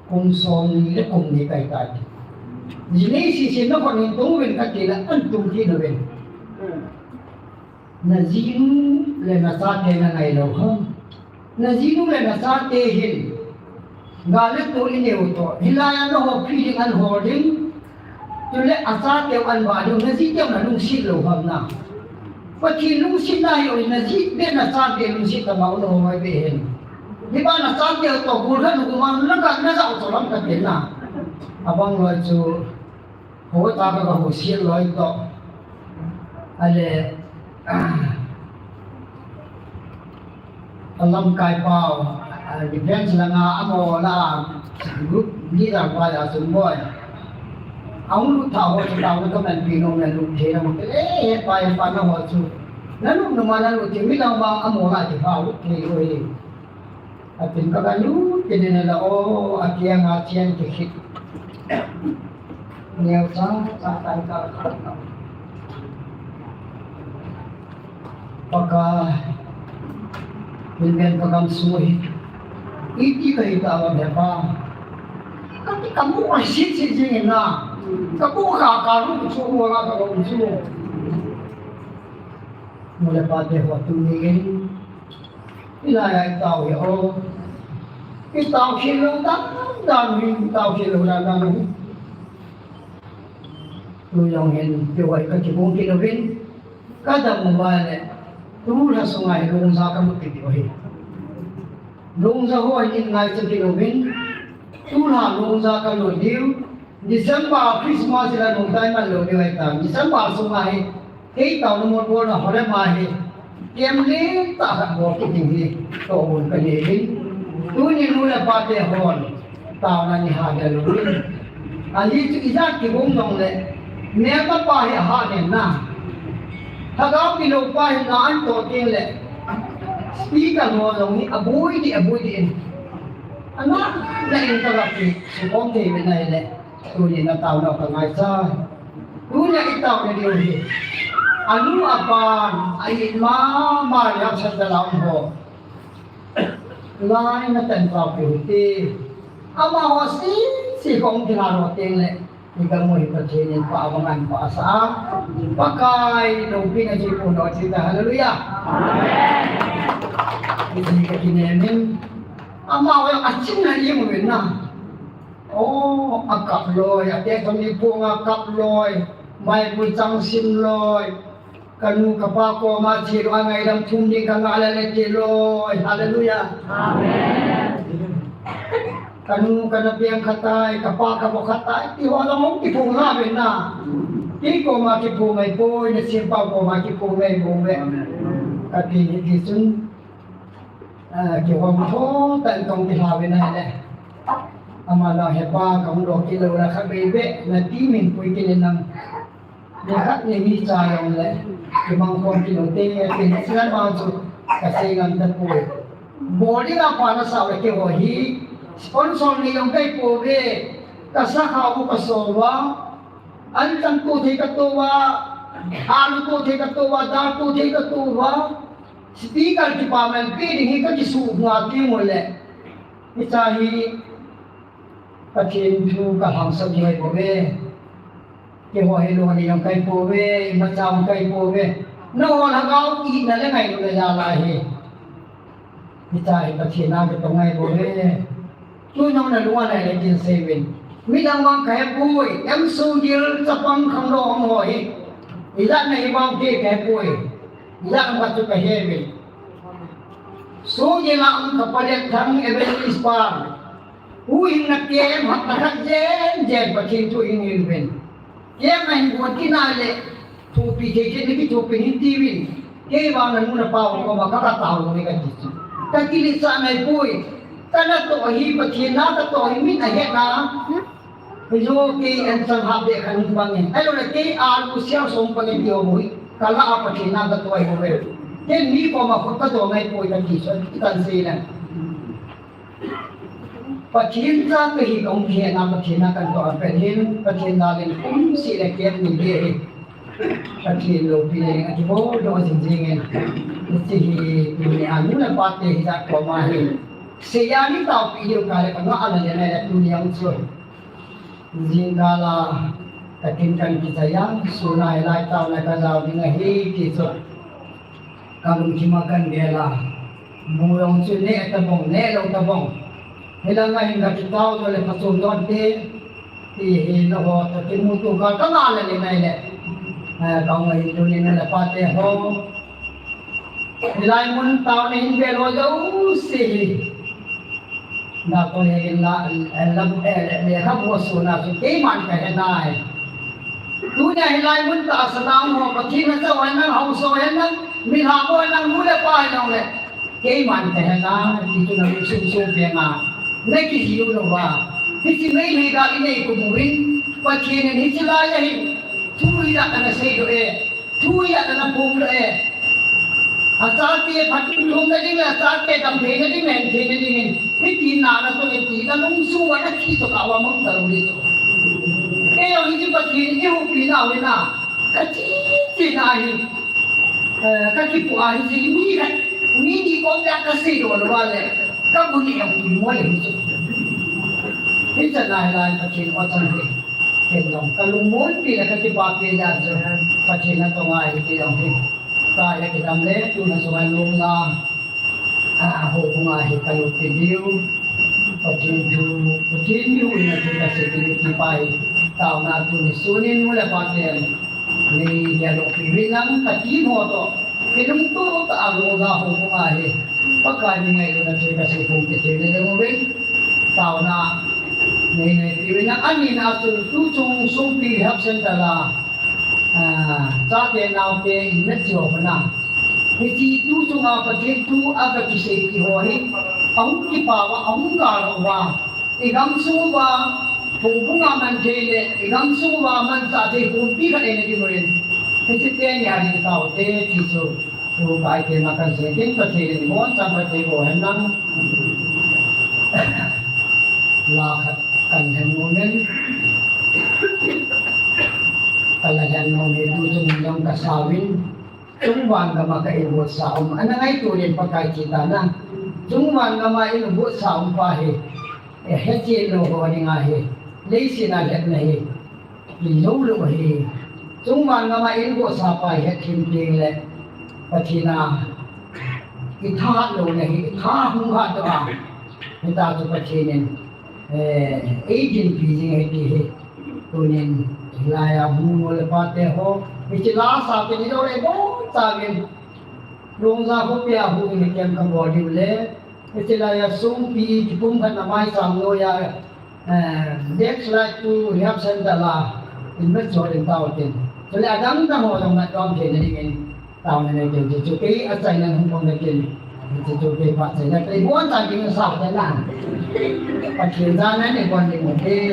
Kum som ni le kum ni kai ta ti. Jinei sisi na khut in tung uvin kati le, an tung kit uvin. Na jinu le na chate na ngai lou ham? Na jinu le na chate hin, gal le tol inei u toh, hilai a na houpi ding, an hol ding, chule achate u an vah ding, na jite u na lungset lou ham na? Pathen lungsetna hi o, na ji le na chate lungset tobang u na hol mai be hin. Hiba na chate u toh gul khat na gum a na ka na ja u toh lam ka tin na. Abang loi chu, ho ta ka ka ho sial loi toh. Ale, a lamkai pau, a, defense langa amaho la, group leader pa ya sum boi. Ahung lut tha ho chu tao na ka man pi nom le lut thei na mo le, he pa, he pa na ho chu. Na lut nom a na lut thei, midang vang amaho la ti pa lut thei lou hi. Atin ka ka lut, tin in ala o, ati a nga chian ti khit. Neo cha, cha tai ka ka. Pakai, min ben ka gam sung hi. Iti ka hi ta lam he pa. Ka ti ka mu ai sit sit jing in na. Ka bu ka ka lu chu mo la ka lu chu. Mo le pa te ho tu ni in. Hilai a i tao hi o. I tao khel lou dan dan hi, i tao khel lou dan dan hi. Tu jong hin, tu ai ka kibung kit uvin. Ka dam uva le. Tulha sunga hi lungja ka lut kit u hi. Lungja ho hi in ngai cha kit uvin. Tulha lungja ka lut diu. December Christmas la nungtai man lou diu ahi tan. December sunga hi, kei taona mol bolna hole ma hi, kem le ta khat bol kit ding hi, tohgon ka nei in. Tuni nu le pa te hon, taona ni ha da lou in. Ali chu ijat kibung jong le, melma pa hi aha nen na. Lhagao kilou pa hi na an toh teng le, speaker ho jong hi aboi di, aboi di in. Ana, na in ka la ki, su kom thei me na le. Tuni na taona ka ngaichat. Tuni i taona diu hi. Anu apan, a in mama le haksatna la um ho. Lai na tan tao piu hite. Amaho sese kong kila lo teng le. I ka mu hi Pathen in pa avangan pa asa. Pakai loupina ji pu no ji ta. Hallelujah. Amen. I ji ka kinem in. Amaho a chin na i mu na. O, a kap loi, a te thom ni pung a kap loi, mai pui chang sim loi, ka nu ka pa koma che loi, a ngaidam thum ding ka ngah le le ti loi. Hallelujah. Amen. Ka nu ka na piang kha tai, ka pa ka vo kha tai, ti ho la mong kiphong la ve na. Ti koma kiphong ngai poi, na sim pa koma kiphong ngai poi ve. Amen. Ka ti ni ti chun. A, kihom tho tah in kong kilha ve na le. Ama la he pa kong lo kilo la kha be be na ti min pui kile nang. Ne khat ne mi cha long le. Kimang kong kilo te te silan ma chu ka sei ngam ta pui. Bol ding a pa na sa le ke ho hi. Sponsor ni long kai po ve. Ka sa kha u ka so wa. An chang tu thei ka tu wa. Alu tu thei ka tu wa. Dal tu thei ka tu wa. Speaker kipaman pe ding hi ka kisuh nga ti mo le. Hicha hi Pathen thu ka hangsan ding ahi bou ve. Keiho hi lou ni jong kahi bou ve, imacha jong kahi bou ve. Nangho lhagao kihina le ngailutna jal ahi. Hicha hi Pathen a kitong ahi bou ve. Tun jong nalung a nai le tin sei uvin. Midang vang kahe poi, M Sogil chapang khangdong ho hi. Ijat na hi vang kei kahe poi. Ijat na chu kahe uvin. Sogil a um ka Paletthang Evangelist pa. Huhhingna kem hapta khat jen jen Pathen thu hing hing uvin. Kem ahin bol kit na le, thopi thei thei na kithopi hin tiuvin. Kei vang nanu napa u koma ka, ka tao lou ve kati chu. Ka kiletsah ngai poi. Ka natoh hi Pathen na katoh hi min ahet na. Hijo kei an chang hap de khan hung pang e. Ahilou le kei alu sial som pang e ti ho hi. Ka lah a Pathen na katoh hi bou ve. Ken mi koma khut kadoh ngai poi kati chu. Itan sei na. Pathen cha kahi kahung kihetna Pathen a kan toh a pet hin, Pathen jal in kum seh le kem ni beh hi. Pathen loupina ding a kibol doh jing jing in. Hiche hi tuni a nu le pa te hijat koma hi. Seiya ni taopi diu ka le ka ngah a na le na le tuni a um chu. Jingkah la, katin kan kichai a, sun a hilai taona kajao ding ahi, ti chu kalungthim a kangel a. Mu jong chu neh tabang, neh lou tabang. Hilanga hin kakitao jo le phachom don te, ti hi naho, kakimuto kah kangah le le nai le. Eh, kaung ahin tuni nu le pa te ho. Hilai mun taona hin vel ho jouse hi. Na ko le la, la, eh, le kha bo suna chu keiman kahe nai. Tunia hilai mun tahsa na ho, Pathen na chau hen lang, haosa hen lang, milham ho hen lang, nu le pa hen lang le. Keiman kahe nai, ti chu na lungsim sung penga. Na kijil u lou va. Hiche Meitei gal inei kum uvin, Pathen in hiche lai a hin thu ijat ana seidoh e. Thu ijat ana phongdoh e. Achate phatthei thumna ding le, achate damtheina ding le, hintheina dingin. Hiti na natoh e ti, nalungsim uva nathi toh kah uva mang talou ding chu. Kei jong hiche Pathen in eihuhpi nau hin a, kache che na hi. Eh, kakipu a hiche mi khat, mi ni kom le kaseidoh lou va le, kabu ni jong tui mo le hichu. Hiche na hilai Pathen o chan hi. Ken jong kalungmonpi le kakipahpi jeh a chu Pathen natong a hi kei jong hi. Ka le kidam le tuna sunga lungna, a, houbung a hi kalut kit diu. Pathen thu, Pathen mi huhhingna thu kasei kit diu ti pa hi. Taona tuni sun in nu le pa ten nei geldohpi uvin lang katin ho toh. Kilungtoh tah a Longja houbung a hi Pakai mi ngailutna thu kasei phong kit thei le le uvin. Taona nei neipi uvin lang, ani na chu tuchung Songpi Rehab Center a, ah, chate naote in na chu ho na. Hiche tuchung a Pathen thu a kakisei ti ho hi. Ahung kipah uva, ahung gal uva. I gamsung uva, houbung a man thei le, i gamsung uva manchah thei pumpi khat eina kimu in. Hiche teni a ding taote ti chu. Tukai te ma kan sei tin Pathen in iboncha phatthei boh hen lang. La khat kan lhen nom in. Ka la lhen nom hi tuchung in jong kasa uvin. Chungvang gam a ka inbutsa um. Ana ngaito uvin Pakai ti ta na. Chungvang gam a inbutsa um pa hi. Eh, hechen lou ho ding ahi. Leiset a lhepna hi. Ilou lou ahi. Chungvang gam a inbutsa pa hi hethem teng le. Pathen a. Itha hat louna hi. Itha hung hat doh a. Hita chu Pathen in. Eh, eidinpi jing ahi ti hi. Tunin, hilai a hung nu le pa te ho. Hiche la sa te ni lo le boncha vin. Longja khopi a hung ni kem kabol diu le. Hiche lai a Songpi kipumkhatna maicham noiya, eh, backslide to rehab center la. In machol in tao tin. Chule adang dang ho jong natong theina dingin. Taona nei kit u chu kei achaina hung pang na kin. Chu chu kei phat chaina kei bon chan ding sa ta na. Pathen jana nei bon ding u kei.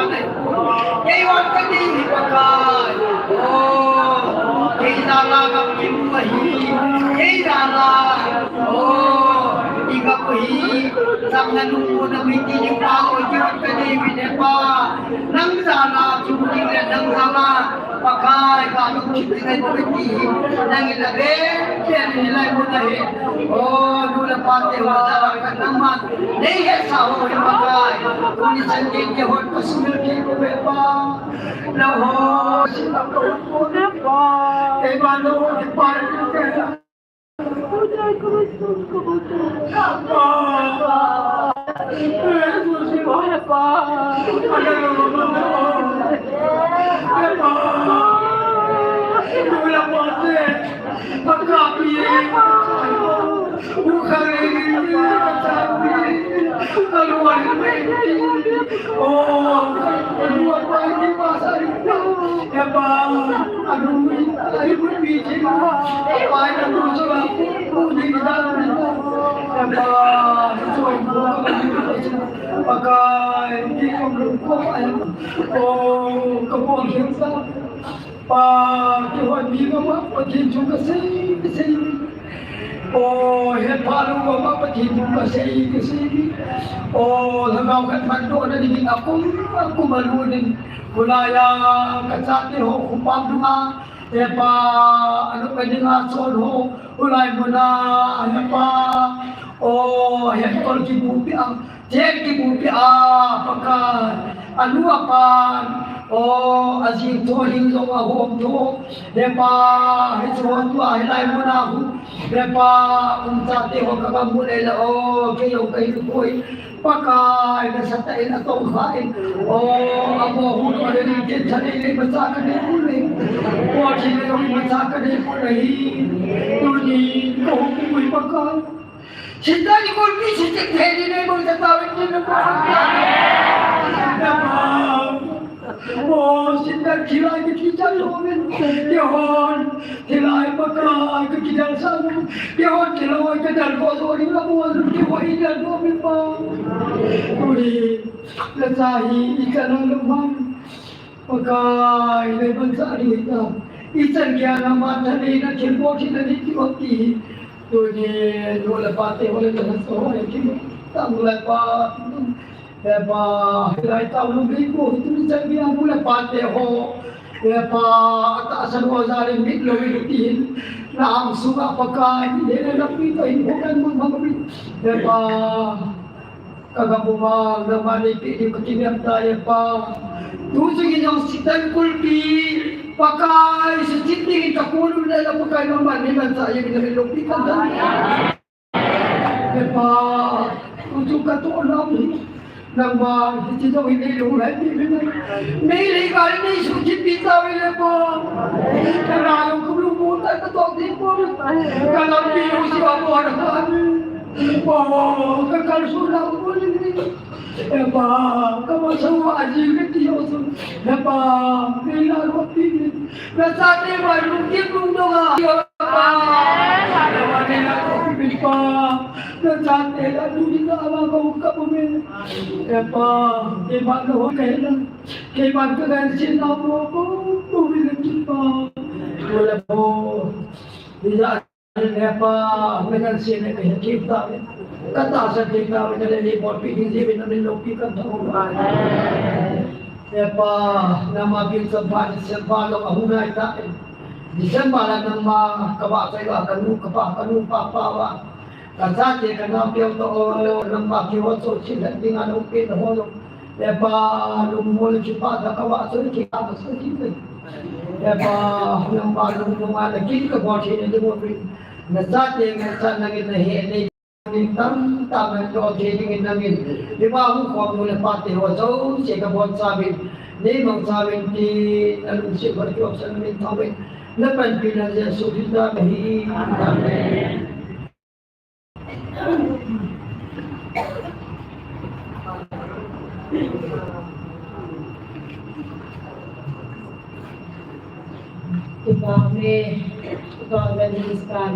Kei vat kanei hi Pakai. Oh, kei jal a gam kimu ahi. Kei jal a. Oh, i gam hi. Jam na nung mo na mi ti ni pa o kei vat kanei hi ne pa. Nang jal a chu ni le nang jal a. Pakai ka lungthim ding ahi ti hi nang in la ven ven in hilai mun ahi. O, nu le pa te ho jal a ka nangman nei hetsah ho hi Pakai. Tuni chan geiyin keiho ka sumil kei uve Pa. Nangho sin na ko ko ne Pa. Keiman nangho kipa in kei la. Pakai, kei ka lungkot ahi. O, ka pon hiam sa. Pa, keiho mi gam a Pathen thu ka sei, ka sei. O, het pha lou gam a Pathen thu ka sei, ka sei. O, lhagao khat mandoh na dingin akum, akum a lut in. Hulai a, ka chate ho, khupam dunga. He Pa, anop a dinga chon ho, hulai mun a, he Pa, o, he tol kibupi a, chen kibupi a, Pakai, anu apan, o, ajing tho, hing jong ahom tho, he Pa, hichu ho tua, hilai mun a hu, he Pa, um chate ho ka gam mu le la, o, kei jong ka hin koi, Pakai, nasatah in atong kha in. O, amo hu lo le ni ken tha nei le macha ka nei hu le. O, thi le lo macha ka nei hu le hi. Tuni, ko hu ku Pakai. Sita ni ko ni sita thei ni nei mo ta ta ni na ko. Na ma. O, sita khilai ki ki cha lo men. Ye hon. Thilai Pakai ka kidal sa nu, kihon thilai ka dal ko so ni la mo su kihoi dal ko mi Pa. Tuni, la sa hi i chan a lum ham. Pakai, le ban sa ni ta. I chan kia na ma tha ni na thil ko thi na ni ti o ti. Tuni, nu le pa te ho le na so ho le ki. Ta nu le pa. He Pa, hilai tao lum hi ko, hi tuni chan geiya nu le pa te ho. He Pa, atahsan ho jal in mit lou in tin. Na ang sunga Pakai, ni le na pi to in ho kan mun mang pi. He Pa, ka gam u ma, nangman neipe diu ka kinem tai, he Pa. Tu jing in jong sita kulpi, Pakai, sita ding in ka kulu le la Pakai nangman neiman sa ye na lou pi kan dan. He Pa, tutu ka toh lam hi. Nangman, hiche jong hi nei lung lai ti hi na. Nei lei ka nei su ki pi ta ve le Pa. Ka na lung kum lung bu ta ka toh ti po. Ka lampi u si ba po na ka ni. Pa, ka kal su lam po ni. He Pa, ka ma sa wa ji ke ti yo su. He Pa, nei la ro ti ni. Na sa te ma lung ki lung dong a. Pa, na wa ne na ko pi pa, na chate la du ni na wa ko ka bu me. E pa, keiman ho ka he na, keiman ka gan sin na mo ko, bu me na ki pa. Ko la bo, ni la e pa, na gan sin na ka he ki ta me. Ka tahsan ki ta me, na le ni bo pi ni ji me na ni lo pi ka ta ho. E pa, nangma bil sa ba ni sa ba lo a hu nai ta. December la nangma ka vahchoi uva, ka nu, ka pa, ka nu pa pa uva, ka chate, ka naote toh, nangma kihouto chil dinga na umpi na ho jong, e pa, lungmong le kipah tah a ka vahchoi, kipah tah a ka vahchoi. E pa, nangma lungmong a na kin ka bol thei na ding uvin, na chate, na chate nangin na he nei. Tamtah in lo thei dingin nangin, hiva hung khom nu le pa te ho jouse ka bonchauvin, neimangchauvin tin, na lungset uva kiopsan min thauvin, na panpina Jesu Christa min ahi. Amen. Kipah me, kipah me, Evangelist Kan,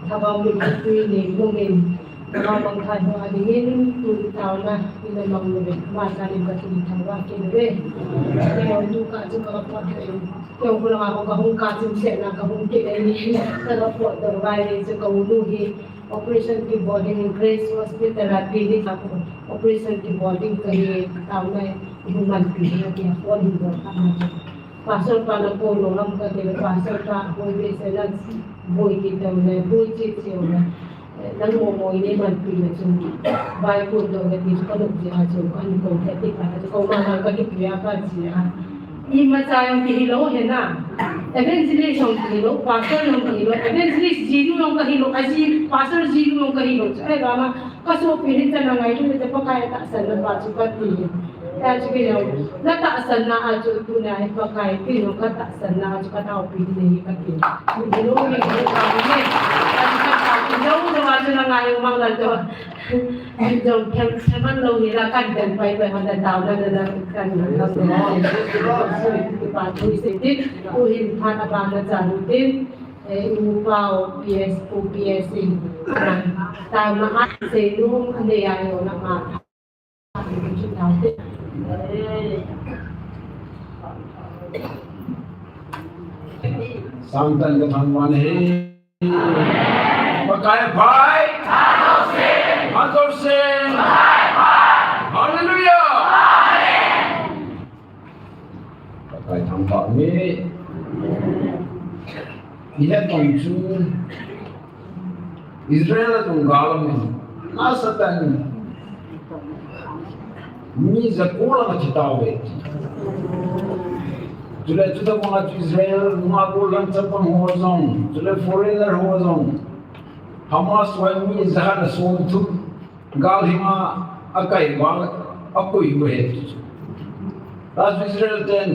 Thabam Lutpui ni hungin, Ka mang thai ho a dingin tu taona ina mang le ve. Ma sa lim ka tu thang wa ke le ve. Ke ho tu ka chu ka pot ve. Ke ho la ka hung ka chu se na ka hung ke le ni. Ka pot do vai le chu ka u lu hi. Operation kibol ding Grace Hospital a clinic a operation kibol ding kahi taona hung manpi hi a phone hung bol kha ma chu. Pastor pa na ko lo lam kati le pastor pa boi be se na boi kiti le boi chi chi le. Nang mo mo ni manpi le chu. Bai ko do le ti ka lo ji a chu ka ni ko te ti ka chu ko ma ma ka ki pi a ka ji a. Imacha jong kihi lou ahi na. Evangelist jong kihi lou, pastor jong kihi lou, evangelist jinu jong kahi lou, aji pastor jinu jong kahi lou. Chu ahivanga kasopi hi chan a ngailu le Pakai tahsanna pa chu kati. Tia chu kei jong, na tahsanna a chu tuna hi Pakai ti jong ka tahsanna a chu ka taopi ding ahi kati. Ni lou ni lou ka ni. Ka tahsan lou lou a chu na ngai mang lal to. Jong them, them an lo hi la kan den pai pai hon da tao na na na kan na na na. Sui ti pa tui se ti, tu hin phat a ba na cha lu tin, eh, u pao P S, u P S in. Tao na a se lu an de ya yo na ma. Sangtan ka thangwan he. Pakai phai. Hallelujah. Pakai thangvah nge. Ihet tong chu Israel a tung gal a min. Nasatah in. Mi jako lang athi tauve. Chule chuti banga chu Israel nunga gollhang chapang ho jong, chule foreigner ho jong. Hamas hoi mi jakhat le somthum gal hinga akai uva akoi u ahi. Tua chu Israel ten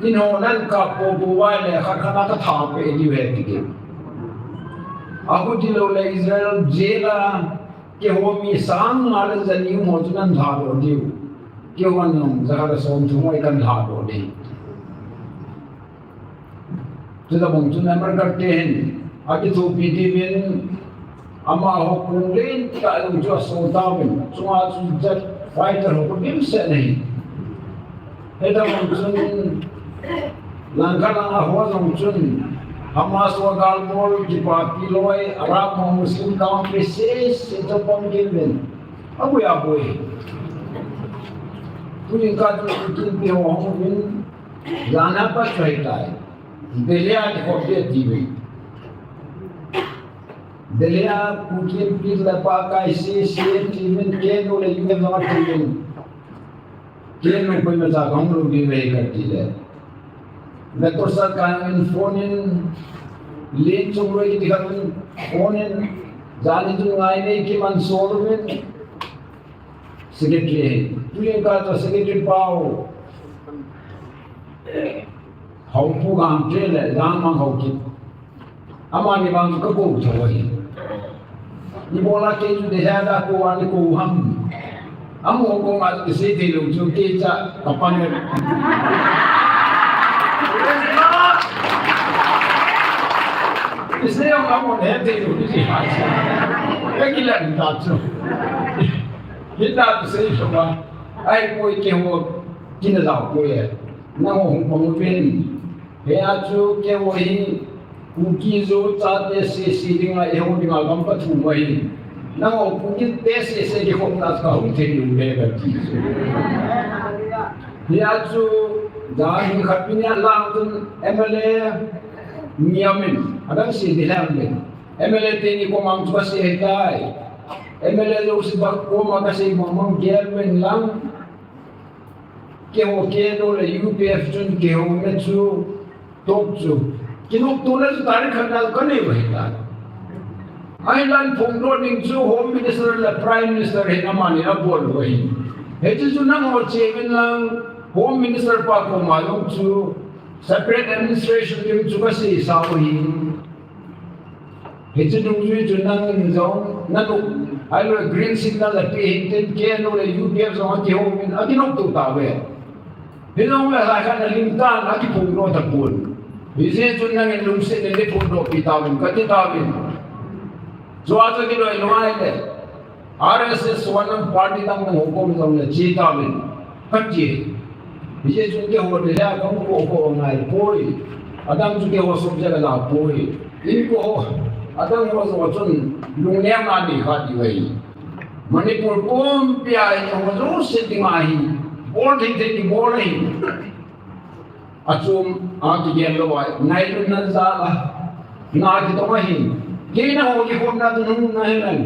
in ho nan kap popo uva le khat khat a katha peh diu ahi ti kit. Ahuti lou le Israel jail a Keiho mi sang nga le jani um ho chu nan lhadoh diu. Keiho jong jakhat le somthum hoi kan lhadoh diu. Chuti bang chun America te hin akithopi diuvin amaho kong lentah jong chu aso tauvin. Chunga chu jet fighter ho khu dimset ahi. Hitabang chun, Langkhat langa ho jong chun, Hamas ho galbol kipapi loi, Arab ho Muslim country sese chapang kilvin. Aboi aboi. Tuin ka tu kinpi ho hung vin, lana pa choi tai. Delhi a kikhop de tiuvin. Delhi a Pu Kienpi le Pakai sese tiuvin, kenu le U N tiuvin. Kei nung koima cha kahung lou diu ahi kati le. Doctor Sarkar in phone in, Lin Chungroi kiti khat in phone in, jani chun ngai nei kiman sol uvin. Secretary ahi. Tuin ka cha secretary pau. Houpu Gangte le Gangmang Haokip. Amani vang chu kakou tho ahi. Ibola kei chu Delhi a kou a nakou ham. Amaho koma chu kisei thei lou chu kei cha kapan e. Kisei jong amaho he thei lou chu. Kakilan ta chu. Hita kisei soma. Ahipoi keiho kina jao poi e. Nangho hung pang uvin. Hia chu keiho hi Kuki-Zo chate sese dinga, eiho dinga gam kathum ahi. Nangho Kukite sese kikhopna kahung thei lou ve kati chu. Hia chu jan khat pi nia lang chun M L A ni aumin, adang se ding lang min. M L A teni koma chu kasei tai. M L A jouse bang koma kasei mong mong gel uvin lang. Keiho kenu le U P F chun keiho me chu top chu. Kinoptona chu tarik khat na kanei u ahitai. Ahinla phongdoh ding chu Home Minister le Prime Minister hin amani abol u ahi. Hiche chu nangho che uvin lang Home Minister pa koma jong chu separate administration ding chu kasei sa u ahi. Hiche dungjui chu nangin jong, nanop, ahilou green signal ape hinte, kenu le U P F jong akihou in, akinoptou tauve. Hijongle lai khat nalim tan, akiphongdoh tapon. Hijeh chun nangin lungset in naphongdoh pi tauvin, kati tauvin. Chua chu kiloi lou ahile. R S S one party dang dang ho kom jong le che tauvin, kati. Hiche chun keiho le le a kam ko ko ngai poi. Adang chu keiho sop jeh a la poi. Inko ho, adang ho jong chun lungneo na nei kha diu ahi. Manipur pumpi a hiche ho jouse dinga hi bol thei thei kibol ahi. Achom a kigel lou a, ngailutna jal a, na kitong ahi. Kei nangho kikhopna chu nahung na hinan.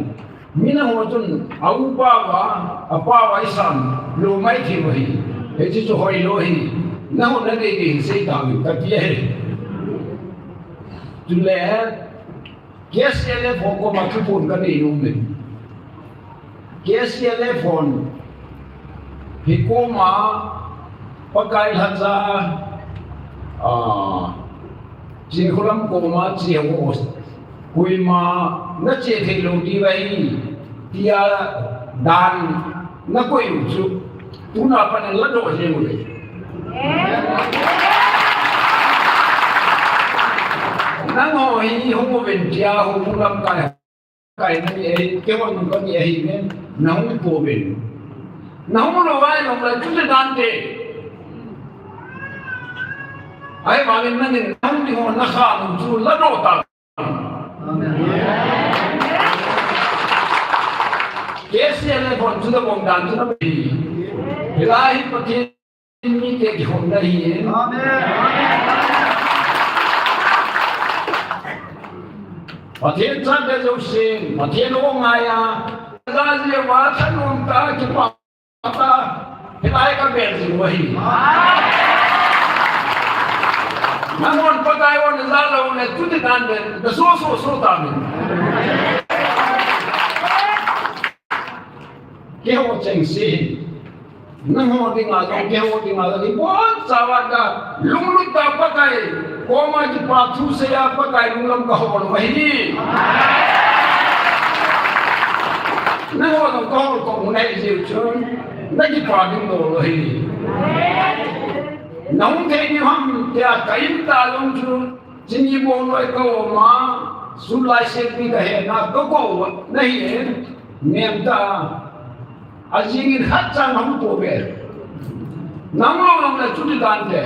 Mi nangho chun a upa uva, apa uva isan lou maithei u ahi. Hiche chu hoilou ahi. Nangho nadei dei hin sei tauvin, kati ahi. Chule, K C L F ho koma thuphon kanei nom in. K C L F hon, hi koma, Pakai lhacha, a, Chinkholam koma che ho, koima nache thei lou diu ahi, tia dan nakoi u chu, tuna pat in ladoh jeng u ahi. Nangho hi hung uvin tia hung lamkai, kai nani ahi, keiho nung kani ahi uvin, nahung pouvin. Nahung lou vai nung lai, tuti dante. Ahivangin nangin nahung ding ho nakha nung chu ladoh tan. K C L F hon chu nabol dan chu nahi. Hilai hi Pathen mite kihonna ahi. Pathen chate jousen, Pathen o ngai a, la jeh uva thanom tah a kipa ta, hilai ka bel jing u ahi. Nangho Pakai o naja lou le, tuti dan le, naso so so tauvin. Keiho chengse, nangho dinga jong, keiho dinga jong, ibonchauva ka lunglut a Pakai koma kipa thusei a Pakai lunglam kahol u ahi. Nangho jong kahol kong u nahi jeh chun, nakipa ding lou u ahi. Nahung thei diu ham tia ka in ta jong chu, Chini bou noi ka um a, sulai sepi ka hena, ka kou nahi e, nem ta, ajing in khat cha nahung pouve. Nahung lou lou le chuti dante.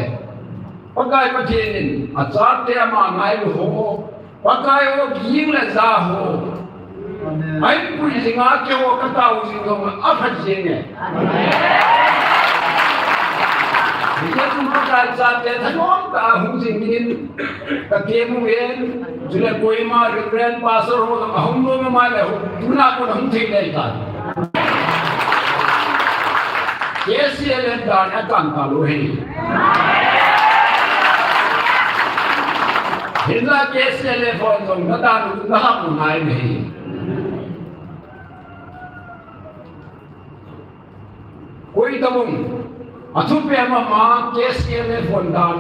Pakai Pathen in, achate ama ngailu ho, Pakai o ging le ja ho. Amen. Ahin pui jing a keiho katao jing jong aphat jing e. Amen. Hijeh chun Pakai chate thanom tah a hung jing dingin katem uve. Chule koima Reverend Pastor ho jong ahung nom mai le, tuna kon ahung thei ding ahitai. K C L F dan akan talou ahi. Hinla K C L F hon jong nadan u nahap u ngai ahi. Koi tabang, athupi mama K C L F hon dan.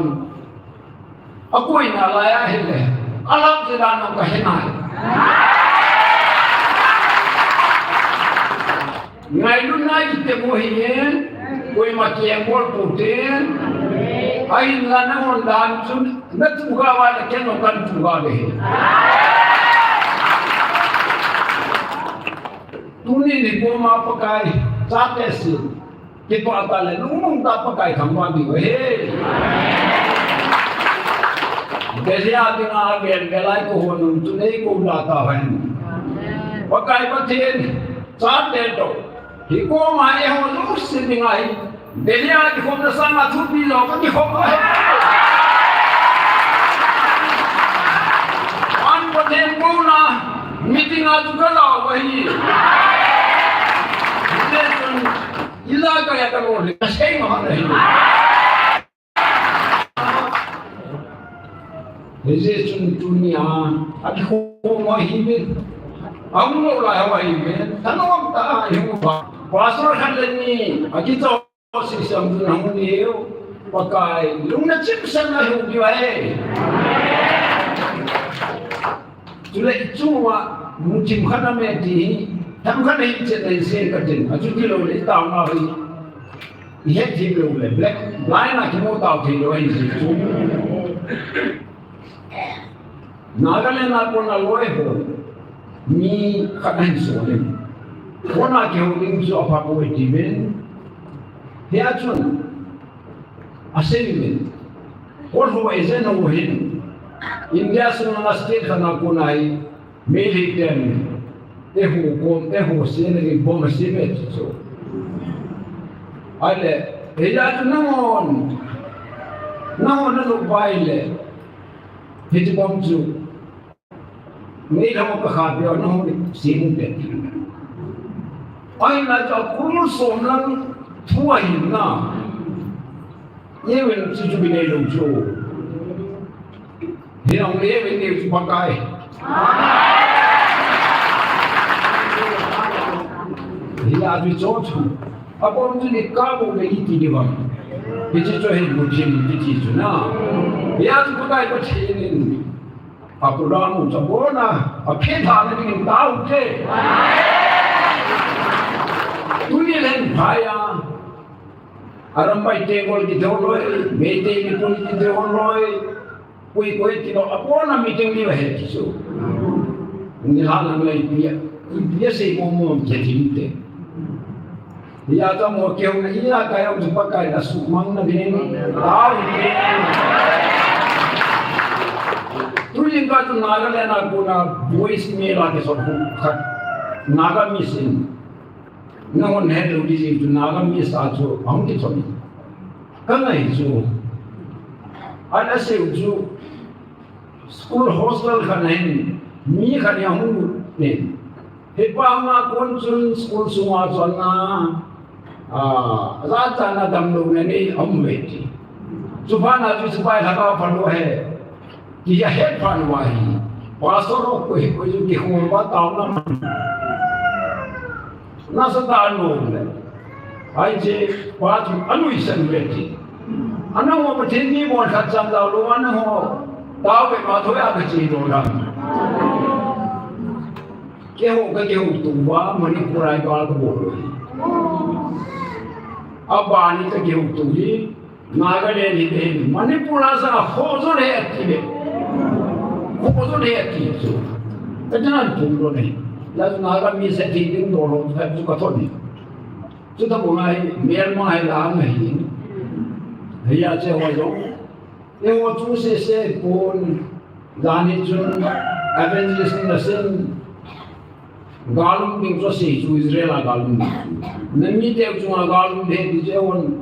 Akoi nalai ahile, alap jeh dan jong kahe nai. Ngailutna kitem u ahi e, koima kibol poute. Ahinla nahon dan chun, natu ga uva le ken jong katu ga uve. Tuni nikho ma Pakai, chate si. Kipah tah le, lungmong tah Pakai thangvah diu ahi. Delhi a dinga avel vel a eikou hon um chu eikou da tahen. Pakai Pathen, chate toh, hikoma eiho jouse dinga hi, Delhi a kikhopna sanga thupi lou kakikhop ahi. An Pathen kouna, meeting a chu kalau ahi. Hijeh chun, Ila ka ya ka lo le, ka sei ma ha le. Hijeh chun tunia, akikhom ahi ve. Ahung lou lai ho ahi ve. Thanom tah a hung uva. Pastor khat le ni, akichoi sisam tu nahung uve. Pakai, lungna chimsel na hung uve. Chule ichunga, muchim khat a me ti hi, themkhat hi chet nei se katin, achuti lou le taona hi. Ihet thei lou le, black, blind a kimu tao thei lou ahi chu. Nagaland a kona loi ho, mi khat ahin sol in. Kona kihou ding chu apha poi tiuvin. Hia chun asei uvin. Kol ho ejen ho hin India sunga state khat na kona hi Meitei ten eiho kom, eiho sena ding bomb asem e chu. Ahile, hia chu nanghon, nanghon nanop uva ahile, hiche bomb chu Meitei ho ka kha peh, nangho ni sing peh. Ahinla chu a kul som lang thu ahi na. Eiho chu chu bi nei lou chu. Hi ang eiho ni chu Pakai. Hi a bi cho chu. A bomb chu ni ka bu be i ti di bang. Hiche chu hi bu jin ti ti chu na. Hi a chu Pakai Pathen in Abraham u chabona, aphetthahna dingin tao te. Tuni leng phai a, Arambai Tenggol kiti ho loi, Meitei Leepun kiti ho loi, koi koi kiti ho, abona meeting ni va he ti chu. Ni ha lang lai pia, pia sei mo mo ke tin te. Hia chu mo keu na hia ka jong chu Pakai in asuhmang na ding. Tao ding. Tuin ka chu Nagaland a kona voice mail a kisol khu khat. Naga Miss in. Nanghon het lou ding chu Naga Miss a chu ahung kithon. Ka ngai chu. Ana sei u chu school hostel khat na hin mi khat in ahung lut in. Hipa nga kon chun school sunga chun a, a, aja cha na damlouna nei aum ve ti. Chuphat na chu sepai lhagao phalou ahi. Ti ahet phat uva hi. Pastor ho koi koi chu kikhol uva taona man. Nasa tah anom le. Hiche pa chu anuisan ve ti. Ana ho Pathen mi bon khat cham lou lou ana ho. Tao ve ma thoi a kache lou dam. Keiho ka kihouto uva Manipur a gal kabol u hi. Abani ka kihouto hi Nagaland hi, Manipur a sa khoh jo le ati ve. Khoh jo le ati chu. Ka jan tum lo ne. La Naga mi sa ti ding do lo ka chu ka thon ni. Chu ta bu ngai Myanmar hi la ngai. Hia che ho jo. Eiho chu sese pon, jan hi chun evangelist in asin, gal um ding chu asei chu Israel a gal um ding chu. Na mite chunga gal um ding ti chu eihon,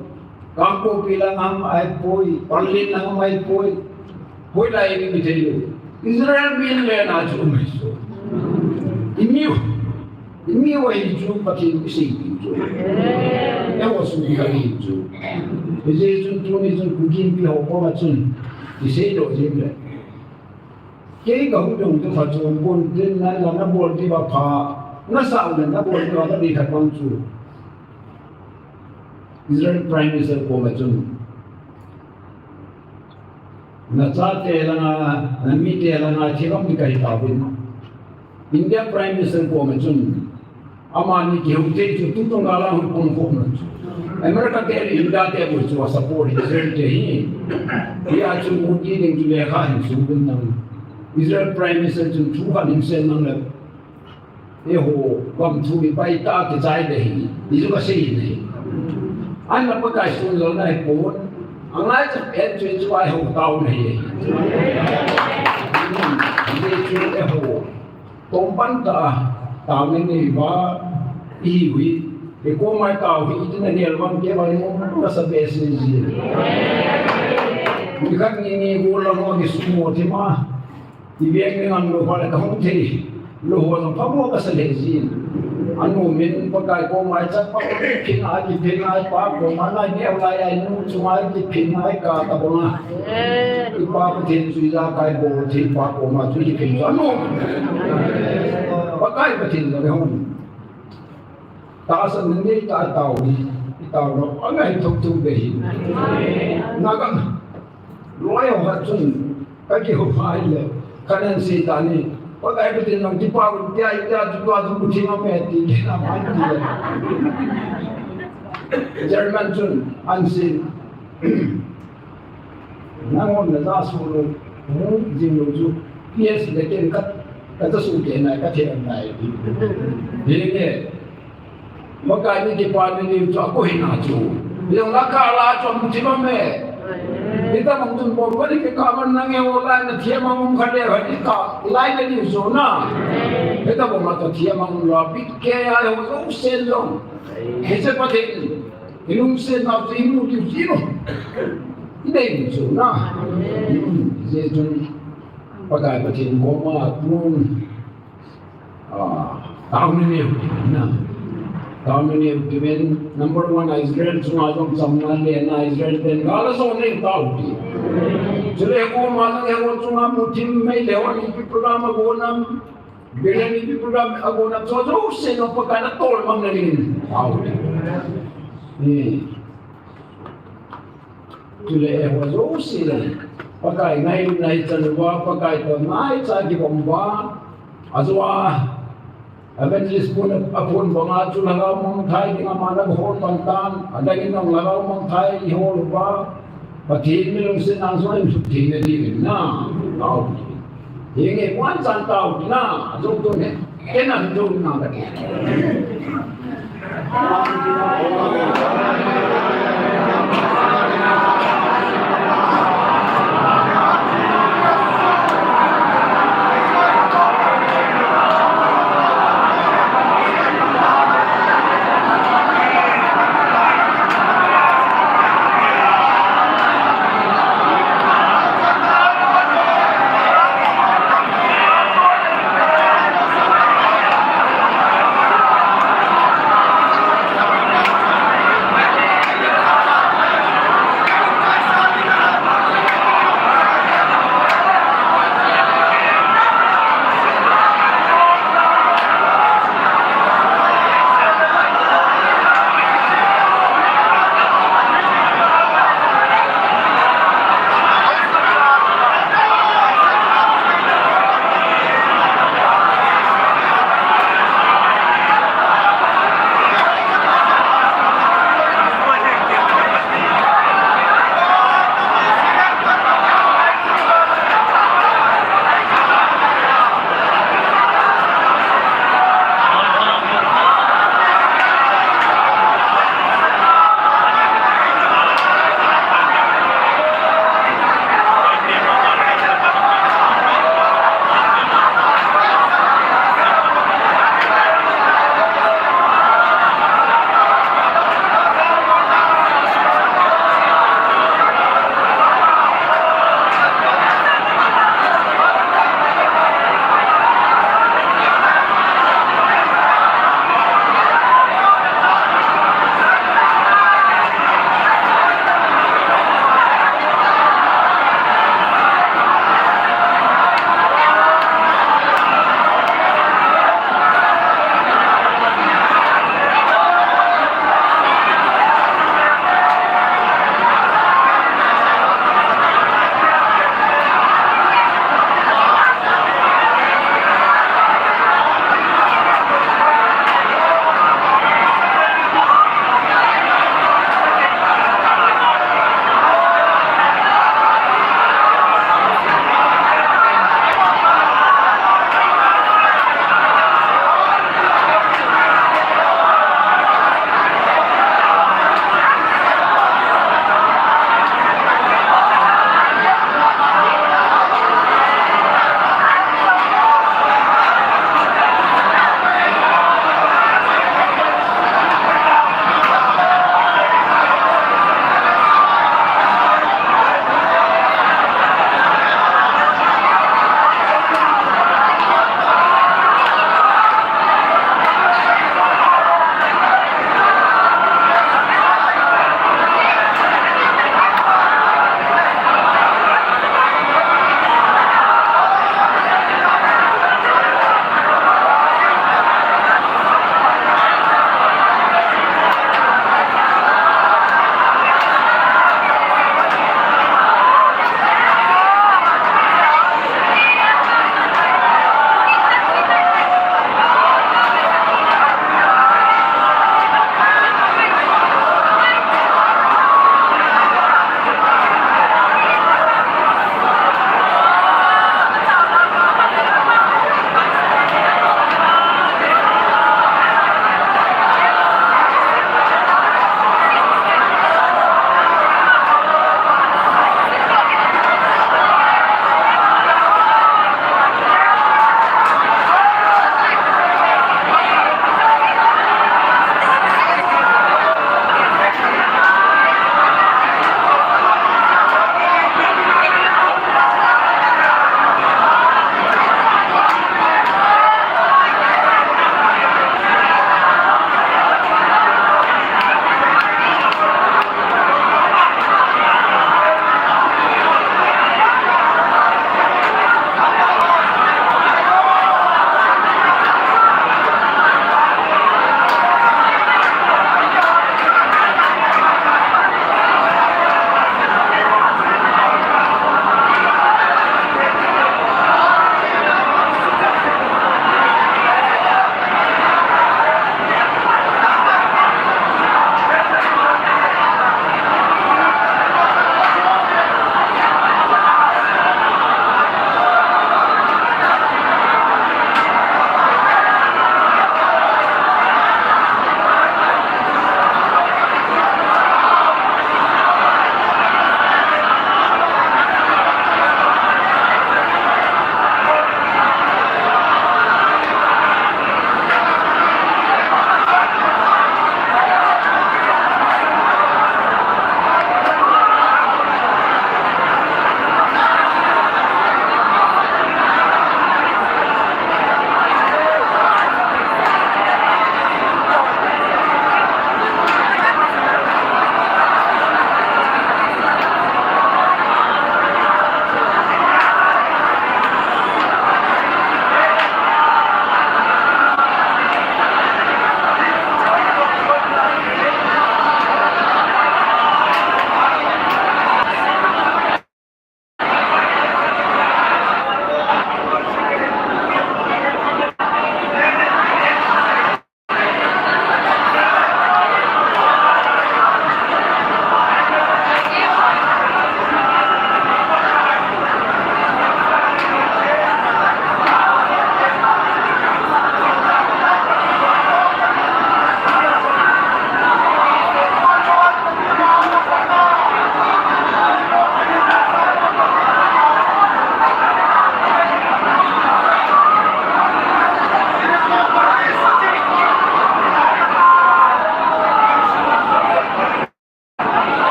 Kangpokpi lang ham ahipoi, Pallel lang ham ahipoi, hoilai in mi thei lou. Israel min le na chu um ahi chu. I mi u. I mi u ahi chu Pathen kisei ding chu. Eiho sung ding ahi chu. Hijeh chun tuni chun Kuki Inpi ho koma chun kisei doh jing le. Kei kahung dong chu pha chu bon tin na la na bol diu va pha. Na sa u le na bol diu va na dei khat bang chu. Israel Prime Minister koma chun. Na chate langa, na mite langa, thilom ni kahi tauvin. India Prime Minister koma chun, amani kihou thei chu tutung gala hung pung khom na chu. America te le India te bou chu a support Israel te hi. Hia chu Modi ding chu lekha hin sung ding nang. Israel Prime Minister chun thu khat hin sei nang le. Eiho, gam thu mi pai ta kichai de hi, ti chu kasei ne. An la Pakai sun lo nai pon, angai cha pen chu chu ai ho tao ne hi. Ni chu eiho, tom pan ta, tao ne ni ba, i hui, e ko mai tao hi, i tin ne el wan ke ba ni mo, ka sa be si ji. Ni khat ni ni go la mo ni su mo ti ma. I veng ni ngam lou pha le ka hung thei. Lou ho jong pha mo ka sa le jin. Anu min Pakai koma i chat pa phin a kiphin a pa koma na neo lai a nu chunga kiphin a ka ta banga. I pa Pathen chu ijakai bol thei pa koma chu kiphin chu anu. Pakai Pathen jong le hung. Tahsan nei ta tao hi, i tao lou, angai thok thok be hi. Na gam, loi ho khat chun, ka kihou phai le, ka nan sei ta ni, Pakai Pathen nang ti pa u, tia, tia, tu, tua, tu, tu, ti ma me ti, ti na ma ti le. German chun, an sei, Nanghon na ja su lou, mu jing lou chu, P S le ken ka, ka ja su ke nai, ka the nai. Hi nge, Pakai ni kipana ni chu akoina chu. Jong la kala chu muthim aum e. Hitabang chun bou pani kikah man nang e o lai na thiam a um kha le, kikah lai na diu chu na. Hitabang la chu thiam a um lou, bit ke a ho jouse jong. Hiche Pathen, ilungsetna chu imu diu chu. Inei diu chu na. Hmm, hiche chun Pakai Pathen koma tun. Ah, taona neo, na. Taona neo, given number one, a Israel chunga jong chamna le na, Israel ten gal a so ne tao ti. Chule ko ma na he ko chunga muthim mei le o ni pi program a go nam, bile ni pi program a go nam, so jouse jong Pakai na tolmang na ni tao ti. Ni. Chule eiho jouse le Pakai ngailutna ichan uva, Pakai toh ngaicha kibang uva, ajeh a evangelist pun aphon banga chu lhagao mangthah ding ama nahol pan tan, adang in jong lhagao mangthah ihol uva, Pathen mi lungsetna jong in lhut theina ding in na. Au. Hinge wan chan tao na, ajong to ne. Kei na jong na ka ti.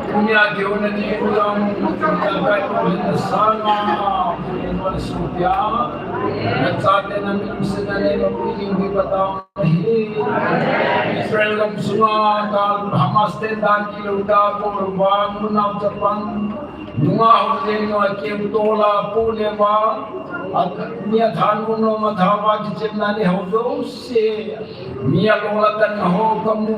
Dunia kiuna ni ulang, takai ko hin sana, ko hin wal supia. Natsate na minum sina ne mapuling di patang hi. Israel gam sunga kal Hamas ten dan kilo ta ko ruang munau Japan. Nunga ho le nunga kiu tola pu le va. At mi a than mun lo ma tha va ki chem na ni ho do se. Mi a lo la tan ho ka mu.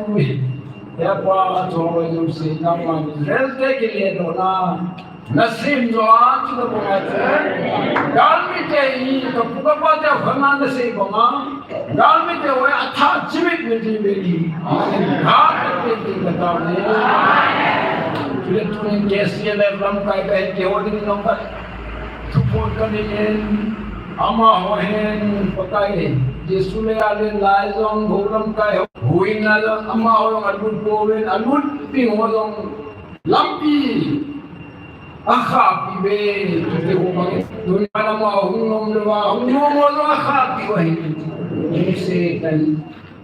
Ya pa cho lo yo se na ma ni rel te ki le do na. Na sim jo a chu ko ma chu. Gal mi te i ka pu ka pa te kha na na se ba ma. Galmi te hoi a tha chimit ni ti be ni. Tha te ti ka ta ni. Tule tunin K C L F lamkai ka hin kihou ding nong ka. Thupon ka nei in. Amaho hin Pakai Jesu le a len lai jong ho lamkai ho. Huina jong amaho jong a lut pouvin, a lut ding ho jong lampi. A khapi ve, tute ho bang. Tun mana ma hung nom le va, hung nom mo lo a khapi va hi. Hung se kan.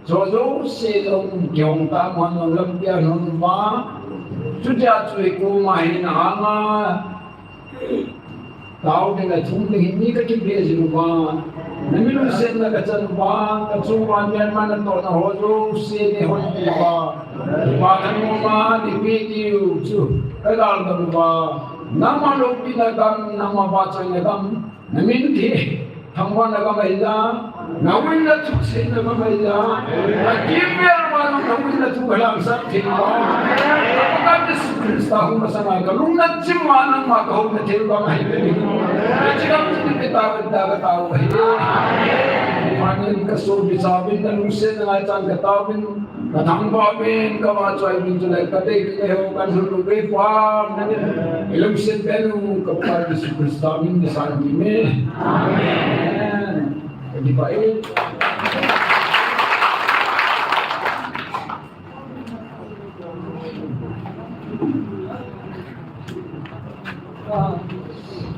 Jojo se lo kiong ta mo nom lam pia nom va. Chutia chui ko ma hi na nga. Tao ding a thum ding hi ni ka ki be jin va. Na mi lungsetna ka chan uva, ka chung uva Myanmar natohna ho jouse nei hon uva. Uva ka noma nei pe diu chu ka gal dam uva. Nangma loupina gam, nangma vahchoina gam, na min thangvahna gam ahila, na umna thusehna gam ahila, na kimvel uva na umna thu ka langsap thei uva. Ka Pakai Jesu Christa hung masanga ka lungna chim uva nangma ka houna thei u gam ahi. Ka chi gam chu nei pe tauve tia ka tao u ahi. Amen. Ka sopi chauvin, ka lungsetna ngaichan ka taovin, ka thangvah uvin, ka vahchoi uvin chule ka dei ka nei ho kan hun uve Pa, nangin i lungset pen u ka Pa Jesu Christa min in nei san ding e. Amen. Ka kipah e.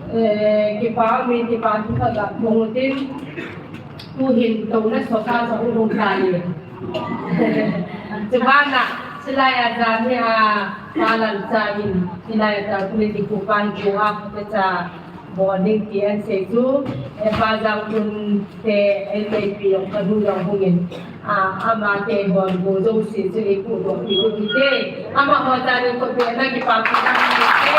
Eh, kipa min kipa thu khat ga phong utin, tuhin touna sosa sa u hung tai. Chubana, chulai a jan hi a, Pa Lalcha in, chulai a jan kule di ku pan ku a, pe cha, Bonding ti an sei chu, eh, Pa Jangkhun te, eh, Leipi jong ka nu jong hung in, ah, ama te bon bu jouse chu ei pu dong pi u hite, amaho jan in kot be na kipa pi na hite,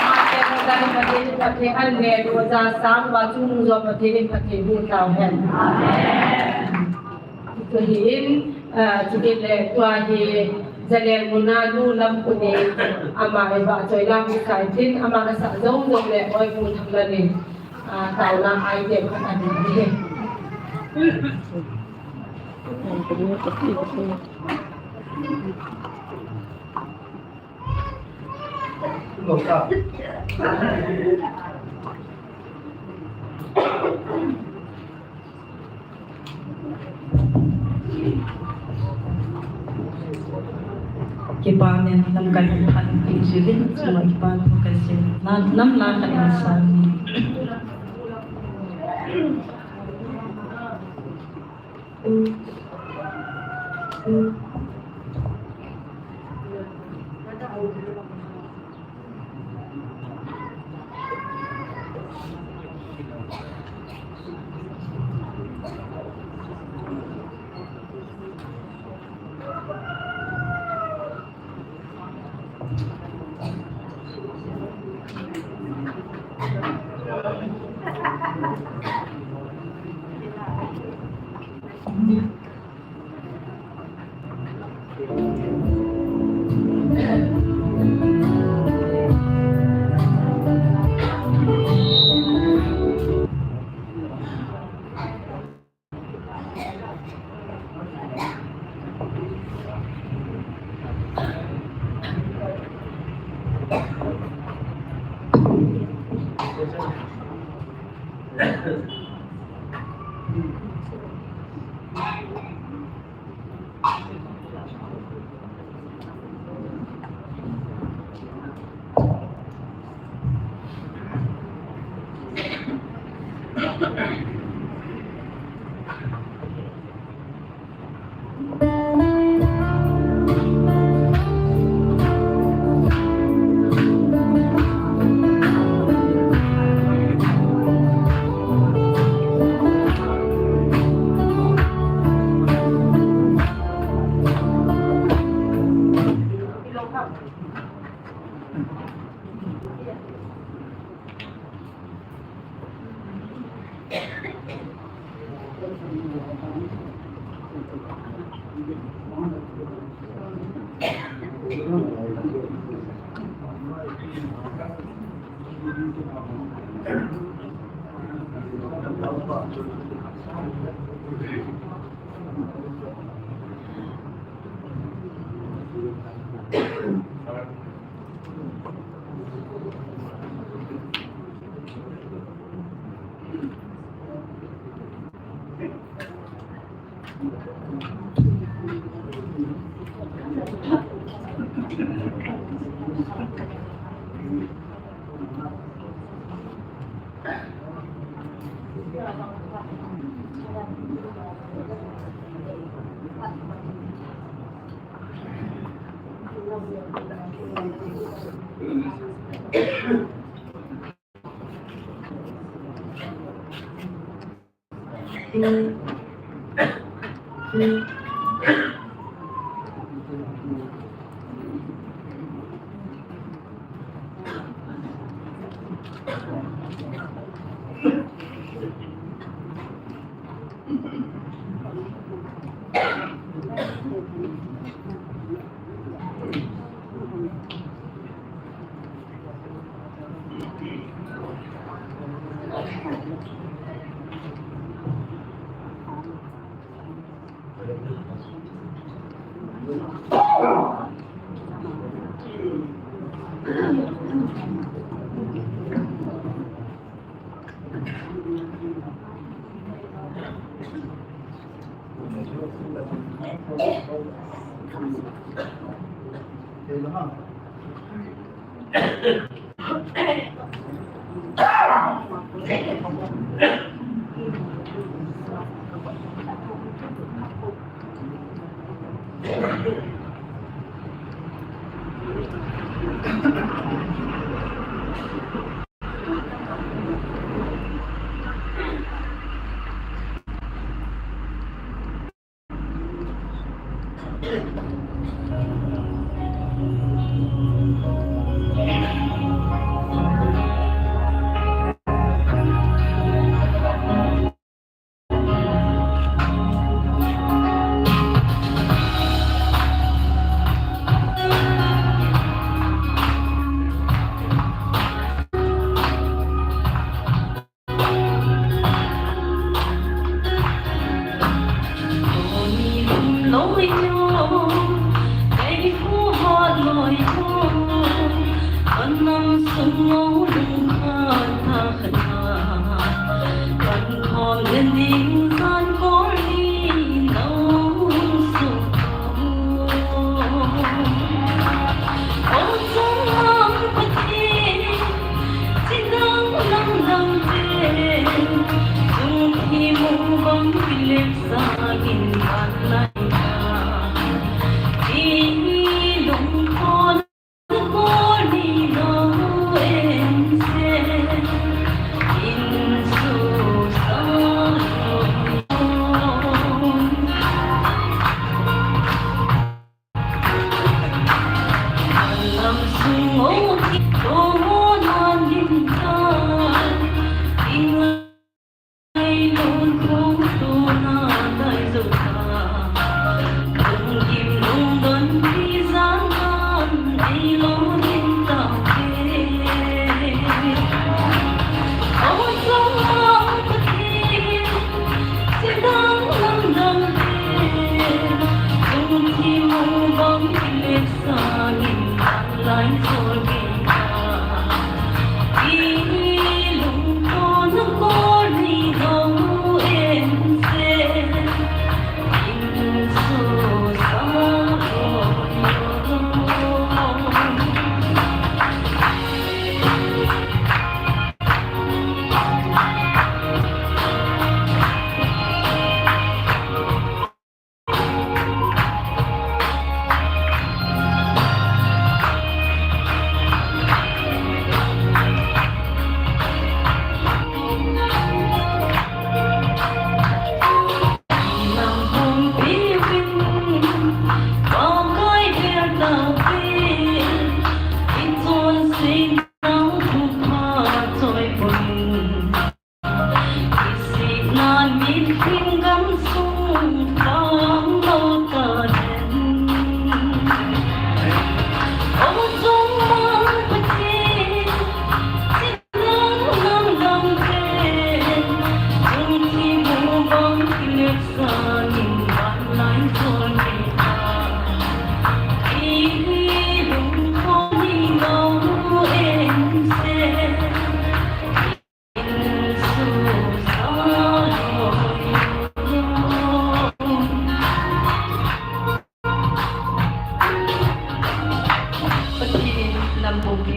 ama te ho jan in Pathen in phatthei an ne, doja sang uva chung jo Pathen in phatthei boh tau hen. Amen. Chu hi in, ah, chu hi le tua hi Zalen muna nu lam khu nei ama hi vahchoi lam khu kai tin ama ka sa jong jong le oi pu thang la ni, ah, tauna ai te khat ani hi. Kipa min lamkai hung phat pi jilin, chuma kipa thu ka sim. Na, nam la ka in sang.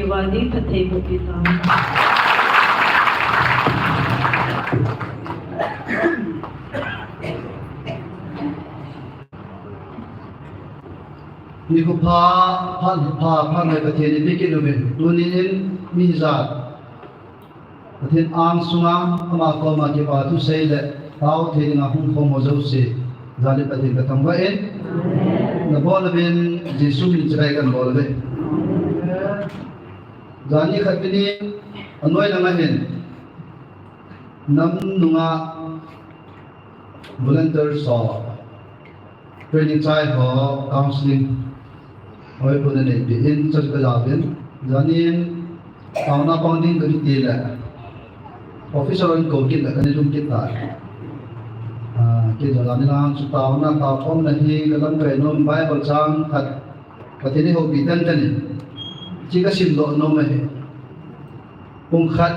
Vadi phatthei boh pi ta. Nikho pha, pha, pha, pha ngai Pathen in ipi kit uvin. Tuni in mi hijat Pathen angsunga, ama koma kipa thusei le tao thei dinga hung khom ho jouse, jali Pathen kathangvah in. Nabon uvin, Jesu min chilai kanbol uve. Jani khat pini, anoi langa hin, nam nunga volunteer so, training chai ho, counseling, hoi puna nei pi in, church ka jauvin, janin, taona pang ding ka kiti le, officer in ko kit le, ka ni lum kit ta. Ah, kit janin lang, chu taona, tao khom na hi, ka lamkai nom, Bible chang khat, ka ti ni ho pi tan tan in, chi ka sim lo nom ahi. Pung khat,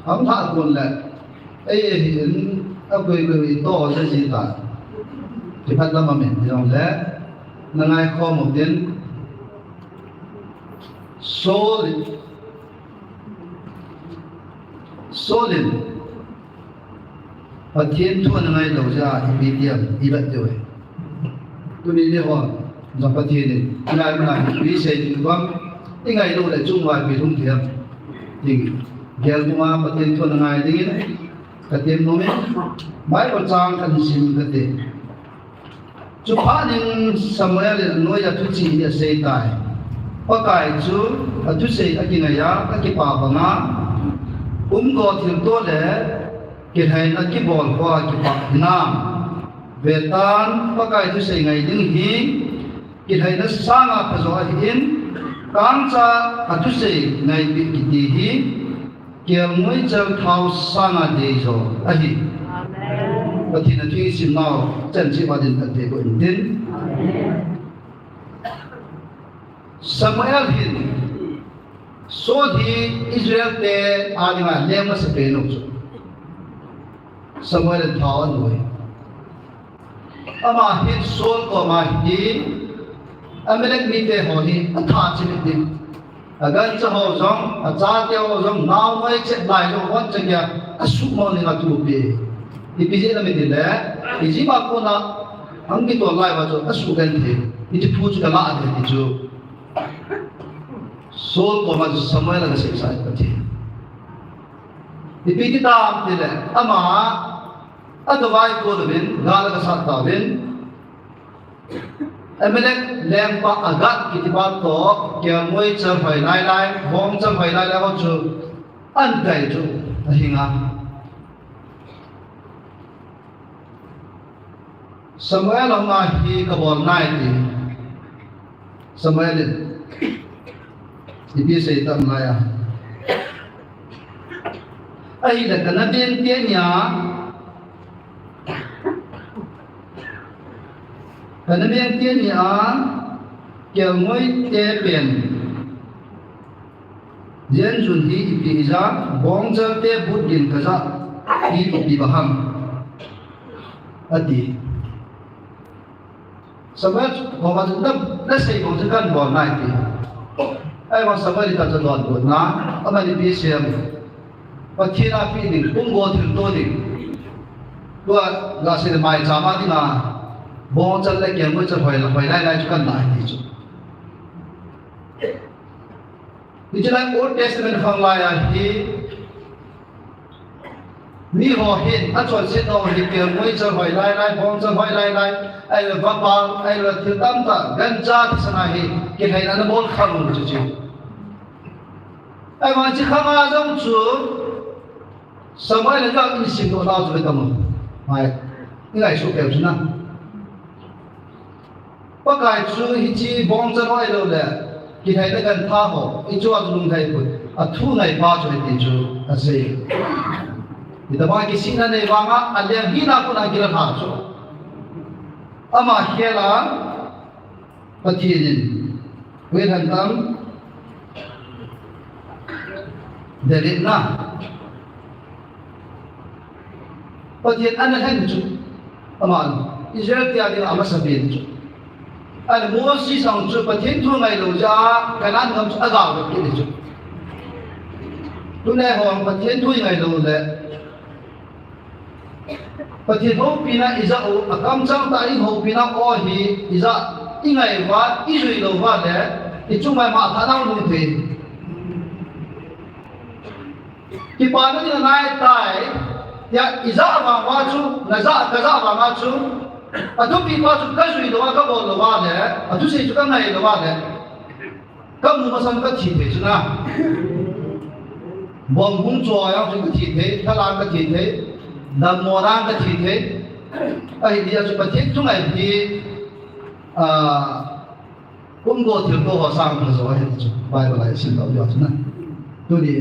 Am lha kun le, ei, ei, hin, a koi koi to, ja ji ta. Ti phat lam amin, jong le, na ngai khom u tin. Saul, Saul in, Pathen thu ana ngai lou jeh a ipi ti ham, i vet diu ahi. Tuni ni hon, jong Pathen in, i ngai mana hi, ipi sei ti bang, i ngai lou le chung vai ipi lhung thei ham. Ti, gel bunga Pathen thu ana ngai dingin, ka tem nom in, Bible chang kan sim ka ti. Chuphat in Samuel in anoi a thuchih hi asei tai. Pakai chu athusei akingai a, akipa banga, um go thilto le kilhaina kibol ho a kipah hinam. Vetan, Pakai thusei ngai ding hi kilhaina sanga phajo ahin, kangcha athusei ngaipi kiti hi, Kelngoi chal thao sanga deijo ahi. Amen. Pathen a thu i simnau, chan chi ma din kan thei ko in tin. Amen. Samuel hin, Saul hi Israel te a dinga leng masapen u chu. Samuel in thao anoi. Ama hin Saul koma hi, Amalek mite ho hi, atha chimit ding. Agancha ho jong, achate ho jong, naonoi chet lai jong, von chang ya, asuhmang ning a thupi. Ipi jeh inem itile, Egypt a kona, ahung kitol lai uva chu, asugenthei. Hiche thu chu kalah ding ti chu. Saul koma Samuel ana seisah e Pathen. Ipi ti tam tile, ama, adavai ko uvin, gal agasat tauvin. Amalek lengpa Agag kitipa toh, kelngoi chal hoi lai lai, bong chal hoi lai lai ho chu, ahin tai chu, ahinga. Samuel ahunga hi kabol nai ti. Samuel in, ipi sei tam laiya. Ahile kana beng te nia, Kana beng te nia, kelngoi te pen. Jen jun hi ipi hija, bongchal te but gin kaja, hi ipi ba ham. Ati. Samuel, koma jun na, nasei bong jun kan bol nai ti. Ahivang Samuel ita jun don but na, ama ni pi siam. Pathen a pi ding, pung go thil to ding. Tua, la se mai chama dinga, bongchal le kelngoi chal hoi la, hoi lai lai chu kan la ti chu. Hiche lai Old Testament khang laiya hi, mi ho hin, achonset ho hi kelngoi chal hoi lai lai, bongchal hoi lai lai, ahile vapal, ahile thil tamtah, gancha thisan a hi, kilhaina ana bol khang u chu chu. Ahivang chi khang a jong chu, Samuel in jong in simdoh nau chu ve tamo. Mai, i ngaisuh keu chu na. Pakai chu hiche bongchal hoi lou le, kilhaina gantha ho, hichu a chu lunglhai poi, athu ngaipa chu ahi ti chu asei. Hitobang kisihna nei vanga, aleng hina kona kila lha chu. Ama khel a, Pathen in, Pathen in, David na. Pathen ana lhen chu. Aman, Israel te a dinga amasapen chu. Ahile Moses jong chu Pathen thu ngailou jeh a Canaan gam chu agal kit e chu. Tuni ho Pathen thu ingailou le, Pathen houpina ijah u, akamchang tah in houpina aw hi ijah, ingai uva, ijui lou uva le, ichung uva matha nau lungthim. Kipana ding anai tai, tia ijah vang uva chu, najah, kajah vang uva chu, athupi pa chu kajui lou uva, kabol lou uva le, athusei chu kangai lou uva le. Kamu masang kathi thei chu na. Bom hung chua jong chu kathi thei, thalang kathi thei, dammo lang kathi thei. Ahi dia chu Pathen thu ngai hi, ah, kum go thil go ho sang pha jo ahi chu. Bible a isim lou jeh chu na. Tuni.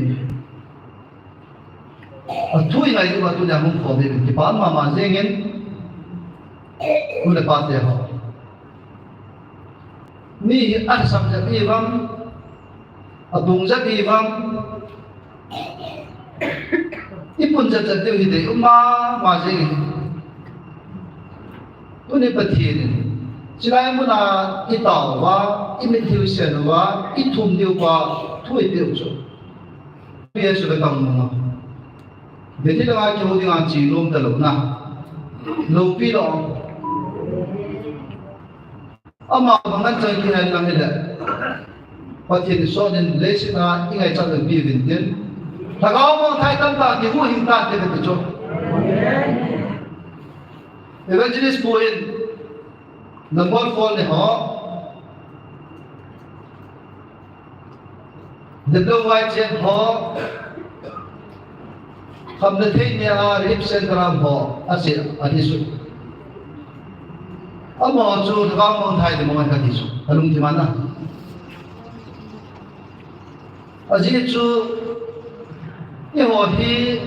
Athu ingai uva tunia hung khom uvin kipa mama jengin. Nu le pa te ho. Mi hi alhasam jep ihi uvam, atung jep ihi uvam, ipun jep jep diu hi deium mama jengin. Tuni Pathen in, chulai muna itao uva, imitlhi u sen uva, ithum diu pa, thu eipeh u chu. Pi a chu ka tang mama. Bethel a kihou dinga chi nom talou na. Loupi lou. Ama mangan chang kihen lang hile. Pathen in sot in leiset a ingaichat loupi uvin tin. Lhagao mangthai tamtah kihuhhing tante kati chu. Evangelist pu in number four ni ho. Develop wai chen ho, khamna thei nia Relief Center a ho, ase, ati su. Amaho chu Lhagao mangthai ding mong kati su. Alungthim a na. Ajeh chu, eiho hi,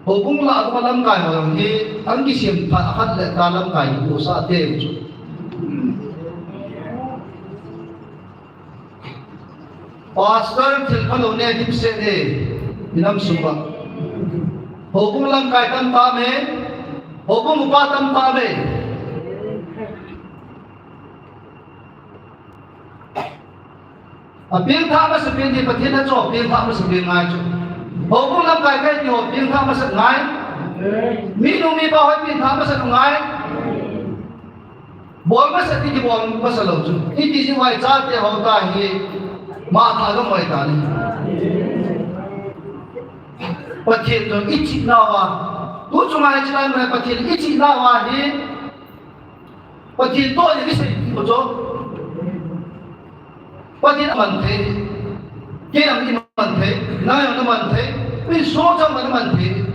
houbung lah a lamkai ho jong hi, an kisem phat khat le ta lamkai kipu sah te chu. Pastor thil phalou ne dimset e, inam sung uva. Houbung lamkai tam tam e, houbung upa tam tam e. Apengthah masapen hi Pathen a chu, apengthah masapen ngai chu. Houbung lamkai kai ti ho pengthah masa ngai. Minu mipa ho pengthah masa ngai. Bol masa ti kibol masa lou chu. Iti jeh uva ichate ho ta hi matha gamoi ta ni. Pathen toh ichihna uva. Tu chunga ichihna uva Pathen ichihna uva hi. Pathen toh isei ti chu. Pathen aman thei. Kei jong iman thei. Nang jong naman thei. Insung jong naman thei.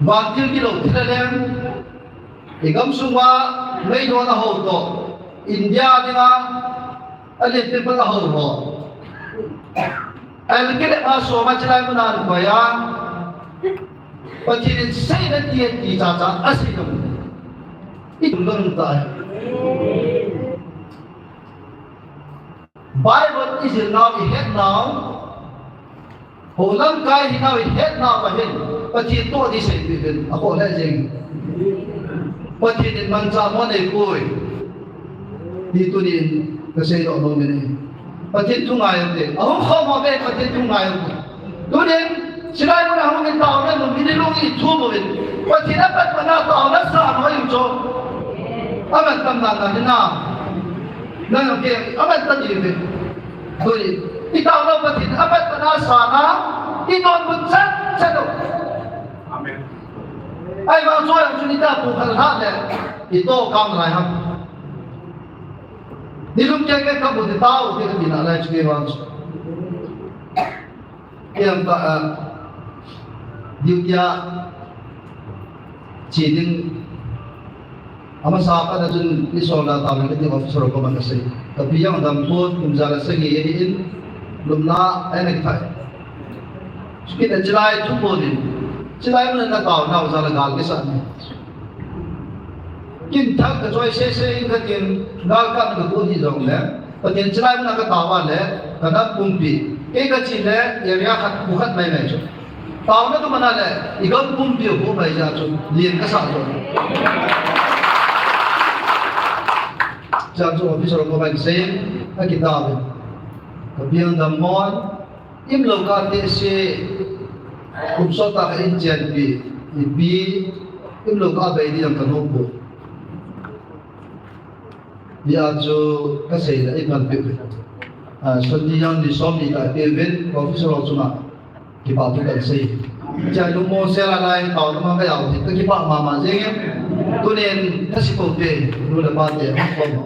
Vantil kilou thil a leng, igamsung uva meidon a ho toh, India dinga, alen pin pat a ho ho. Alkile a soma chilai muna koi a, Pathen in seina ti ti cha cha asei lou. Itum lou ta. Bible ijil nau, ihet nau. Ho lamkai hi nau ihet nau ahin. Pathen toh di sei pi pen. Akhoh le jeng. Pathen in manchah mo nei poi. Ti tunin kasei doh nom in. Pathen thu ngai ute. Ahung khom ho be Pathen thu ngai ute. Tunin, chilai muna hung in taona mun, min lung i thum uvin. Pathen apat pana taona sa noi u chu. Aman tam na na ni na. Na na ke, aman tam i ve. Tuni, i taona Pathen apat pana sa na, i don mun chan chan u. Amen. Ahivang chu jong chu ni ta pu khal ha le, i to kam lai ham. Ni lum ke ke ka bu ti tao, ti ka ti na lai chu ke vang chu. Kei jong ka, ah, duty a che ding, amasa a pat a chun ni som le tao le kati officer ho koma kasei. Ka pi jong dam pon, kum ja le sagi ahin, lupna a ana kithai. Chukit a chilai thu pon in, chilai mun a na tao nau ja le gal kisa ni. Kin thak ka choi se se in ka tin, gal ka na ka pon hi jong le. Pathen chilai mun a ka tao a le, ka nam pumpi. Kei ka che le, area khat, bu khat mai mai chu. Taona kaman a le, i gam pumpi u pu mai ja chu, lien kasa jo. Ja chu officer ko ban sei, akitao ve. Ka piang dam mon, imlo ka te se, kum sot a ka in chen pi, ipi, imlo ka bei di jang ka no pu. Hia chu ka sei la i pan pe. Ah, Sunday jong ni som ni ta pe ven, officer ho chunga kipah thu kan sei. Cha lu mo se la lai tao ma ka yau ti ka kipah mama jeng em. Tunin ka si ko te, lu la pa te, ma ko mo.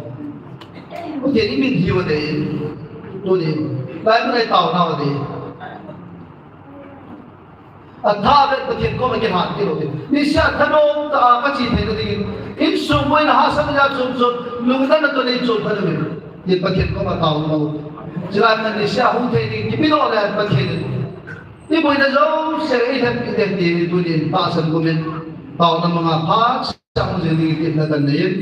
Ko te ni min hi wa de. Tunin, lai ma lai tao na wa de. A tha ve Pathen koma kihat kit lou te. Niseh a thanom tah a ka che theina dingin, insung boina hahsatna jat chom chom, lungdonna toh nei chol phat uvin. Tin Pathen koma taona um. Chulai mun niseh a hung thei ding kipe lou le Pathen in. I boina jouse i lhep kit ding ti tunin tahsan kumin. Taona manga phat sa hung jing ding ti na kan nei in.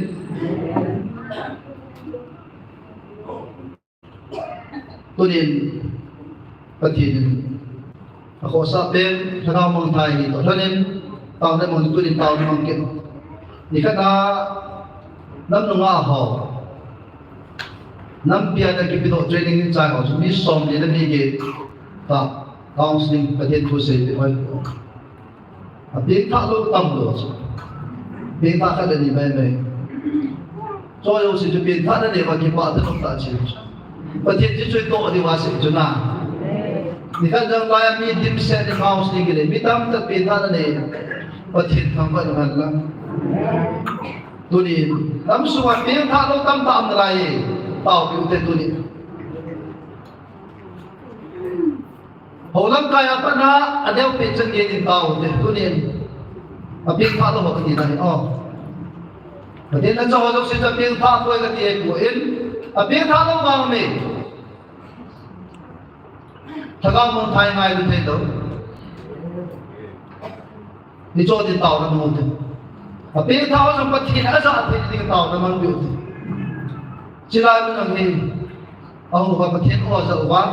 Tunin, Pathen in, a khohsah pen, lhagao mangthai hi toh lhonin, taona mang tunin taona mang kit. Nikhat a, nam nunga ho, nampi a na kipe doh training in chai ho chu, mi som ni le mi get, ta, counseling, Pathen thu sei pe hoi. A pengthah lou tam lou chu. Pengthah khat le ni mai mai. Choi jouse chu pengthah na nei uva kipah tah nom tah chu. Pathen chu choi toh diu a sei chu na. Nikhat jong lai a mi dimset ni house ni kile. Mi tamtah pengthah na nei. Pathen thangvah in umhen lang. Tunin, lamsunga pengthah lou tamtah um nalai. Taopeh u te tunin. Ho lamkai a pat a, aneo pen chan gei in tao te, tunin. A pengthah lou ho kati na hi, o. Pathen in acha ho jouse chu a pengthah poi kati ahi poi. A pengthah lou vang me. Lhagao mangthai ngailu thei lou. Hiche din taona mang u te. A pengthah ho jong Pathen in ajah thei ding taona mang u te. Chulai mun a hi, ahung uva Pathen o ajah uva.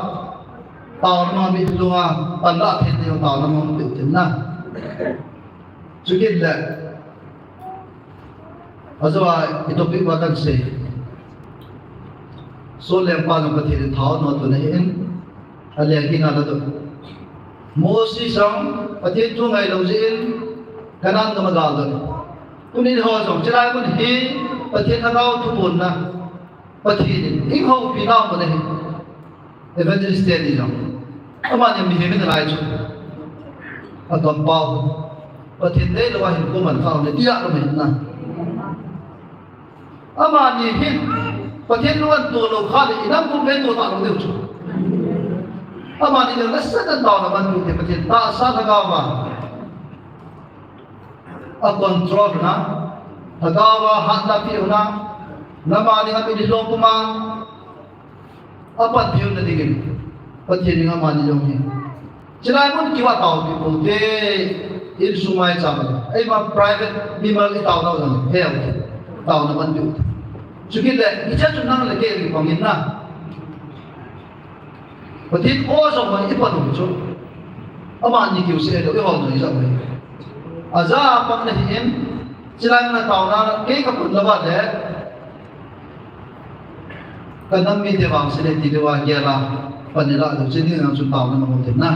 Taona mang mi lunga, pan la thei ding taona mang u te na. Chukit le. Ajou a i topic uva kan sei. Saul lengpa jong Pathen in thao ana tun ahin, aleng hina la doh. Moses jong Pathen thu ngailou jeh in Canaan gam agal doh. Tunin ho jong, chulai mun hi Pathen lhagao thuphonna, Pathen in eihoupi nau mun ahi. Evangelist teni jong. Amani mihem in alai chu. Akampau. Pathen deilou a hinkho man khah le tia ka man na. Amani hin. Pathen lung atoh lou khah le inam kum le toh talou diu chu. Amani jong nasatah in taona man diu te Pathen tahsa lhagao a. A control na. Lhagao a hatna pe u na. Namani a mi lou puma. Apat peh u na dingin, Pathen in amani jong hi. Chulai mun kiva taopeh u te, insung maicham a. Eima private mimal i taona u jong, he u te. Taona man diu. Chukit le, hiche chu nang le kei kibang in na. Pathen o jong i pan u chu. Amani kiu se lo, i hol no i jong. Aja pang na hi in, chulai mun a taona, kei ka pun lou va le, Ka nam mite vang sele ti deuva gel a, pan ilah lou, chiding jong chu taona mang u te na.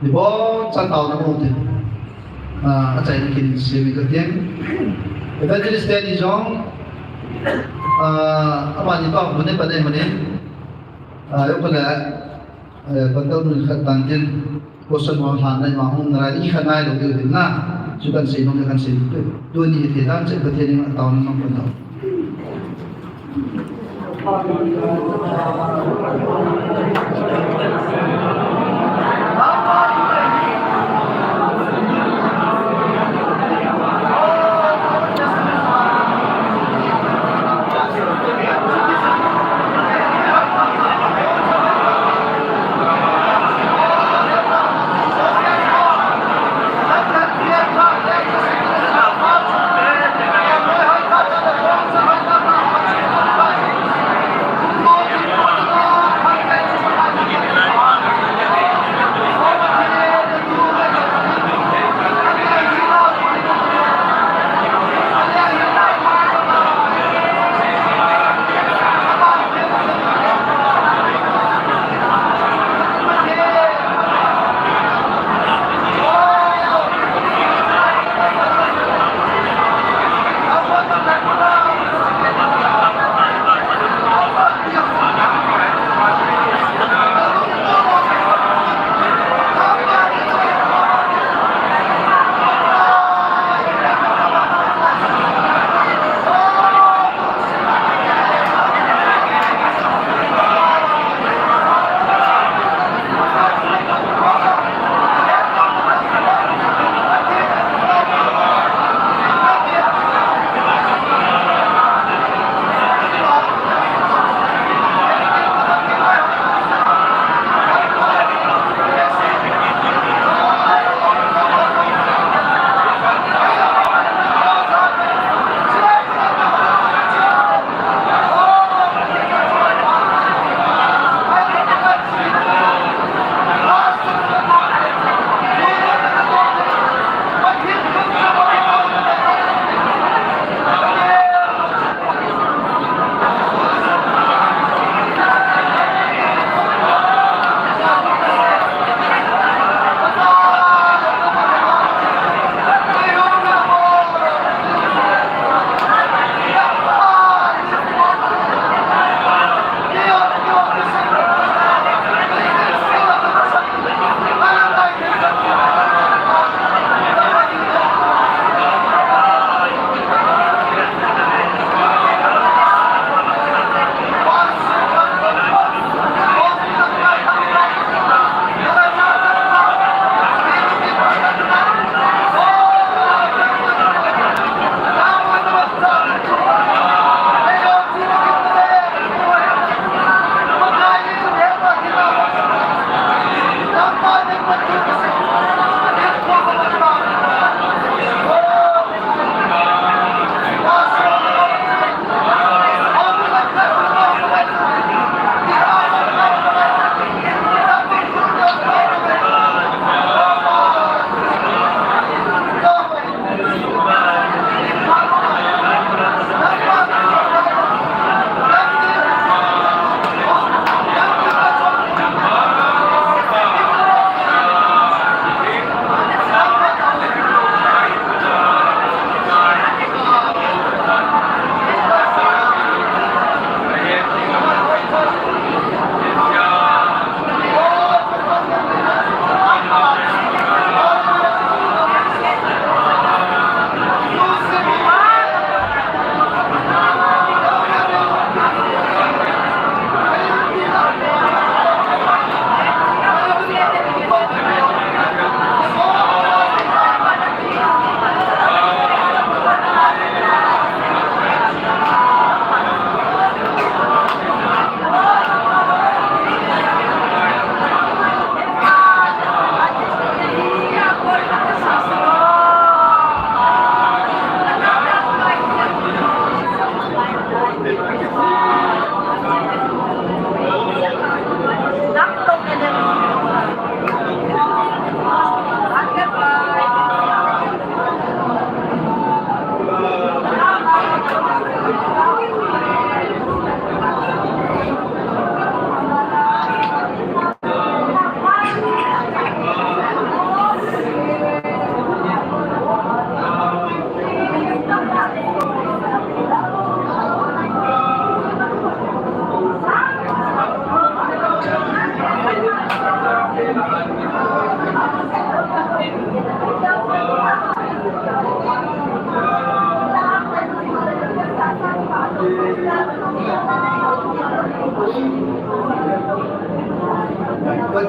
Ibon cha taona mang u te. Ah, achaina kin semi ka teng. Evangelist teni jong, ah, amani pa mune pa ne mane. Ah, yo pala, eh, pan tau nun khat tan tin. Question ho lhan nai ma hung nalai, i kha nai lou diu hin na. Chu kan sei nom le kan sei. Tuni hi thei dan chet Pathen in ataona mang pon tau.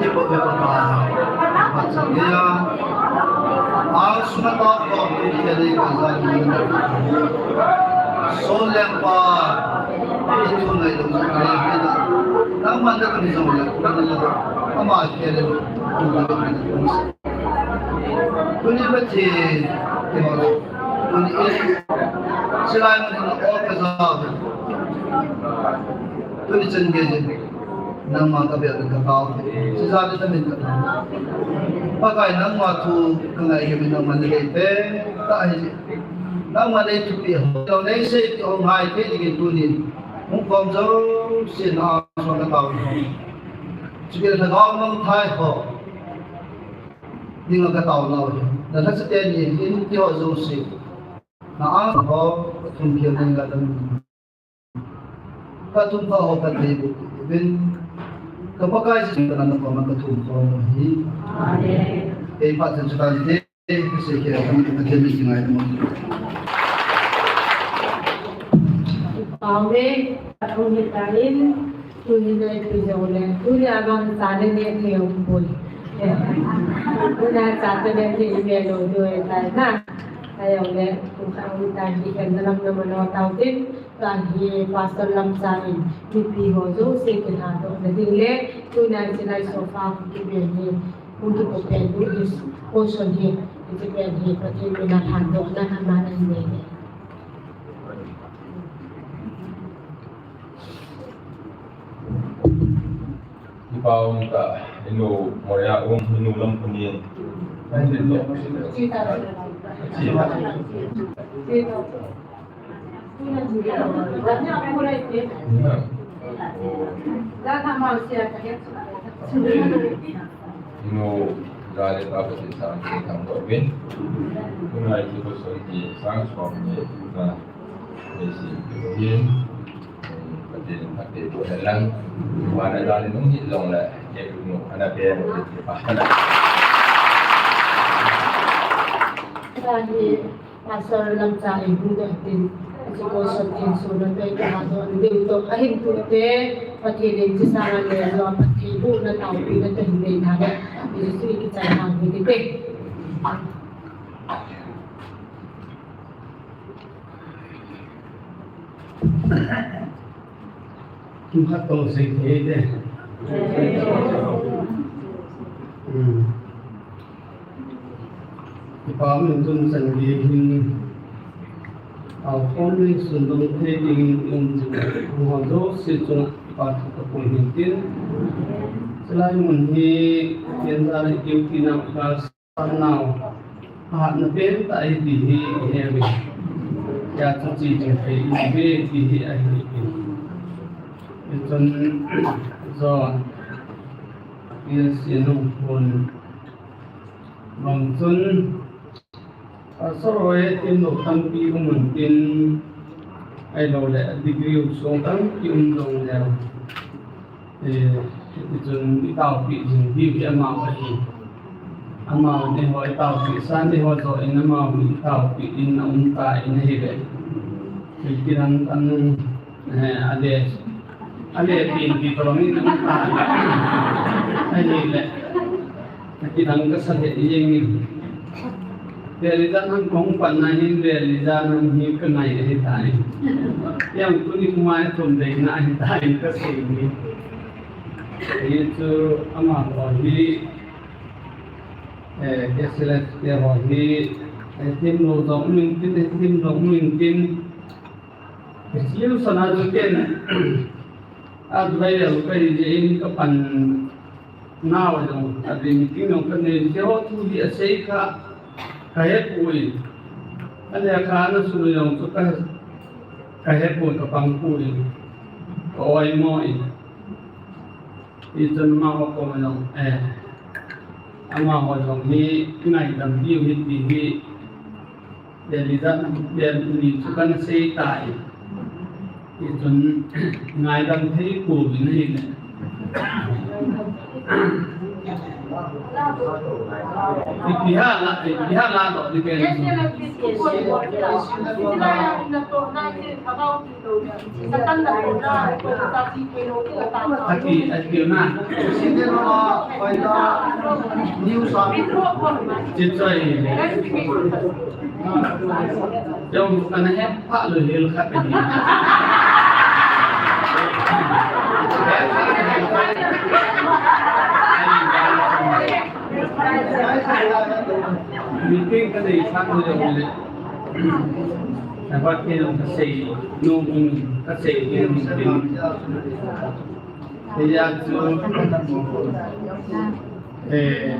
Papa, papa, papa, ya. Asuna ta ko tu kele ka za ni. So le pa, itu na itu na. Nang manda ko ni zo le, ko na la. Ama kele tu na. Tuni pati, tuni silai mun o ka za. Tuni chen ge. Nangma ka bel ka tao. Sisa le ta min ka tao. Pakai nangma thu ka ngai ke min nangma le te ta hi. Nangma le thupi ho. Lo nei se ti ho ngai te ni ke tuni. Mu kom jo se na so ka tao. Chike ta ga mang thai ho. Ni nga ka tao na ho. Na ta se te ni in ti ho jo se. Na ang ho thum ke ni nga ta. Ka thum ka ho ka thei bu. Bin ka Pakai Jesu ka na ko ma ka thum ko hi. Amen. Ei pa chen chutan te, se ke ka mi ka thei mi ki ngai mo. Amen. Ka thum ni ta in, tu ni nei tu jo le, tu ni a bang sa le ne thei u poi. Tu ni a sa te ne thei me lo jo e ta na. Ka jo le, tu ka u ta ni ka na lam na ma no tao tin. Ka hi Pastor Lamcha in mipi ho jouse kithadohna ding le, tuna silai sofa hung kipen hi, hung kipopen hi, cushion hi, hiche pen hi, Pathen mina thadohna aman ahin nei e. Kipa um tah, inu Moria um, inu Lampunin. Inu Gale pa Pathen sang thangvah uvin. Tuna i cushion hi sang som ni na. Pathen, Pathen, Pathen, Pathen, Pathen lang. Wana jali nung hi long le, ye nu, ana pe, ana pe, pa, ana. Jali, Pastor Lamcha in hung doh tin, hiche cushion in so na pe, ka ha doh, ni to, ahin tu te, Pathen in hiche sang a le, jo, Pathen, bu na tao, pi na te, hin dei tha na, ni su i kichai ha, ni te. Tum khat tong sei thei te. Hmm. Kipa min tun chan gei hin. Au khom ni sun dong thei ding in jing. Hung ho jouse chunga kipa thu ka pun hin tin. Chulai mun hi, Pathen jal a i duty na class Nau, ahatna pen tah ahi ti hi i he uve. Hijeh chun hiche ching thei i ve ti hi ahi uve. Hichun, John, P S C nung phun. Bang chun, pastor ho hi themlou tampi um un tin, ahilou le, degree u song tampi um jong leu. Eh, hichun i taopeh jing diu hi amau ahi. Amau in eiho i taopeh san, eiho joh in amau i taopeh in a um tan ahi ve. Thil kidang dang, eh, ale, ale pin ti tolong in a um tan ahi le. Kidang kasa lheh jeng in. Vel ijat ham kahung pan na hin, vel ijat ham hi kangai ahitai. Jeng tuni kuma ithum deina ahitai kasei ni. Hichu amaho hi, eh, K S L F te ho hi, eh, themlou jong um intin, eh, themlou um intin. Hichu sana chu ken, a duai lou kahi jeh in kapan nau jong, a meeting jong kanei, hiche ho thu hi asei kha, kahepoi in. Alekha ana sun jong chu ka, kahepoi, kapangpoi in. Ka oimo in. Hichun amaho koma jong, eh, amaho jong hi ngaidam diu ahi ti hi, Delhi jat na, Delhi ni chu kana sei tai. Hichun ngaidam thei pouvin ahile. Ipi hala, ipi hala to, ipi hala. Ati, ati na. Chichoi. Jong kana he pha lo hil khat ni. Meeting ka nei sang le le. Na ba ke nong ka sei, nong ka sei, nong ka sei. Te ya chu, eh,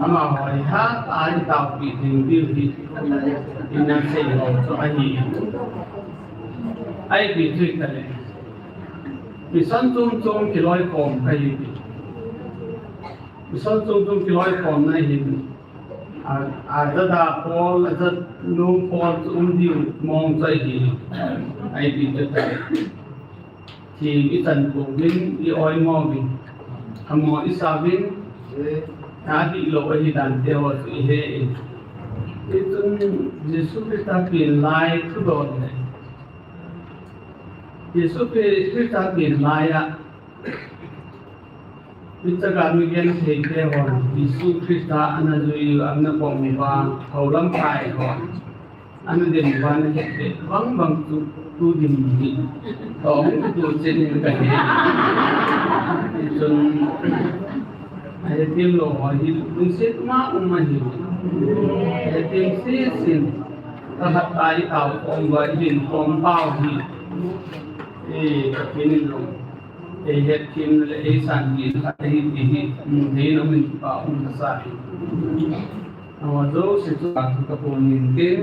ama hoi ha, ai tao pi ding diu hi. Ina sei ho chu ahi. Ai pi tui ka le. Mission chung chung kiloi khom ka hi pi. Mission chung chung kiloi khom na hin. A, a dada Paul, a dada nu Paul chu um diu mong chai hi. Ai pi chu tai. Thim i chan pu vin, i oimo vin. Hamo i sa vin. A di lo ahi dan te ho chu i he in. I chun Jesu Christa pin lai thu don le. Jesu Christa pin lai a. Hiche gam mi genthei te hon, Jesu Christa ana jui, ana pom uva, hou lamkai hon. Ana dem uva ana het le, bang bang tu, tu dim hi. Tong tu chen in ka he. Chun, a hetthem lou ho hi, lungset ma um ahi. A hetthem sese in, ka hat tai tao, pom uva, hin pom tao hi. E, ka pinin lou. Ei hetthem le ei sanpina khat ahi ti hi, mu thei in um in kipa um kasa hi. Amaho jouse chu a thu ka pon in tin.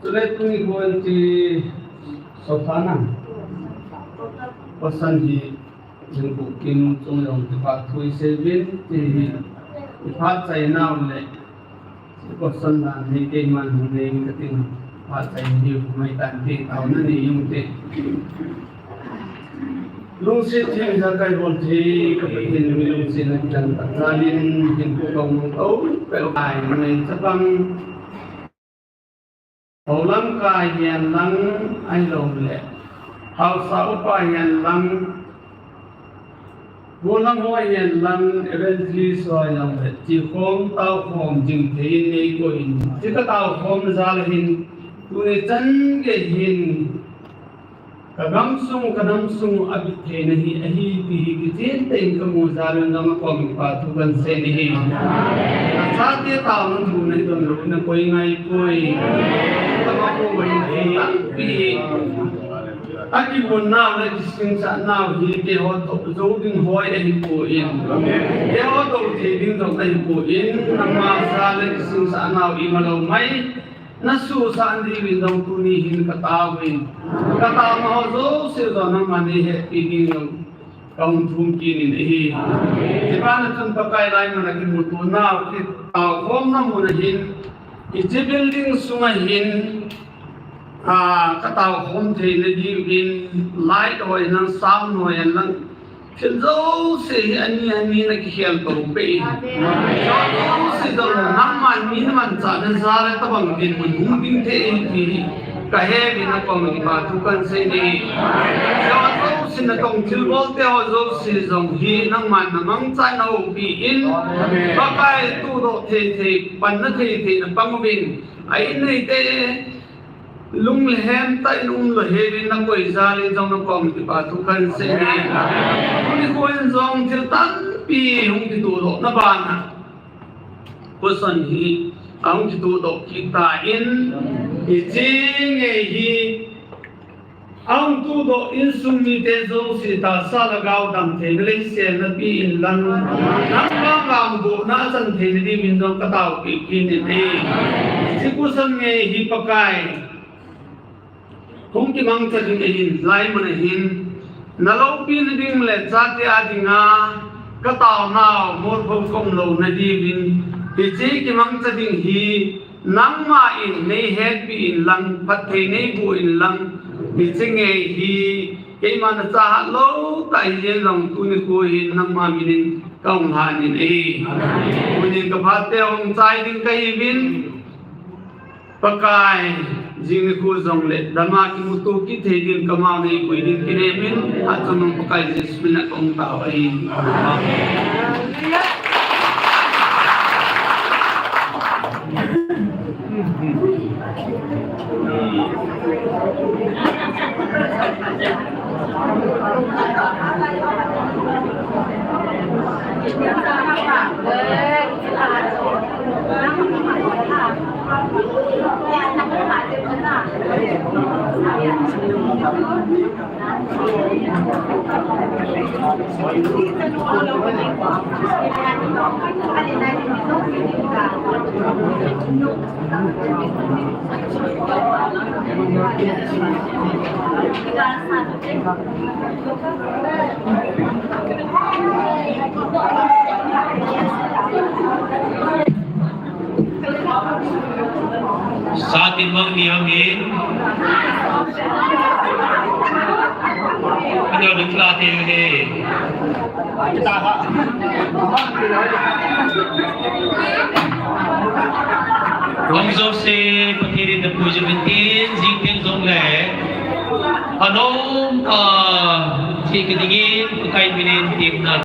Chule tuni kon ti sofa na. Pasan hi, jing ku kin chung jong kipa thu i sei uvin ti hi. I phat chai nau le. Question dan hi keiman hung nei ka tin, phat chai diu mai tan te, taona nei jong te. Lungset thim ja kai bol thei, ka Pathen lungset na kidan ta jalin, hin ku kong to, pe kai nei chapang. Hou lamkai hihen lang, ahilou le. Haosa upa hihen lang, Gollhang ho hihen lang evangelist ho jong le, ti khom, tao khom, jing thei in nei ko in. Ti ka tao khom jal hin, tuni chan gei hin, ka gamsung, ka namsung, a bit theina hi, ahi ti hi, kichen tah in ka mu jal in, nang a kom kipa thu kan sei in ahi. Ka chate taona thu nei don lou, na koi ngai poi. Ka ma ko mai thei lang pi. A kivon nau le kisingsah nau hi keiho toh jou ding hoi ahipoi. Keiho toh thei ding jong ahipoi. Nangma sa le kisingsah nau ima lou mai. Na susah diuvin jong tuni hin ka taovin. Ka taona ho jouse jong nangman nei hetpi ding jong ka hung thum kit in ahi. Hibana chun Pakai lai mun a kimuto nau, kitao khomna mun a hin, hiche building sunga hin, A, ka tao khom theina diuvin, light hoi hen lang, sound hoi hen lang, thil jouse hi ani ani na kikhel to peh in. Amen. Thil jouse jong nangman mi na manchahna jal a tabang dinmun hung ding thei ahi ti hi ka he uvin, na kom a kipa thu kan sei in ahi. Thil jouse na tong thilbol te ho jouse jong hi nangman na mangcha in na houpi in. Amen. Pakai, tuhdoh thei thei, panna thei thei na pang uvin. A in neite Lung le hem tah in um lou hel in na koi jal in jong na kom kipa thu kan sei in. Tuni kho in jong thil tampi hung kituhdoh na bana. Question hi ahung kituhdoh kit tan, hiche ngei hi ahung tuhdoh insung mite jouse tahsa lhagao damtheina leiset na pi in lang, nangma gambuhna a chan theina diuvin jong ka taopi kit in ahi. Hiche question ngei hi Pakai. Hung kimangcha ding ahin, lai mun ahin, na loupina ding le chate a dinga ka taonau molpho ka um louna diuvin, hiche kimangcha ding hi nangma in nei hetpi in lang, phatthei nei boh in lang, hiche ngei hi Keima nachahat lou tah hijeng jong tuni nikho hin nangma minin kahung lhanin ahi. Tunin kaphat teu hung chai ding kahiuvin. Pakai, jing nikho jongle dama kimuto kit thei din kamau neipui din kinemin, achungnung Pakai Jesu mina kahung tao ahi. Satin mang ni hangin. Ano nung klate he. Hung jouse, Pathen in napuijin tin, jing tin jongle. Anom ka, thi kadingin, Pakai minin tin na